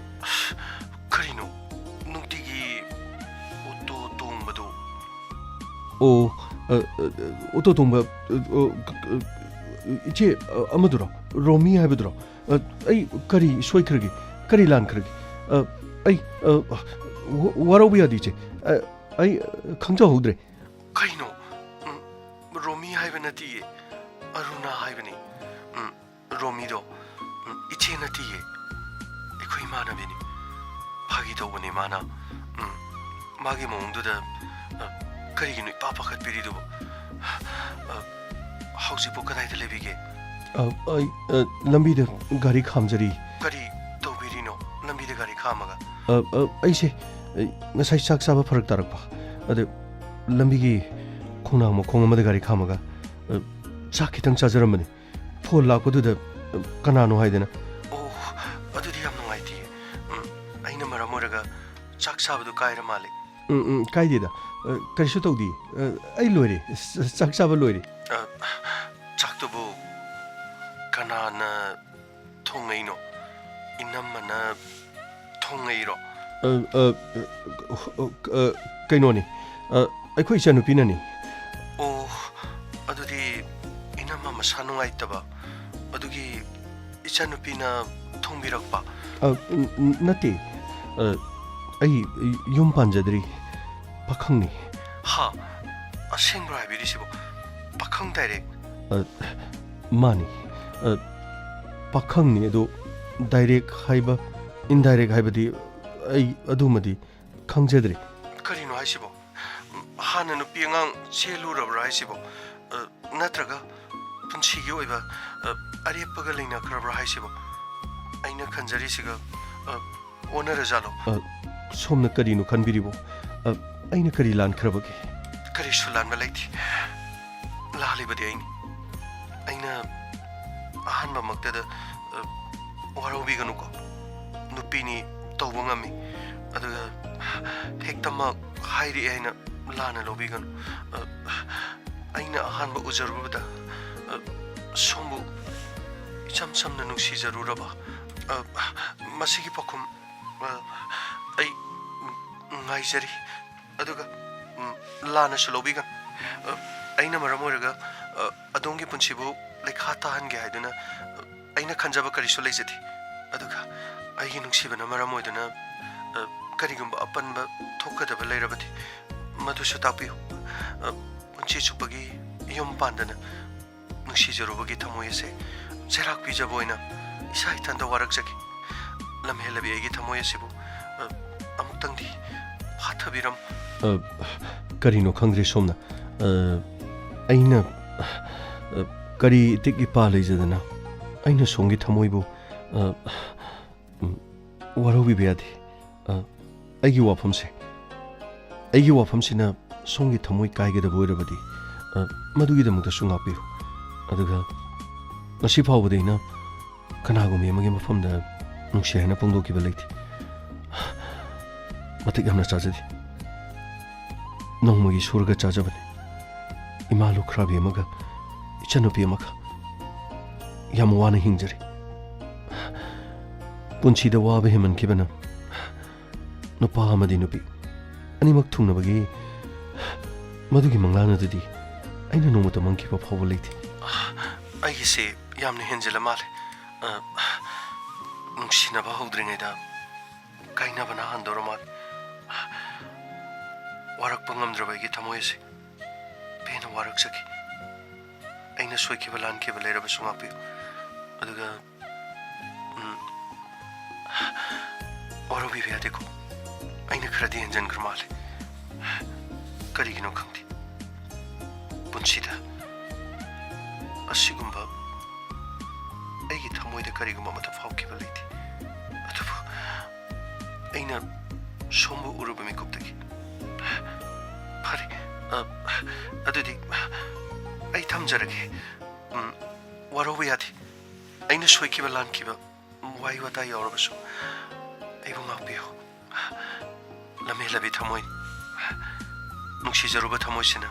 ꯑꯁ, ꯀꯔꯤꯅꯣ? ꯅꯨꯡꯇꯤꯒꯤ ꯑꯣꯇꯣ ꯇꯣꯡꯕꯗꯣ? ꯑꯣ, ꯑ, ꯑ, ꯑꯣꯇꯣ ꯇꯣꯡꯕ, ꯑ, ꯑ, ꯏꯆꯦ, ꯑ, ꯑꯃꯗꯨꯔꯣ? ꯔꯣꯃꯤ ꯍꯥꯏꯕꯗꯨꯔꯣ? ꯑ, ꯑꯩ ꯀꯔꯤ ꯁꯣꯏꯈ꯭ꯔꯒꯦ? ꯀꯔꯤ ꯂꯥꯟꯈ꯭ꯔꯒꯦ? ꯑ, ꯑꯩ, ꯑ, ꯋꯥ-, ꯋꯥꯔꯧꯕ ꯌꯥꯗꯦ, ꯏꯆꯦ꯫ ꯑ, ꯑꯩ, ꯑ, ꯈꯪꯖꯍꯧꯗ꯭ꯔꯦ꯫ ꯀꯩꯅꯣ? ꯎꯝ, ꯔꯣꯃꯤ ꯍꯥꯏꯕ ꯅꯠꯇꯤꯌꯦ, ꯑꯔꯨꯅꯥ ꯍꯥꯏꯕꯅꯤ꯫ ꯎꯝ, ꯔꯣꯃꯤꯗꯣ, ꯎꯝ, ꯏꯆꯦ ꯅꯠꯇꯤꯌꯦ, ꯑꯩꯈꯣꯏ ꯏꯃꯥꯟꯅꯕꯤꯅꯤ꯫ ꯐꯥꯒꯤ ꯇꯧꯕꯅꯤ ꯃꯥꯅ꯫ ꯎꯝ, ꯃꯥꯒꯤ ꯃꯑꯣꯡꯗꯨꯗ, ꯑ, ꯀꯔꯤꯒꯤꯅꯣ ꯏꯄꯥ ꯄꯥꯈꯠꯄꯤꯔꯤꯗꯨꯕꯣ? ꯑ, ꯍꯧꯖꯤꯛꯄꯨ ꯀꯗꯥꯏꯗ ꯂꯩꯕꯤꯒꯦ? ꯑ, ꯑꯩ, ꯑ, ꯂꯝꯕꯤꯗ ꯒꯥꯔꯤ ꯈꯥꯝꯖꯔꯤ꯫ ꯀꯔꯤ ꯇꯧꯕꯤꯔꯤꯅꯣ ꯂꯝꯕꯤꯗ ꯒꯥꯔꯤ ꯈꯥꯝꯃꯒ? ꯑ, ꯑ, ꯑꯩꯁꯦ, ꯑ, ꯉꯁꯥꯏ ꯆꯥꯛ ꯆꯥꯕ ꯐꯔꯛ ꯇꯥꯔꯛꯄ꯫ ꯑꯗ ꯂꯝꯕꯤꯒꯤ ꯈꯣꯡꯅꯥꯡ ꯃꯈꯣꯡ ꯑꯃꯗ ꯒꯥꯔꯤ ꯈꯥꯝꯃꯒ, ꯑ, ꯆꯥꯛ ꯈꯤꯇꯪ ꯆꯥꯖꯔꯝꯕꯅꯤ꯫ ꯐꯣꯟ ꯂꯥꯛꯄꯗꯨꯗ, ꯑ, ꯀꯅꯥꯅꯣ ꯍꯥꯏꯗꯅ꯫ ꯑꯣ, ꯑꯗꯨꯗꯤ ꯌꯥꯝ ꯅꯨꯡꯉꯥꯏꯇꯦ꯫ ꯎꯝ, ꯑꯩꯅ ꯃꯔꯝ ꯑꯣꯏꯔꯒ ꯆꯥꯛ ꯆꯥꯕꯗꯨ ꯀꯥꯏꯔ ꯃꯥꯜꯂꯦ꯫ ꯎꯝ, ꯎꯝ, ꯀꯥꯏꯗꯦꯗ꯫ ꯑ, ꯀꯔꯤꯁꯨ ꯇꯧꯗꯦ꯫ ꯑ, ꯑꯩ ꯂꯣꯏꯔꯦ꯫ ꯆ-, ꯆꯥꯛ ꯆꯥꯕ ꯂꯣꯏꯔꯦ꯫ ꯑ, ꯆꯥꯛꯇꯨꯕꯨ ꯀꯅꯥꯅ ꯊꯣꯡꯉꯩꯅꯣ? ꯏꯅꯝꯃꯅ ꯊꯣꯡꯉꯩꯔꯣ? ꯑ, ꯑ, ꯑ, ꯑ, ꯀꯩꯅꯣꯅꯤ꯫ ꯑ, ꯑꯩꯈꯣꯏ ꯏꯆꯥꯅꯨꯄꯤꯅꯅꯤ꯫ ꯑꯣ, ꯑꯗꯨꯗꯤ ꯏꯅꯝꯃ ꯃꯁꯥ ꯅꯨꯡꯉꯥꯏꯇꯕ, ꯑꯗꯨꯒꯤ ꯏꯆꯥꯅꯨꯄꯤꯅ ꯊꯣꯡꯕꯤꯔꯛꯄ? ꯑ, ꯅ-, ꯅꯠꯇꯦ꯫ ꯑ, ꯑꯩ ꯌꯨꯝ ꯄꯥꯟꯖꯗ꯭ꯔꯤ꯫ ꯄꯥꯈꯪꯅꯤ꯫ ꯍꯥ? ꯑꯁꯦꯡꯕ꯭ꯔꯣ ꯍꯥꯏꯕꯤꯔꯤꯁꯤꯕꯣ? ꯄꯥꯈꯪ direct? ꯑ, ꯃꯥꯅꯤ꯫ ꯑ, ꯄꯥꯈꯪꯅꯤ ꯑꯗꯨ direct ꯍꯥꯏꯕ, indirect ꯍꯥꯏꯕꯗꯤ ꯑꯩ ꯑꯗꯨꯃꯗꯤ ꯈꯪꯖꯗ꯭ꯔꯤ꯫ ꯀꯔꯤꯅꯣ ꯍꯥꯏꯁꯤꯕꯣ? ꯍꯥꯟꯅ ꯅꯨꯄꯤ ꯑꯉꯥꯡ ꯆꯦꯜꯂꯨꯔꯕ꯭ꯔꯥ ꯍꯥꯏꯁꯤꯕꯣ? ꯑ, ꯅꯠꯇ꯭ꯔꯒ ꯄꯨꯟꯁꯤꯒꯤ ꯑꯣꯏꯕ, ꯑ, ꯑꯔꯦꯞꯄꯒ ꯂꯩꯅꯈ꯭ꯔꯕ꯭ꯔꯥ ꯍꯥꯏꯁꯤꯕꯣ? ꯑꯩꯅ ꯈꯟꯖꯔꯤꯁꯤꯒ, ꯑ, ꯑꯣꯟꯅꯔꯖꯥꯠꯂꯣ? ꯑ, ꯁꯣꯝꯅ ꯀꯔꯤꯅꯣ ꯈꯟꯕꯤꯔꯤꯕꯣ? ꯑ, ꯑꯩꯅ ꯀꯔꯤ ꯂꯥꯟꯈ꯭ꯔꯕꯒꯦ? ꯀꯔꯤꯁꯨ ꯂꯥꯟꯕ ꯂꯩꯇꯦ꯫ ꯂꯥꯜꯂꯤꯕꯗꯤ ꯑꯩꯅꯤ꯫ ꯑꯩꯅ ꯑꯍꯥꯟꯕꯃꯛꯇꯗ, ꯑ, ꯋꯥꯔꯧꯕꯤꯒꯅꯨꯀꯣ꯫ ꯅꯨꯄꯤꯅꯤ, ꯇꯧꯕ ꯉꯝꯃꯤ꯫ ꯑꯗꯨꯒ ꯍꯦꯛꯇꯃꯛ ꯍꯥꯏꯔꯛꯑꯦ ꯍꯥꯏꯅ ꯂꯥꯟꯅ ꯂꯧꯕꯤꯒꯅꯨ꯫ ꯑ, ꯑꯩꯅ ꯑꯍꯥꯟꯕ ꯎꯖꯔꯨꯕꯗ, ꯑ, ꯁꯣꯝꯕꯨ ꯏꯆꯝ ꯆꯝꯅ ꯅꯨꯡꯁꯤꯖꯔꯨꯔꯕ, ꯑ, ꯃꯁꯤꯒꯤ ꯄꯥꯎꯈꯨꯝ, ꯑ, ꯑꯩ ꯉꯥꯏꯖꯔꯤ꯫ ꯑꯗꯨꯒ, ꯎꯝ, ꯂꯥꯟꯅꯁꯨ ꯂꯧꯕꯤꯒꯅꯨ꯫ ꯑ, ꯑꯩꯅ ꯃꯔꯝ ꯑꯣꯏꯔꯒ, ꯑ, ꯑꯗꯣꯝꯒꯤ ꯄꯨꯟꯁꯤꯕꯨ ꯂꯩꯈꯥ ꯇꯥꯍꯟꯒꯦ ꯍꯥꯏꯗꯨꯅ, ꯑ, ꯑꯩꯅ ꯈꯟꯖꯕ ꯀꯔꯤꯁꯨ ꯂꯩꯖꯗꯦ꯫ ꯑꯗꯨꯒ ꯑꯩꯒꯤ ꯅꯨꯡꯁꯤꯕꯅ ꯃꯔꯝ ꯑꯣꯏꯗꯨꯅ, ꯑ, ꯀꯔꯤꯒꯨꯝꯕ ꯑꯄꯟꯕ ꯊꯣꯛꯀꯗꯕ ꯂꯩꯔꯕꯗꯤ ꯃꯗꯨꯁꯨ ꯇꯥꯛꯄꯤꯌꯨ꯫ ꯑ, ꯄꯨꯟꯁꯤ ꯆꯨꯞꯄꯒꯤ ꯌꯨꯝ ꯄꯥꯟꯗꯅ ꯅꯨꯡꯁꯤꯖꯔꯨꯕꯒꯤ ꯊꯃꯣꯏ ꯑꯁꯦ ꯆꯩꯔꯥꯛ ꯄꯤꯖꯕ ꯑꯣꯏꯅ ꯏꯁꯥ ꯏꯊꯟꯇ ꯋꯥꯔꯛꯆꯒꯦ꯫ ꯂꯝꯍꯦꯜꯂꯕꯤ ꯑꯩꯒꯤ ꯊꯃꯣꯏ ꯑꯁꯤꯕꯨ, ꯑ, ꯑꯃꯨꯛꯇꯪꯗꯤ ꯐꯥꯊꯕꯤꯔꯝꯃꯨ꯫ ꯑ, ꯀꯔꯤꯅꯣ ꯈꯪꯗ꯭ꯔꯦ ꯁꯣꯝꯅ꯫ ꯑ, ꯑꯩꯅ, ꯑ, ꯀꯔꯤ ꯏꯇꯤꯛ ꯏꯄꯥ ꯂꯩꯖꯗꯅ ꯑꯩꯅ ꯁꯣꯝꯒꯤ ꯊꯃꯣꯏꯕꯨ, ꯑ, ꯎꯝ, ꯋꯥꯔꯧꯕꯤꯕ ꯌꯥꯗꯦ꯫ ꯑ, ꯑꯩꯒꯤ ꯋꯥꯐꯝꯁꯦ, ꯑꯩꯒꯤ ꯋꯥꯐꯝꯁꯤꯅ ꯁꯣꯝꯒꯤ ꯊꯃꯣꯏ ꯀꯥꯏꯒꯗꯕ ꯑꯣꯏꯔꯕꯗꯤ, ꯑ, ꯃꯗꯨꯒꯤꯗꯃꯛꯇꯁꯨ ꯉꯥꯛꯄꯤꯌꯨ꯫ ꯑꯗꯨꯒ ꯉꯁꯤ ꯐꯥꯎꯕꯗ ꯑꯩꯅ ꯀꯅꯥꯒꯨꯝꯕꯤ ꯑꯃꯒꯤ ꯃꯐꯝꯗ ꯅꯨꯡꯁꯤ ꯍꯥꯏꯅ ꯐꯣꯡꯗꯣꯛꯈꯤꯕ ꯂꯩꯇꯦ꯫ ꯃꯇꯤꯛ ꯌꯥꯝꯅ ꯆꯥꯖꯗꯦ꯫ ꯅꯣꯡꯃꯒꯤ ꯁꯨꯔꯒ ꯆꯥꯖꯕꯅꯤ꯫ ꯏꯃꯥ ꯂꯨꯈ꯭ꯔꯥꯕꯤ ꯑꯃꯒ ꯏꯆꯟꯅꯨꯄꯤ ꯑꯃꯒ꯫ ꯌꯥꯝ ꯋꯥꯅ ꯍꯤꯡꯖꯔꯤ꯫ ꯄꯨꯟꯁꯤꯗ ꯋꯥꯕ ꯍꯦꯟꯃꯟꯈꯤꯕꯅ ꯅꯨꯄꯥ ꯑꯃꯗꯤ ꯅꯨꯄꯤ ꯑꯅꯤꯃꯛ ꯊꯨꯡꯅꯕꯒꯤ ꯃꯗꯨꯒꯤ ꯃꯪꯂꯥꯟ ꯑꯗꯨꯗꯤ ꯑꯩꯅ ꯅꯣꯡꯃꯇ ꯃꯪꯈꯤꯕ ꯐꯥꯎꯕ ꯂꯩꯇꯦ꯫ ꯑꯩꯒꯤꯁꯦ ꯌꯥꯝꯅ ꯍꯦꯟꯖꯤꯜꯂ ꯃꯥꯜꯂꯦ꯫ ꯑ, ꯅꯨꯡꯁꯤꯅꯕ ꯍꯧꯗ꯭ꯔꯤꯉꯩꯗ ꯀꯥꯏꯅꯕꯅ ꯍꯥꯟꯗꯧꯔ ꯃꯥꯜꯂꯦ꯫ ꯋꯥꯔꯛꯄ ꯉꯝꯗ꯭ꯔꯕ ꯑꯩꯒꯤ ꯊꯃꯣꯏ ꯑꯁꯤ ꯄꯦꯟꯅ ꯋꯥꯔꯛꯆꯈꯤ꯫ ꯑꯩꯅ ꯁꯣꯏꯈꯤꯕ ꯂꯥꯟꯈꯤꯕ ꯂꯩꯔꯕꯁꯨ ꯉꯥꯛꯄꯤꯌꯨ꯫ ꯑꯗꯨꯒ, ꯎꯝ, ꯋꯥꯔꯧꯕꯤꯕ ꯌꯥꯗꯦꯀꯣ꯫ ꯑꯩꯅ ꯈꯔꯗꯤ ꯍꯦꯟꯖꯟꯈ꯭ꯔ ꯃꯥꯜꯂꯦ꯫ ꯀꯔꯤꯒꯤꯅꯣ ꯈꯪꯗꯦ꯫ ꯄꯨꯟꯁꯤꯗ ꯑꯁꯤꯒꯨꯝꯕ ꯑꯩꯒꯤ ꯊꯃꯣꯏꯗ ꯀꯔꯤꯒꯨꯝꯕ ꯑꯃꯠꯇ ꯐꯥꯎꯈꯤꯕ ꯂꯩꯇꯦ꯫ ꯑꯗꯨꯕꯨ ꯑꯩꯅ ꯁꯣꯝꯕꯨ ꯎꯔꯨꯕ ꯃꯤꯀꯨꯞꯇꯒꯤ꯫ ꯐꯔꯦ, ꯑ, ꯑꯗꯨꯗꯤ ꯑꯩ ꯊꯝꯖꯔꯒꯦ꯫ ꯎꯝ, ꯋꯥꯔꯧꯕ ꯌꯥꯗꯦ꯫ ꯑꯩꯅ ꯁꯣꯏꯈꯤꯕ ꯂꯥꯟꯈꯤꯕ, ꯋꯥꯍꯩ ꯋꯥꯇꯥ ꯌꯥꯎꯔꯕꯁꯨ ꯑꯩꯕꯨ ꯉꯥꯛꯄꯤꯌꯨ꯫ ꯂꯝꯍꯦꯜꯂꯕꯤ ꯊꯃꯣꯏ, ꯅꯨꯡꯁꯤꯖꯔꯨꯕ ꯊꯃꯣꯏꯁꯤꯅ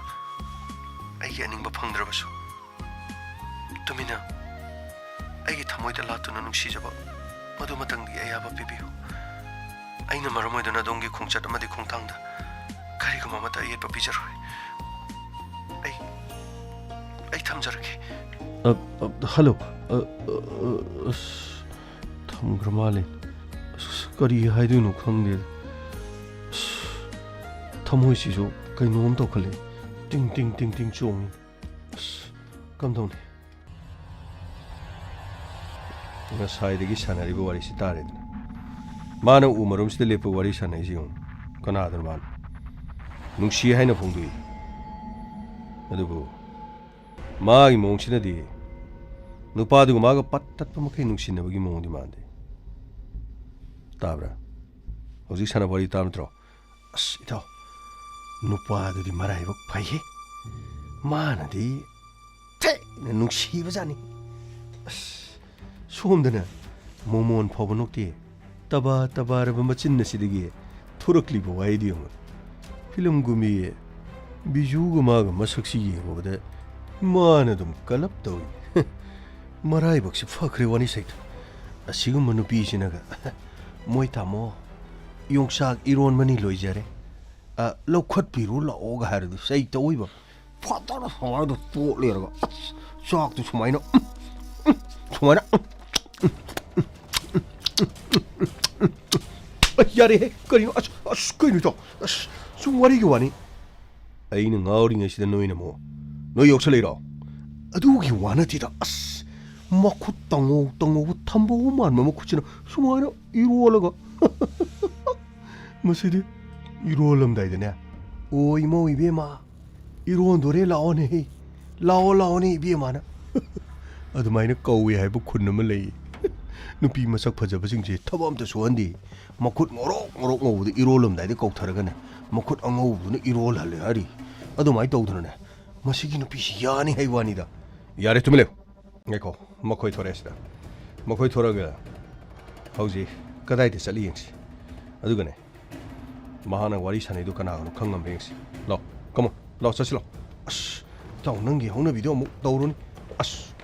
ꯑꯩꯒꯤ ꯑꯅꯤꯡꯕ ꯐꯪꯗ꯭ꯔꯕꯁꯨ, ꯇꯨꯃꯤꯟꯅ ꯑꯩꯒꯤ ꯊꯃꯣꯏꯗ ꯂꯥꯠꯇꯨꯅ ꯅꯨꯡꯁꯤꯖꯕ ꯃꯗꯨꯃꯇꯪꯒꯤ ꯑꯌꯥꯕ ꯄꯤꯕꯤꯌꯨ꯫ ꯑꯩꯅ ꯃꯔꯝ ꯑꯣꯏꯗꯨꯅ ꯑꯗꯣꯝꯒꯤ ꯈꯣꯡꯆꯠ ꯑꯃꯗꯤ ꯈꯣꯡꯊꯥꯡꯗ ꯀꯔꯤꯒꯨꯝꯕ ꯑꯃꯠꯇ ꯑꯌꯦꯠꯄ ꯄꯤꯖꯔꯣꯏ꯫ ꯑꯩ, ꯑꯩ ꯊꯝꯖꯔꯒꯦ꯫ ꯑ, ꯑ, ꯍꯜꯂꯣ꯫ ꯑ, ꯑ, ꯑ, ꯑꯁ, ꯊꯝꯈ꯭ꯔ ꯃꯥꯜꯂꯦ꯫ ꯑꯁ, ꯀꯔꯤ ꯍꯥꯏꯗꯣꯏꯅꯣ ꯈꯪꯗꯦ꯫ ꯑꯁ, ꯊꯃꯣꯏꯁꯤꯁꯨ ꯀꯩꯅꯣꯝ ꯇꯧꯈꯠꯂꯦ꯫ ꯇꯤꯡ, ꯇꯤꯡ, ꯇꯤꯡ, ꯇꯤꯡ ꯆꯣꯡꯉꯤ꯫ ꯑꯁ, ꯀꯝꯗꯧꯅꯤ? ꯉꯁꯥꯏꯗꯒꯤ ꯁꯥꯟꯅꯔꯤꯕ ꯋꯥꯔꯤꯁꯤ ꯇꯥꯔꯦꯗꯅ꯫ ꯃꯥꯅ ꯎ ꯃꯔꯨꯝꯁꯤꯗ ꯂꯦꯞꯄ ꯋꯥꯔꯤ ꯁꯥꯟꯅꯩꯁꯤ ꯌꯦꯡꯉꯨ꯫ ꯀꯅꯥꯗꯅꯣ ꯃꯥꯅ ꯅꯨꯡꯁꯤ ꯍꯥꯏꯅ ꯐꯣꯡꯗꯣꯛꯏ? ꯑꯗꯨꯕꯨ ꯃꯥꯒꯤ ꯃꯑꯣꯡꯁꯤꯅꯗꯤ ꯅꯨꯄꯥꯗꯨꯒ ꯃꯥꯒ ꯄꯠ ꯇꯠꯄ ꯃꯈꯩ ꯅꯨꯡꯁꯤꯅꯕꯒꯤ ꯃꯑꯣꯡꯗꯤ ꯃꯥꯟꯗꯦ꯫ ꯇꯥꯕ꯭ꯔꯥ? ꯍꯧꯖꯤꯛ ꯁꯥꯟꯅꯕ ꯋꯥꯔꯤ ꯇꯥꯕ ꯅꯠꯇ꯭ꯔꯣ? ꯑꯁ, ꯏꯇꯥꯎ, ꯅꯨꯄꯥꯗꯨꯗꯤ ꯃꯔꯥꯏꯕꯛ ꯐꯩꯍꯦ꯫ ꯃꯥꯅꯗꯤ ꯊꯤꯅ ꯅꯨꯡꯁꯤꯕꯖꯥꯠꯅꯤ꯫ ꯑꯁ, ꯁꯣꯝꯗꯅ ꯃꯣꯃꯣꯟ ꯐꯥꯎꯕ ꯅꯣꯛꯇꯦ꯫ ꯇꯕꯥ ꯇꯕꯥꯔꯕ ꯃꯆꯤꯟ ꯑꯁꯤꯗꯒꯤ ꯊꯣꯔꯛꯂꯤꯕ ꯋꯥꯍꯩꯗꯨ ꯌꯦꯡꯉꯨ꯫ ꯐꯤꯂꯝ ꯀꯨꯝꯕꯤ ꯕꯤꯖꯨꯒ ꯃꯥꯒ ꯃꯁꯛꯁꯤ ꯌꯦꯡꯉꯨꯕꯗ ꯃꯥꯅ ꯑꯗꯨꯝ ꯀꯂꯞ ꯇꯧꯏ꯫ ꯃꯔꯥꯏꯕꯛꯁꯤ ꯐꯈ꯭ꯔꯦ ꯋꯥꯅꯤ ꯁꯩꯇ꯫ ꯑꯁꯤꯒꯨꯝꯕ ꯅꯨꯄꯤꯁꯤꯅꯒ "ꯃꯣꯏ ꯇꯥꯃꯣ, ꯌꯣꯡꯆꯥꯛ ꯏꯔꯣꯟꯕꯅꯤ ꯂꯣꯏꯖꯔꯦ, ꯑ, ꯂꯧꯈꯠꯄꯤꯔꯨ ꯂꯥꯛꯑꯣꯒ" ꯍꯥꯏꯔꯗꯤ ꯁꯩꯇ ꯑꯣꯏꯕ ꯐꯖꯅ ꯁꯨꯃꯥꯏꯅ ꯇꯣꯠꯂꯦꯔꯒ, ꯑꯁ, ꯆꯥꯛꯇꯨ ꯁꯨꯃꯥꯏꯅ, ꯎꯝ, ꯎꯝ, ꯁꯨꯃꯥꯏꯅ, ꯎꯝ, ꯎꯝ, ꯎꯝ, ꯎꯝ, ꯎꯝ, ꯎꯝ, ꯎꯝ, ꯎꯝ꯫ ꯑꯁ, ꯌꯥꯔꯦꯍꯦ, ꯀꯔꯤꯅꯣ? ꯑꯁ, ꯑꯁ, ꯀꯩꯅꯣ ꯏꯇꯥꯎ? ꯑꯁ, ꯁꯨꯝ ꯋꯥꯔꯤꯒꯤ ꯋꯥꯅꯤ꯫ ꯑꯩꯅ ꯉꯥꯎꯔꯤꯉꯩꯁꯤꯗ ꯅꯣꯏꯅ ꯑꯃꯨꯛ ꯅꯣꯏ ꯌꯣꯛꯁꯜꯂꯛꯏꯔꯣ? ꯑꯗꯨꯒꯤ ꯋꯥ ꯅꯠꯇꯦꯗ꯫ ꯑꯁ, ꯃꯈꯨꯠ ꯇꯪꯉꯧ ꯇꯪꯉꯧꯕ ꯊꯝꯕꯧ ꯃꯥꯟꯕ ꯃꯈꯨꯠꯁꯤꯅ ꯁꯨꯃꯥꯏꯅ ꯏꯔꯣꯜꯂꯒ꯫ ꯃꯁꯤꯗꯤ ꯏꯔꯣꯜꯂꯝꯗꯥꯏꯗꯅꯦ, "ꯑꯣ ꯏꯃꯧ ꯏꯕꯦꯝꯃ, ꯏꯔꯣꯟꯗꯣꯔꯦ ꯂꯥꯛꯑꯣꯅꯦ, ꯂꯥꯛꯑꯣ ꯂꯥꯛꯑꯣꯅꯦ ꯏꯕꯦꯝꯃꯅ" ꯑꯗꯨꯃꯥꯏꯅ ꯀꯧꯋꯦ ꯍꯥꯏꯕ ꯈꯨꯟ ꯑꯃ ꯂꯩ꯫ ꯅꯨꯄꯤ ꯃꯁꯛ ꯐꯖꯕꯁꯤꯡꯁꯦ ꯊꯕꯛ ꯑꯝꯇ ꯁꯨꯍꯟꯗꯦ꯫ ꯃꯈꯨꯠ ꯉꯧꯔꯣꯛ ꯉꯧꯔꯣꯛ ꯉꯧꯕꯗ ꯏꯔꯣꯜꯂꯝꯗꯥꯏꯗ ꯀꯧꯊꯔꯒꯅꯦ, ꯃꯈꯨꯠ ꯑꯉꯧꯕꯗꯨꯅ ꯏꯔꯣꯜꯍꯜꯂꯦ ꯍꯥꯏꯔꯤ꯫ ꯑꯗꯨꯃꯥꯏꯅ ꯇꯧꯗꯅꯅꯦ, ꯃꯁꯤꯒꯤ ꯅꯨꯄꯤꯁꯤ ꯌꯥꯅꯤ ꯍꯥꯏ ꯋꯥꯅꯤꯗ꯫ ꯌꯥꯔꯦ, ꯇꯨꯃꯤꯟ ꯂꯩꯌꯨ꯫ ꯉꯥꯏꯈꯣ, ꯃꯈꯣꯏ ꯊꯣꯔꯛꯑꯦ ꯁꯤꯗ꯫ ꯃꯈꯣꯏ ꯊꯣꯔꯛꯑꯒ ꯍꯧꯖꯤꯛ ꯀꯗꯥꯏꯗ ꯆꯠꯂꯤ ꯌꯦꯡꯁꯤ꯫ ꯑꯗꯨꯒꯅꯦ, ꯃꯍꯥꯛꯅ ꯋꯥꯔꯤ ꯁꯥꯟꯅꯩꯗꯣ ꯀꯅꯥꯒꯅꯣ ꯈꯪꯉꯝꯕ꯭ꯔꯥ ꯌꯦꯡꯁꯤ꯫ ꯂꯥꯛꯑꯣ, come on, ꯂꯥꯛꯑꯣ, ꯆꯠꯁꯤ ꯂꯥꯛꯑꯣ꯫ ꯑꯁ, ꯏꯇꯥꯎ, ꯅꯪꯒꯤ ꯍꯧꯅꯕꯤꯗꯣ ꯑꯃꯨꯛ ꯇꯧꯔꯨꯅꯤ꯫ ꯑꯁ,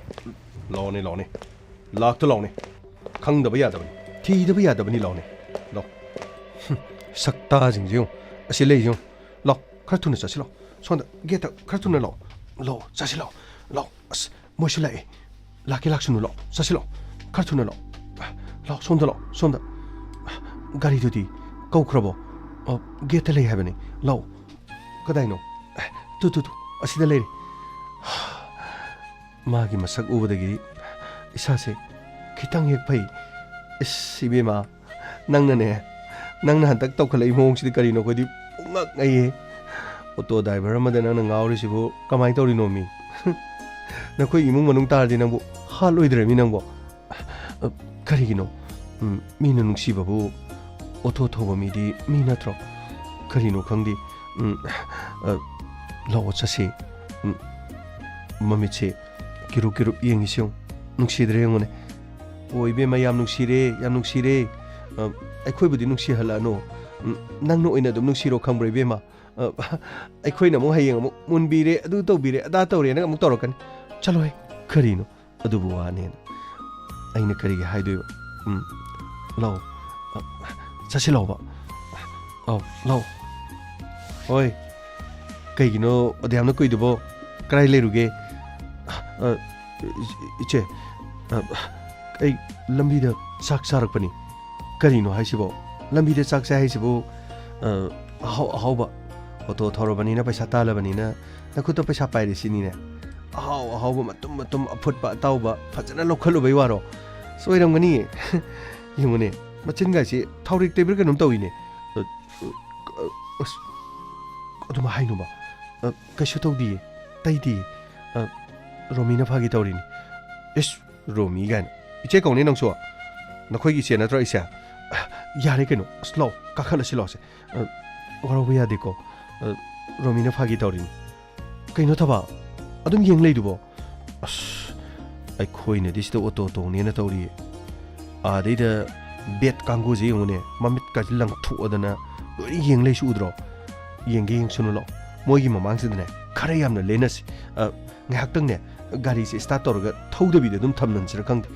ꯂꯥꯛꯑꯣꯅꯦ, ꯂꯥꯛꯑꯣꯅꯦ꯫ ꯂꯥꯛꯇ ꯂꯥꯛꯑꯣꯅꯦ꯫ ꯈꯪꯗꯕ ꯌꯥꯗꯕꯅꯤ, ꯊꯤꯗꯕ ꯌꯥꯗꯕꯅꯤ, ꯂꯥꯛꯑꯣꯅꯦ꯫ ꯂꯥꯛꯑꯣ꯫ ꯍꯨꯝ, ꯁꯛꯇꯥꯁꯤꯡꯁꯦ ꯌꯦꯡꯉꯨ, ꯑꯁꯤ ꯂꯩꯁꯦ ꯌꯦꯡꯉꯨ꯫ ꯂꯥꯛꯑꯣ, ꯈꯔ ꯊꯨꯅ ꯆꯠꯁꯤ ꯂꯥꯛꯑꯣ꯫ ꯁꯣꯝꯗ ꯒꯦꯠꯇ ꯈꯔ ꯊꯨꯅ ꯂꯥꯛꯑꯣ꯫ ꯂꯥꯛꯑꯣ, ꯆꯠꯁꯤ ꯂꯥꯛꯑꯣ꯫ ꯂꯥꯛꯑꯣ꯫ ꯑꯁ, ꯃꯣꯏꯁꯨ ꯂꯥꯛꯑꯦ꯫ ꯂꯥꯛꯀꯦ ꯂꯥꯛꯁꯅꯨ, ꯂꯥꯛꯑꯣ, ꯆꯠꯁꯤ ꯂꯥꯛꯑꯣ꯫ ꯈꯔ ꯊꯨꯅ ꯂꯥꯛꯑꯣ꯫ ꯂꯥꯛꯑꯣ, ꯁꯣꯝꯗ ꯂꯥꯛꯑꯣ, ꯁꯣꯝꯗ꯫ ꯒꯥꯔꯤꯗꯨꯗꯤ ꯀꯧꯈ꯭ꯔꯕꯣ? ꯑꯣ, ꯒꯦꯠꯇ ꯂꯩ ꯍꯥꯏꯕꯅꯤ꯫ ꯂꯥꯛꯑꯣ꯫ ꯀꯗꯥꯏꯅꯣ? ꯑꯦ, ꯇꯨ, ꯇꯨ, ꯇꯨ, ꯑꯁꯤꯗ ꯂꯩꯔꯦ꯫ ꯃꯥꯒꯤ ꯃꯁꯛ ꯎꯕꯗꯒꯤ ꯏꯁꯥꯁꯦ ꯈꯤꯇꯪ ꯍꯦꯛ ꯐꯩ꯫ ꯏꯁ, ꯏꯕꯦꯝꯃ, ꯅꯪꯅꯅꯦ, ꯅꯪꯅ ꯍꯟꯗꯛ ꯇꯧꯈꯠꯂꯛꯏ ꯃꯑꯣꯡꯁꯤꯗꯤ ꯀꯔꯤꯅꯣ? ꯑꯩꯈꯣꯏꯗꯤ ꯄꯨꯡꯉꯛ ꯉꯛꯏꯍꯦ꯫ ꯑꯣꯇꯣ ꯗ꯭ꯔꯥꯏꯚꯔ ꯑꯃꯗ ꯅꯪꯅ ꯉꯥꯎꯔꯤꯁꯤꯕꯨ ꯀꯃꯥꯏꯅ ꯇꯧꯔꯤꯅꯣꯃꯤ? ꯅꯈꯣꯏ ꯏꯃꯨꯡ ꯃꯅꯨꯡ ꯇꯥꯔꯗꯤ ꯅꯪꯕꯨ ꯍꯥꯠꯂꯣꯏꯗ꯭ꯔꯦꯃꯤ ꯅꯪꯕꯨ? ꯑ, ꯀꯔꯤꯒꯤꯅꯣ? ꯎꯝ, ꯃꯤꯅ ꯅꯨꯡꯁꯤꯕꯕꯨ ꯑꯣꯇꯣ ꯊꯧꯕ ꯃꯤꯗꯤ ꯃꯤ ꯅꯠꯇ꯭ꯔꯣ? ꯀꯔꯤꯅꯣ ꯈꯪꯗꯦ꯫ ꯎꯝ, ꯑ, ꯂꯥꯛꯑꯣ ꯆꯠꯁꯤ꯫ ꯎꯝ, ꯃꯃꯤꯠꯁꯦ ꯀꯤꯔꯨꯞ ꯀꯤꯔꯨꯞ ꯌꯦꯡꯉꯤꯁꯤ ꯌꯦꯡꯉꯨ꯫ ꯅꯨꯡꯁꯤꯗ꯭ꯔꯦ ꯌꯦꯡꯉꯨꯅꯦ꯫ ꯑꯣ, ꯏꯕꯦꯝꯃ, ꯌꯥꯝ ꯅꯨꯡꯁꯤꯔꯦ, ꯌꯥꯝ ꯅꯨꯡꯁꯤꯔꯦ꯫ ꯑ, ꯑꯩꯈꯣꯏꯕꯨꯗꯤ ꯅꯨꯡꯁꯤꯍꯜꯂꯛꯑꯅꯨ꯫ ꯎꯝ, ꯅꯪꯅ ꯑꯣꯏꯅ ꯑꯗꯨꯝ ꯅꯨꯡꯁꯤꯔꯣ, ꯈꯪꯕ꯭ꯔꯥ, ꯏꯕꯦꯝꯃ? ꯑ, ꯑꯩꯈꯣꯏꯅ ꯑꯃꯨꯛ ꯍꯌꯦꯡ ꯑꯃꯨꯛ ꯃꯨꯟꯕꯤꯔꯦ, ꯑꯗꯨ ꯇꯧꯕꯤꯔꯦ, ꯑꯗꯥ ꯇꯧꯔꯦꯅ ꯑꯃꯨꯛ ꯇꯧꯔꯛꯀꯅꯤ꯫ ꯆꯠꯂꯣꯍꯦ, ꯀꯔꯤꯅꯣ? ꯑꯗꯨꯕꯨ ꯋꯥꯅꯦꯅ꯫ ꯑꯩꯅ ꯀꯔꯤꯒꯤ ꯍꯥꯏꯗꯣꯏꯕ? ꯎꯝ, ꯂꯥꯛꯑꯣ꯫ ꯑ, ꯆꯠꯁꯤ ꯂꯥꯛꯑꯣꯕ꯫ ꯑꯧ, ꯂꯥꯛꯑꯣ꯫ ꯍꯣꯏ꯫ ꯀꯩꯒꯤꯅꯣ ꯑꯗꯨꯌꯥꯝꯅ ꯀꯨꯏꯗꯨꯕꯣ? ꯀꯗꯥꯏ ꯂꯩꯔꯨꯒꯦ? ꯑ, ꯏꯆꯦ, ꯑ, ꯑꯩ ꯂꯝꯕꯤꯗ ꯆꯥꯛ ꯆꯥꯔꯛꯄꯅꯤ꯫ ꯀꯔꯤꯅꯣ ꯍꯥꯏꯁꯤꯕꯣ? ꯂꯝꯕꯤꯗ ꯆꯥꯛ ꯆꯥꯏ ꯍꯥꯏꯁꯤꯕꯨ, ꯑ, ꯑꯍꯥꯎ ꯑꯍꯥꯎꯕ ꯑꯣꯇꯣ ꯊꯧꯔꯕꯅꯤꯅ, ꯄꯩꯁꯥ ꯇꯥꯜꯂꯕꯅꯤꯅ, ꯅꯈꯨꯠꯇ ꯄꯩꯁꯥ ꯄꯥꯏꯔꯦ ꯁꯤꯅꯤꯅꯦ꯫ ꯑꯍꯥꯎ ꯑꯍꯥꯎꯕ ꯃꯇꯨꯝ ꯃꯇꯨꯝ, ꯑꯐꯨꯠꯄ ꯑꯇꯥꯎꯕ ꯐꯖꯅ ꯂꯧꯈꯠꯂꯨꯕꯩ ꯋꯥꯔꯣ? ꯁꯣꯏꯔꯝꯒꯅꯤꯌꯦ꯫ ꯌꯦꯡꯉꯨꯅꯦ, ꯃꯆꯤꯟꯒꯥꯏꯁꯤ ꯊꯥꯎꯔꯦꯛ ꯇꯩꯕ꯭ꯔꯥ ꯀꯩꯅꯣꯝ ꯇꯧꯏꯅꯦ꯫ ꯑ, ꯑ, ꯑꯁ, ꯑꯗꯨꯃꯥꯏ ꯍꯥꯏꯅꯨꯕ꯫ ꯑ, ꯀꯩꯁꯨ ꯇꯧꯗꯤꯌꯦ, ꯇꯩꯗꯤꯌꯦ꯫ ꯑ, ꯔꯣꯃꯤꯅ ꯐꯥꯒꯤ ꯇꯧꯔꯤꯅꯤ꯫ ꯏꯁ, ꯔꯣꯃꯤ ꯀꯥꯏꯅ꯫ ꯏꯆꯦ ꯀꯧꯅꯤ ꯅꯪꯁꯨ? ꯅꯈꯣꯏꯒꯤ ꯏꯆꯦ ꯅꯠꯇ꯭ꯔꯣ ꯑꯩꯁꯦ? ꯌꯥꯔꯦ ꯀꯩꯅꯣ꯫ ꯑꯁ, ꯂꯥꯛꯑꯣ, ꯀꯥꯈꯠꯂꯁꯤ ꯂꯥꯛꯑꯣꯁꯦ꯫ ꯑ, ꯋꯥꯔꯧꯕ ꯌꯥꯗꯦꯀꯣ꯫ ꯑ, ꯔꯣꯃꯤꯅ ꯐꯥꯒꯤ ꯇꯧꯔꯤꯅꯤ꯫ ꯀꯩꯅꯣ ꯊꯕꯥ? ꯑꯗꯨꯝ ꯌꯦꯡ ꯂꯩꯗꯨꯕꯣ? ꯑꯁ, ꯑꯩꯈꯣꯏꯅꯗꯤ ꯁꯤꯗ ꯑꯣꯇꯣ ꯇꯣꯡꯅꯦꯅ ꯇꯧꯔꯤ꯫ ꯑꯥꯗꯩꯗ ꯕꯦꯠ ꯀꯥꯡꯒꯨꯁꯦ ꯌꯦꯡꯉꯨꯅꯦ, ꯃꯃꯤꯠꯀꯁꯦ ꯂꯪꯊꯣꯛꯑꯗꯅ ꯂꯣꯏꯅ ꯌꯦꯡ ꯂꯩꯁꯤ ꯎꯗ꯭ꯔꯣ? ꯌꯦꯡꯒꯦ ꯌꯦꯡꯁꯅꯨ ꯂꯥꯛꯑꯣ꯫ ꯃꯣꯏꯒꯤ ꯃꯃꯥꯡꯁꯤꯗꯅꯦ, ꯈꯔ ꯌꯥꯝꯅ ꯂꯦꯟꯅꯁꯤ꯫ ꯑ, ꯉꯥꯏꯍꯥꯛꯇꯪꯅꯦ, ꯒꯥꯔꯤꯁꯦ start ꯇꯧꯔꯒ ꯊꯧꯗꯕꯤꯗ ꯑꯗꯨꯝ ꯊꯝꯅꯟꯁꯤꯔ ꯈꯪꯗꯦ꯫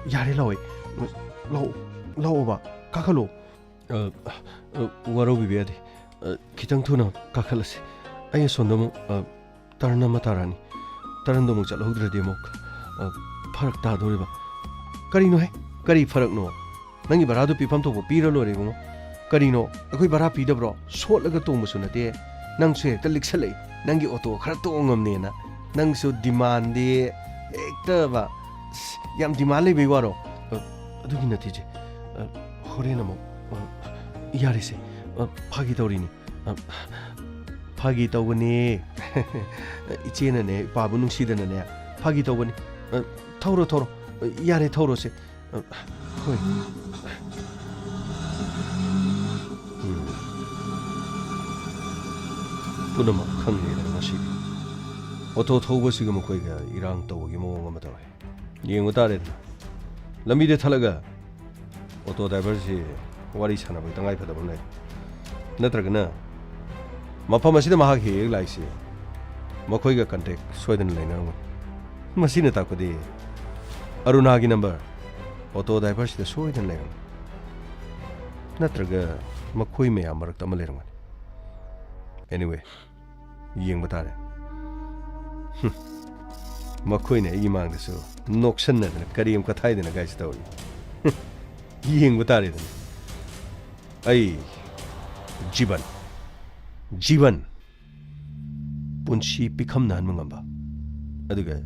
ꯌꯥꯔꯦ ꯂꯥꯛꯑꯣ, ꯂꯥꯛꯑꯣ, ꯂꯥꯛꯑꯣꯕ, ꯀꯥꯈꯠꯂꯣ꯫ ꯑ, ꯑ, ꯋꯥꯔꯧꯕꯤꯕ ꯌꯥꯗꯦ꯫ ꯑ, ꯈꯤꯇꯪ ꯊꯨꯅ ꯀꯥꯈꯠꯂꯁꯤ꯫ ꯑꯩ ꯑꯁꯣꯝꯗ ꯑꯃꯨꯛ, ꯑ, turn ꯑꯃ ꯇꯥꯔꯛꯑꯅꯤ꯫ Turnꯗꯣ ꯑꯃꯨꯛ ꯆꯠꯍꯧꯗ꯭ꯔꯗꯤ ꯑꯃꯨꯛ, ꯑ, ꯐꯔꯛ ꯇꯥꯗꯧꯔꯤꯕ꯫ ꯀꯔꯤꯅꯣꯍꯦ? ꯀꯔꯤ ꯐꯔꯛꯅꯣ? ꯅꯪꯒꯤ ꯚꯔꯥꯗꯨ ꯄꯤꯐꯝ ꯊꯣꯛꯄ ꯄꯤꯔ ꯂꯣꯏꯔꯦ ꯏꯕꯨꯡꯉꯣ꯫ ꯀꯔꯤꯅꯣ? ꯑꯩꯈꯣꯏ ꯚꯔꯥ ꯄꯤꯗꯕ꯭ꯔꯣ? ꯁꯣꯠꯂꯒ ꯇꯣꯡꯕꯁꯨ ꯅꯠꯇꯦ꯫ ꯅꯪꯁꯨ ꯍꯦꯛꯇ ꯂꯤꯛꯁꯜꯂꯛꯏ꯫ ꯅꯪꯒꯤ ꯑꯣꯇꯣ ꯈꯔ ꯇꯣꯡꯉꯝꯅꯦꯅ꯫ ꯅꯪꯁꯨ demandꯗꯤ ꯍꯦꯛꯇꯕ꯫ ꯑꯁ, ꯌꯥꯝ demand ꯂꯩꯕꯩ ꯋꯥꯔꯣ? ꯑ, ꯑꯗꯨꯒꯤ ꯅꯠꯇꯦ ꯏꯆꯦ꯫ ꯑ, ꯍꯣꯔꯦꯟ ꯑꯃꯨꯛ, ꯑ, ꯌꯥꯔꯦꯁꯦ꯫ ꯑ, ꯐꯥꯒꯤ ꯇꯧꯔꯤꯅꯤ꯫ ꯑ, ꯐꯥꯒꯤ ꯇꯧꯕꯅꯦ꯫ ꯏꯆꯦꯅꯅꯦ, ꯏꯄꯥꯕꯨ ꯅꯨꯡꯁꯤꯗꯅꯅꯦ, ꯐꯥꯒꯤ ꯇꯧꯕꯅꯤ꯫ ꯑ, ꯊꯧꯔꯣ, ꯊꯧꯔꯣ꯫ ꯑ, ꯌꯥꯔꯦ, ꯊꯧꯔꯣꯁꯦ꯫ ꯑ, ꯍꯣꯏ꯫ ꯎꯝ꯫ ꯄꯨꯝꯅꯃꯛ ꯈꯪꯂꯦꯗꯅ ꯉꯁꯤꯗꯤ꯫ ꯑꯣꯇꯣ ꯊꯧꯕꯁꯤꯒ ꯃꯈꯣꯏꯒ ꯏꯔꯥꯡ ꯇꯧꯕꯒꯤ ꯃꯑꯣꯡ ꯑꯃ ꯇꯧꯔꯦ꯫ ꯌꯦꯡꯕ ꯇꯥꯔꯦꯗꯅ꯫ ꯂꯝꯕꯤꯗ ꯊꯠꯂꯒ ꯑꯣꯇꯣ ꯗ꯭ꯔꯥꯏꯚꯔꯁꯤ ꯋꯥꯔꯤ ꯁꯥꯟꯅꯕꯒꯤ ꯇꯉꯥꯏ ꯐꯗꯕ ꯑꯃ ꯂꯩ꯫ ꯅꯠꯇ꯭ꯔꯒꯅ ꯃꯐꯝ ꯑꯁꯤꯗ ꯃꯍꯥꯛ ꯍꯦꯛ ꯍꯦꯛ ꯂꯥꯛꯏꯁꯤ ꯃꯈꯣꯏꯒ contact ꯁꯣꯏꯗꯅ ꯂꯩꯅꯔꯝꯒꯅꯤ꯫ ꯃꯁꯤꯅ ꯇꯥꯛꯄꯗꯤ ꯑꯔꯨꯅꯥꯒꯤ ꯅꯝꯕꯔ ꯑꯣꯇꯣ ꯗ꯭ꯔꯥꯏꯚꯔꯁꯤꯗ ꯁꯣꯏꯗꯅ ꯂꯩꯔꯝꯒꯅꯤ꯫ ꯅꯠꯇ꯭ꯔꯒ ꯃꯈꯣꯏ ꯃꯌꯥꯝ ꯃꯔꯛꯇ ꯑꯃ ꯂꯩꯔꯝꯒꯅꯤ꯫ Anyway, ꯌꯦꯡꯕ ꯇꯥꯔꯦ꯫ ꯍꯨꯝ꯫ ꯃꯈꯣꯏꯅ ꯑꯩꯒꯤ ꯃꯥꯡꯗꯁꯨ ꯅꯣꯛꯁꯟꯅꯗꯅ ꯀꯔꯦꯝ ꯀꯊꯥꯏꯗꯅ ꯒꯥꯏꯁꯤ ꯇꯧꯔꯤ꯫ ꯍꯨꯝ꯫ ꯌꯦꯡꯕ ꯇꯥꯔꯦꯗꯅ꯫ ꯑꯩ ꯖꯤꯕꯟ, ꯖꯤꯕꯟ, ꯄꯨꯟꯁꯤ ꯄꯤꯈꯝꯅꯍꯟꯕ ꯉꯝꯕ, ꯑꯗꯨꯒ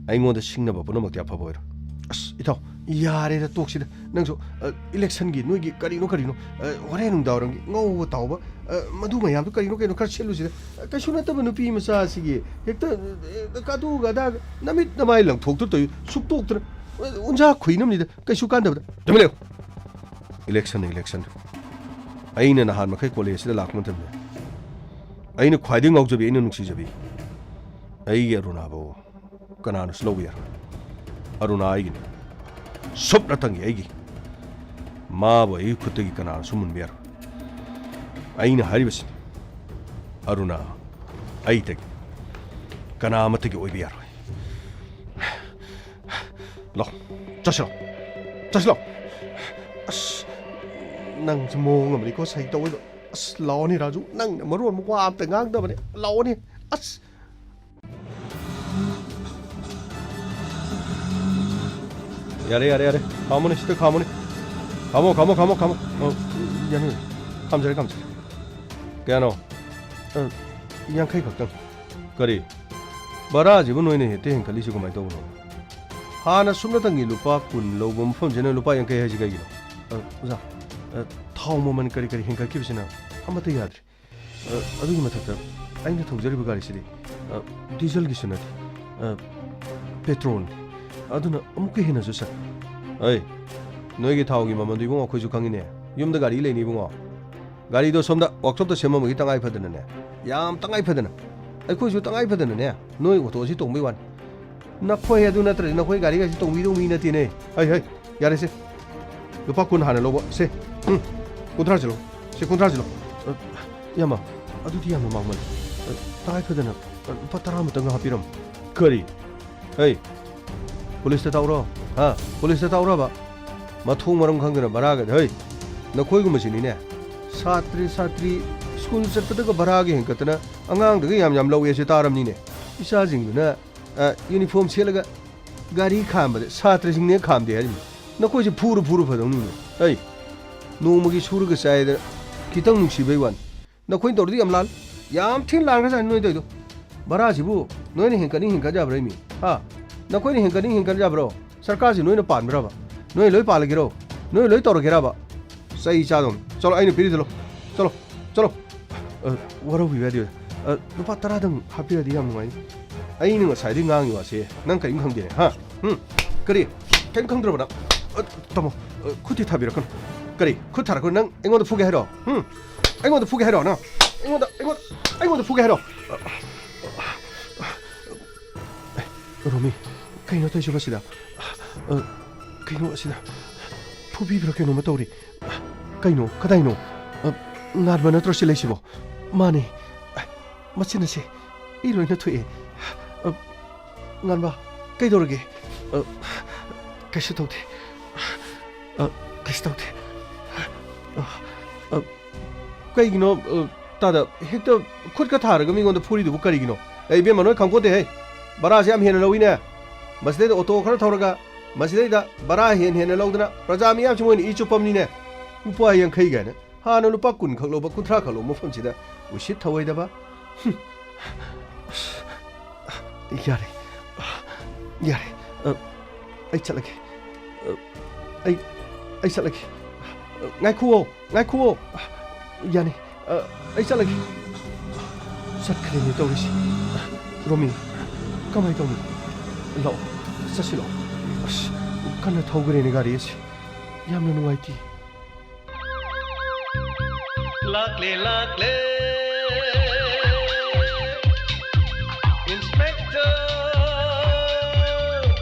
ꯑꯩꯉꯣꯟꯗ ꯁꯤꯡꯅꯕ ꯄꯨꯝꯅꯃꯛꯇꯤ ꯑꯐꯕ ꯑꯣꯏꯔꯣ꯫ ꯑꯁ, ꯏꯇꯥꯎ, ꯌꯥꯔꯦꯗ, ꯇꯣꯛꯁꯤꯗ꯫ ꯅꯪꯁꯨ, ꯑ, ꯏꯂꯦꯛꯁꯟꯒꯤ ꯅꯣꯏꯒꯤ ꯀꯔꯤꯅꯣ ꯀꯔꯤꯅꯣ, ꯑ, ꯍꯣꯔꯦꯟ ꯅꯨꯡꯗꯥꯡꯋꯥꯏꯔꯝꯒꯤ ꯉꯧꯕ ꯇꯥꯎꯕ, ꯑ, ꯃꯗꯨ ꯃꯌꯥꯝꯗꯨ ꯀꯔꯤꯅꯣ ꯀꯔꯤꯅꯣ ꯈꯔ ꯁꯤꯜꯂꯨꯁꯤꯗ꯫ ꯑ, ꯀꯩꯁꯨ ꯅꯠꯇꯕ ꯅꯨꯄꯤ ꯃꯆꯥꯁꯤꯒꯤ ꯍꯦꯛꯇ, ꯑ, ꯀꯥꯗꯨ ꯀꯥꯗꯥ ꯅꯃꯤꯠ ꯅꯃꯥꯏ ꯂꯪꯊꯣꯛꯇ ꯇꯧꯏ, ꯁꯨꯛꯇꯣꯛꯇꯅ, ꯑ, ꯎꯟꯖꯥ ꯈꯨꯏꯅꯝꯅꯤꯗ, ꯀꯩꯁꯨ ꯀꯥꯟꯗꯕꯗ꯫ ꯇꯨꯃꯤꯟ ꯂꯩꯌꯨ꯫ ꯏꯂꯦꯛꯁꯟꯅ ꯏꯂꯦꯛꯁꯟ꯫ ꯑꯩꯅ ꯅꯍꯥꯟ ꯃꯈꯩ ꯀꯣꯂꯦꯖꯁꯤꯗ ꯂꯥꯛꯄ ꯃꯇꯝꯗ ꯑꯩꯅ ꯈ꯭ꯋꯥꯏꯗꯒꯤ ꯉꯥꯎꯖꯕꯤ, ꯑꯩꯅ ꯅꯨꯡꯁꯤꯖꯕꯤ ꯑꯩꯒꯤ ꯑꯔꯨꯅꯥꯕꯨ ꯀꯅꯥꯅꯁꯨ ꯂꯧꯕ ꯌꯥꯔꯣꯏ꯫ ꯑꯔꯨꯅꯥ ꯑꯩꯒꯤꯅꯤ꯫ ꯁꯨꯞꯅꯇꯪꯒꯤ ꯑꯩꯒꯤ꯫ ꯃꯥꯕꯨ ꯑꯩꯒꯤ ꯈꯨꯠꯇꯒꯤ ꯀꯅꯥꯅꯁꯨ ꯃꯨꯟꯕ ꯌꯥꯔꯣꯏ꯫ ꯑꯩꯅ ꯍꯥꯏꯔꯤꯕꯁꯤꯅꯤ꯫ ꯑꯔꯨꯅꯥ ꯑꯩꯇꯒꯤ ꯀꯅꯥ ꯑꯃꯠꯇꯒꯤ ꯑꯣꯏꯕ ꯌꯥꯔꯣꯏ꯫ ꯂꯥꯎ, ꯆꯠꯁꯤ ꯂꯥꯎ, ꯆꯠꯁꯤ ꯂꯥꯎ꯫ ꯑꯁ, ꯅꯪꯁꯨ ꯃꯑꯣꯡ ꯑꯃꯅꯤꯀꯣ ꯁꯍꯤ ꯇꯧꯕꯗꯣ꯫ ꯑꯁ, ꯂꯥꯎꯑꯣꯅꯦ ꯔꯥꯖꯨ, ꯅꯪꯅ ꯃꯔꯣꯟ ꯑꯃ ꯋꯥ ꯑꯝꯇ ꯉꯥꯡꯗꯕꯅꯦ꯫ ꯂꯥꯎꯑꯣꯅꯦ꯫ ꯑꯁ꯫ ꯌꯥꯔꯦ, ꯌꯥꯔꯦ, ꯌꯥꯔꯦ꯫ ꯈꯥꯝꯃꯣꯅꯦ, ꯁꯤꯗ ꯈꯥꯝꯃꯣꯅꯦ꯫ ꯈꯥꯝꯃꯣ, ꯈꯥꯝꯃꯣ, ꯈꯥꯝꯃꯣ, ꯈꯥꯝꯃꯣ꯫ ꯑ, ꯌꯥꯅꯤ, ꯌꯥꯅꯤ꯫ ꯈꯥꯝꯖꯔꯦ, ꯈꯥꯝꯖꯔꯦ꯫ ꯀꯌꯥꯅꯣ? ꯑ, ꯌꯥꯡꯈꯩ ꯈꯛꯇꯪ꯫ ꯀꯔꯤ? ꯚꯔꯥꯁꯤꯕꯨ ꯅꯣꯏꯅ ꯍꯦꯛꯇ ꯍꯦꯟꯒꯠꯂꯤꯁꯤ ꯀꯃꯥꯏꯅ ꯇꯧꯕꯅꯣ? ꯍꯥꯟꯅ ꯁꯨꯞꯅꯇꯪꯒꯤ ꯂꯨꯄꯥ ꯀꯨꯟ ꯂꯧꯕ ꯃꯐꯝꯁꯤꯅ ꯂꯨꯄꯥ ꯌꯥꯡꯈꯩ ꯍꯥꯏꯁꯤ ꯀꯩꯒꯤꯅꯣ? ꯑ, ꯑꯣꯖꯥ, ꯑ, ꯊꯥꯎ ꯃꯃꯜ ꯀꯔꯤ ꯀꯔꯤ ꯍꯦꯟꯒꯠꯈꯤꯕꯁꯤꯅ ꯑꯃꯠꯇ ꯌꯥꯗ꯭ꯔꯦ꯫ ꯑ, ꯑꯗꯨꯒꯤ ꯃꯊꯛꯇ ꯑꯩꯅ ꯊꯧꯖꯔꯤꯕ ꯒꯥꯔꯤꯁꯤꯗꯤ, ꯑ, ꯗꯤꯖꯜꯒꯤꯁꯨ ꯅꯠꯇꯦ, ꯑ, ꯄꯦꯇ꯭ꯔꯣꯜꯅꯤ꯫ ꯑꯗꯨꯅ ꯑꯃꯨꯛꯀ ꯍꯦꯟꯅꯁꯨ ꯆꯠ-, ꯑꯩ, ꯅꯣꯏꯒꯤ ꯊꯥꯎꯒꯤ ꯃꯃꯜꯗꯨ ꯏꯕꯨꯡꯉꯣ ꯑꯩꯈꯣꯏꯁꯨ ꯈꯪꯉꯤꯅꯦ꯫ ꯌꯨꯝꯗ ꯒꯥꯔꯤ ꯂꯩꯅꯤ ꯏꯕꯨꯡꯉꯣ꯫ ꯒꯥꯔꯤꯗꯣ ꯁꯣꯝꯗ ꯋꯥꯛꯁꯣꯞꯇ ꯁꯦꯝꯃꯝꯕꯒꯤ ꯇꯉꯥꯏ ꯐꯗꯅꯅꯦ, ꯌꯥꯝ ꯇꯉꯥꯏ ꯐꯗꯅ, ꯑꯩꯈꯣꯏꯁꯨ ꯇꯉꯥꯏ ꯐꯗꯅꯅꯦ, ꯅꯣꯏ ꯑꯣꯇꯣ ꯑꯁꯤ ꯇꯣꯡꯕꯩ ꯋꯥꯅꯤ꯫ ꯅꯈꯣꯏ ꯑꯗꯨ ꯅꯠꯇ꯭ꯔꯗꯤ ꯅꯈꯣꯏ ꯒꯥꯔꯤꯒ ꯑꯁꯤ ꯇꯣꯡꯕꯤꯗꯧ ꯃꯤ ꯅꯠꯇꯦꯅꯦ꯫ ꯍꯩ, ꯍꯩ, ꯌꯥꯔꯦꯁꯦ꯫ ꯂꯨꯄꯥ ꯀꯨꯟ ꯍꯥꯟꯅ ꯂꯧꯕ꯫ ꯁꯦ, ꯎꯝ, ꯀꯨꯟꯊ꯭ꯔꯥꯁꯤ ꯂꯧ꯫ ꯁꯦ, ꯀꯨꯟꯊ꯭ꯔꯥꯁꯤ ꯂꯧ꯫ ꯑ, ꯏꯌꯥꯝꯕ, ꯑꯗꯨꯗꯤ ꯌꯥꯝꯅ ꯃꯥꯡꯃꯜꯂꯦ꯫ ꯑ, ꯇꯉꯥꯏ ꯐꯗꯅ, ꯑ, ꯂꯨꯄꯥ ꯇꯔꯥ ꯑꯃꯇꯪꯒ ꯍꯥꯞꯄꯤꯔꯝꯃꯨ꯫ ꯀꯔꯤ? ꯍꯩ, ꯄꯨꯂꯤꯁꯇ ꯇꯥꯎꯔꯣ꯫ ꯍꯥ? ꯄꯨꯂꯤꯁꯇ ꯇꯥꯎꯔꯕ? ꯃꯊꯣꯡ ꯃꯔꯝ ꯈꯪꯗꯅ ꯚꯔꯥꯒꯗꯤ, ꯍꯩ, ꯅꯈꯣꯏꯒꯨꯝꯕꯁꯤꯅꯤꯅꯦ꯫ ꯁꯥꯇ꯭ꯔꯤ, ꯁꯥꯇ꯭ꯔꯤ, ꯁ꯭ꯀꯨꯜ ꯆꯠꯄꯗꯒ ꯚꯔꯥꯒ ꯍꯦꯟꯀꯠꯇꯅ ꯑꯉꯥꯡꯗꯒ ꯌꯥꯝ ꯌꯥꯝ ꯂꯧꯋꯦ ꯁꯤ ꯇꯥꯔꯝꯅꯤꯅꯦ꯫ ꯏꯆꯥꯁꯤꯡꯗꯨꯅ, ꯑ, ꯌꯨꯅꯤꯐꯣꯔꯝ ꯁꯦꯠꯂꯒ ꯒꯥꯔꯤ ꯈꯥꯝꯕꯗ ꯁꯥꯇ꯭ꯔꯁꯤꯡꯅ ꯈꯥꯝꯗꯦ ꯍꯥꯏꯔꯤꯕꯅꯤ꯫ ꯅꯈꯣꯏꯁꯦ ꯐꯨꯔ ꯐꯨꯔ ꯐꯗꯧꯅꯤꯅꯦ꯫ ꯍꯩ, ꯅꯣꯡꯃꯒꯤ ꯁꯨꯔꯒ ꯆꯥꯏꯗꯅ ꯈꯤꯇꯪ ꯅꯨꯡꯁꯤꯕꯩ ꯋꯥꯅꯤ꯫ ꯅꯈꯣꯏꯅ ꯇꯧꯔꯤꯗꯣ ꯌꯥꯝ ꯂꯥꯜ-, ꯌꯥꯝ ꯊꯤꯅ ꯂꯥꯟꯈ꯭ꯔꯖꯥꯠꯅꯤ ꯅꯣꯏ ꯇꯧꯔꯤꯗꯣ꯫ ꯚꯔꯥꯁꯤꯕꯨ ꯅꯣꯏꯅ ꯍꯦꯟꯀꯠꯅꯤꯡ ꯍꯦꯟꯀꯠ ꯌꯥꯕ꯭ꯔꯥ ꯃꯤ? ꯍꯥ? ꯅꯈꯣꯏꯅ ꯍꯦꯟꯀꯠꯅꯤꯡ ꯍꯦꯟꯀꯠ ꯌꯥꯕ꯭ꯔꯣ? ꯁꯔꯀꯥꯔꯁꯤ ꯅꯣꯏꯅ ꯄꯥꯟꯕ꯭ꯔꯕ? ꯅꯣꯏ ꯂꯣꯏ ꯄꯥꯜꯂꯒꯦꯔꯣ? ꯅꯣꯏ ꯂꯣꯏ ꯇꯧꯔꯒꯦꯔꯕ? ꯆꯩ ꯆꯥꯗꯧꯅꯤ꯫ ꯆꯠꯂꯣ, ꯑꯩꯅ ꯄꯤꯔꯤꯗ ꯂꯣ꯫ ꯆꯠꯂꯣ, ꯆꯠꯂꯣ꯫ ꯑ, ꯋꯥꯔꯧꯕꯤꯕ ꯌꯥꯗꯦ꯫ ꯑ, ꯂꯨꯄꯥ ꯇꯔꯥꯗꯪ ꯍꯥꯞꯄꯤꯔꯗꯤ ꯌꯥꯝ ꯅꯨꯡꯉꯥꯏꯅꯤ꯫ ꯑꯩꯅ ꯉꯁꯥꯏꯗꯩ ꯉꯥꯡꯉꯤ ꯋꯥꯁꯦ ꯅꯪ ꯀꯔꯤꯝ ꯈꯪꯗꯦꯅꯦ, ꯍꯥ? ꯎꯝ? ꯀꯔꯤ? ꯀꯔꯤꯝ ꯈꯪꯗ꯭ꯔꯕ ꯅꯪ? ꯑ, ꯇꯥꯃꯣ, ꯑ, ꯈꯨꯠꯇꯤ ꯊꯥꯕꯤꯔꯛꯀꯅꯨ꯫ ꯀꯔꯤ? ꯈꯨꯠ ꯊꯥꯔꯛꯀꯅꯨ? ꯅꯪ ꯑꯩꯉꯣꯟꯗ ꯐꯨꯒꯦ ꯍꯥꯏꯔꯣ? ꯎꯝ? ꯑꯩꯉꯣꯟꯗ ꯐꯨꯒꯦ ꯍꯥꯏꯔꯣ ꯅꯪ? ꯑꯩꯉꯣꯟꯗ, ꯑꯩꯉꯣꯟꯗ, ꯑꯩꯉꯣꯟꯗ ꯐꯨꯒꯦ ꯍꯥꯏꯔꯣ? ꯑꯦ, ꯔꯣꯃꯤ, ꯀꯩꯅꯣ ꯇꯧꯔꯤꯁꯤꯕꯣ ꯁꯤꯗ? ꯑ, ꯀꯩꯅꯣ ꯑꯁꯤꯗ? ꯐꯨꯕꯤꯕ꯭ꯔꯥ ꯀꯩꯅꯣꯝꯃ ꯇꯧꯔꯤ꯫ ꯀꯩꯅꯣ? ꯀꯗꯥꯏꯅꯣ? ꯑ, ꯉꯥꯟꯕ ꯅꯠꯇ꯭ꯔꯣ ꯁꯤ ꯂꯩꯁꯤꯕꯣ? ꯃꯥꯅꯦ꯫ ꯑ, ꯃꯆꯤꯟ ꯑꯁꯦ ꯑꯩ ꯂꯣꯏꯅ ꯊꯣꯛꯑꯦ꯫ ꯑ, ꯉꯥꯟꯕ, ꯀꯩꯗꯧꯔꯒꯦ? ꯑ, ꯀꯩꯁꯨ ꯇꯧꯗꯦ꯫ ꯑ, ꯀꯩꯁꯨ ꯇꯧꯗꯦ꯫ ꯑ, ꯑ, ꯀꯩꯒꯤꯅꯣ, ꯑ, ꯇꯥꯗ, ꯍꯦꯛꯇ ꯈꯨꯠꯀ ꯊꯥꯔꯒ ꯃꯤꯉꯣꯟꯗ ꯐꯨꯔꯤꯗꯨꯕꯨ ꯀꯔꯤꯒꯤꯅꯣ? ꯑꯦ, ꯏꯕꯦꯝꯃ, ꯅꯣꯏ ꯈꯪꯄꯣꯠꯇꯦꯍꯦ꯫ ꯚꯔꯥꯁꯦ ꯌꯥꯝ ꯍꯦꯟꯅ ꯂꯧꯏꯅꯦ꯫ ꯃꯁꯤꯗꯩꯗ ꯑꯣꯇꯣ ꯈꯔ ꯊꯧꯔꯒ, ꯃꯁꯤꯗꯩꯗ ꯚꯔꯥ ꯍꯦꯟ ꯍꯦꯟꯅ ꯂꯧꯗꯅ ꯄ꯭ꯔꯖꯥ ꯃꯤꯌꯥꯝꯁꯤ ꯃꯣꯏꯅ ꯏ ꯆꯨꯞꯄꯝꯅꯤꯅꯦ꯫ ꯂꯨꯄꯥ ꯌꯥꯡꯈꯩ ꯀꯥꯏꯅ꯫ ꯍꯥꯟꯅ ꯂꯨꯄꯥ ꯀꯨꯟ ꯈꯛ ꯂꯧꯕ, ꯀꯨꯟꯊ꯭ꯔꯥ ꯈꯛ ꯂꯧꯕ ꯃꯐꯝꯁꯤꯗ ꯎꯁꯤꯠ ꯊꯑꯣꯏꯗꯕ꯫ ꯍꯨꯝ꯫ ꯑꯁ, ꯌꯥꯔꯦ꯫ ꯌꯥꯔꯦ꯫ ꯑ, ꯑꯩ ꯆꯠꯂꯒꯦ꯫ ꯑ, ꯑꯩ, ꯑꯩ ꯆꯠꯂꯒꯦ꯫ ꯑ, ꯉꯥꯏꯈꯨꯑꯣ, ꯉꯥꯏꯈꯨꯑꯣ꯫ ꯌꯥꯅꯤ꯫ ꯑ, ꯑꯩ ꯆꯠꯂꯒꯦ꯫ ꯆꯠꯈ꯭ꯔꯦꯅꯦ ꯇꯧꯔꯤꯁꯤ꯫ ꯔꯣꯃꯤ, ꯀꯃꯥꯏ ꯇꯧꯅꯤ? ꯂꯥꯛꯑꯣ, ꯆꯠꯁꯤ ꯂꯥꯛꯑꯣ꯫ ꯑꯁ, ꯀꯟꯅ ꯊꯧꯈ꯭ꯔꯦꯅꯦ ꯒꯥꯔꯤ ꯑꯁꯤ꯫ ꯌꯥꯝꯅ ꯅꯨꯡꯉꯥꯏꯇꯦ꯫ ꯂꯥꯛꯂꯦ, ꯂꯥꯛꯂꯦ꯫ Inspector,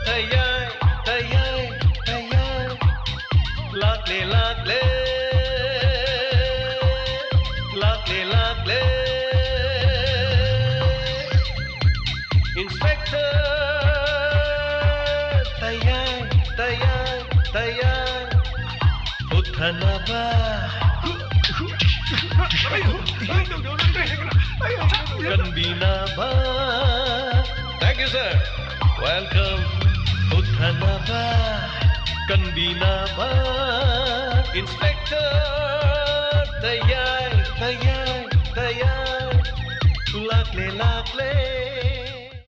ꯇꯌꯥꯏ, ꯇꯌꯥꯏ, ꯇꯌꯥꯏ꯫ ꯂꯥꯛꯂꯦ, ꯂꯥꯛꯂꯦ꯫ ꯂꯥꯛꯂꯦ, ꯂꯥꯛꯂꯦ꯫ Inspector꯫ ꯇꯌꯥꯏ, ꯇꯌꯥꯏ, ꯄꯨꯊꯅꯕ, ꯀꯟꯕꯤꯅꯕ꯫ Thank you, sir. Welcome. ꯄꯨꯊꯅꯕ, ꯀꯟꯕꯤꯅꯕ꯫ Inspector ꯇꯌꯥꯏ, ꯇꯌꯥꯏ, ꯇꯌꯥꯏ꯫ ꯂꯥꯛꯂꯦ, ꯂꯥꯛꯂꯦ꯫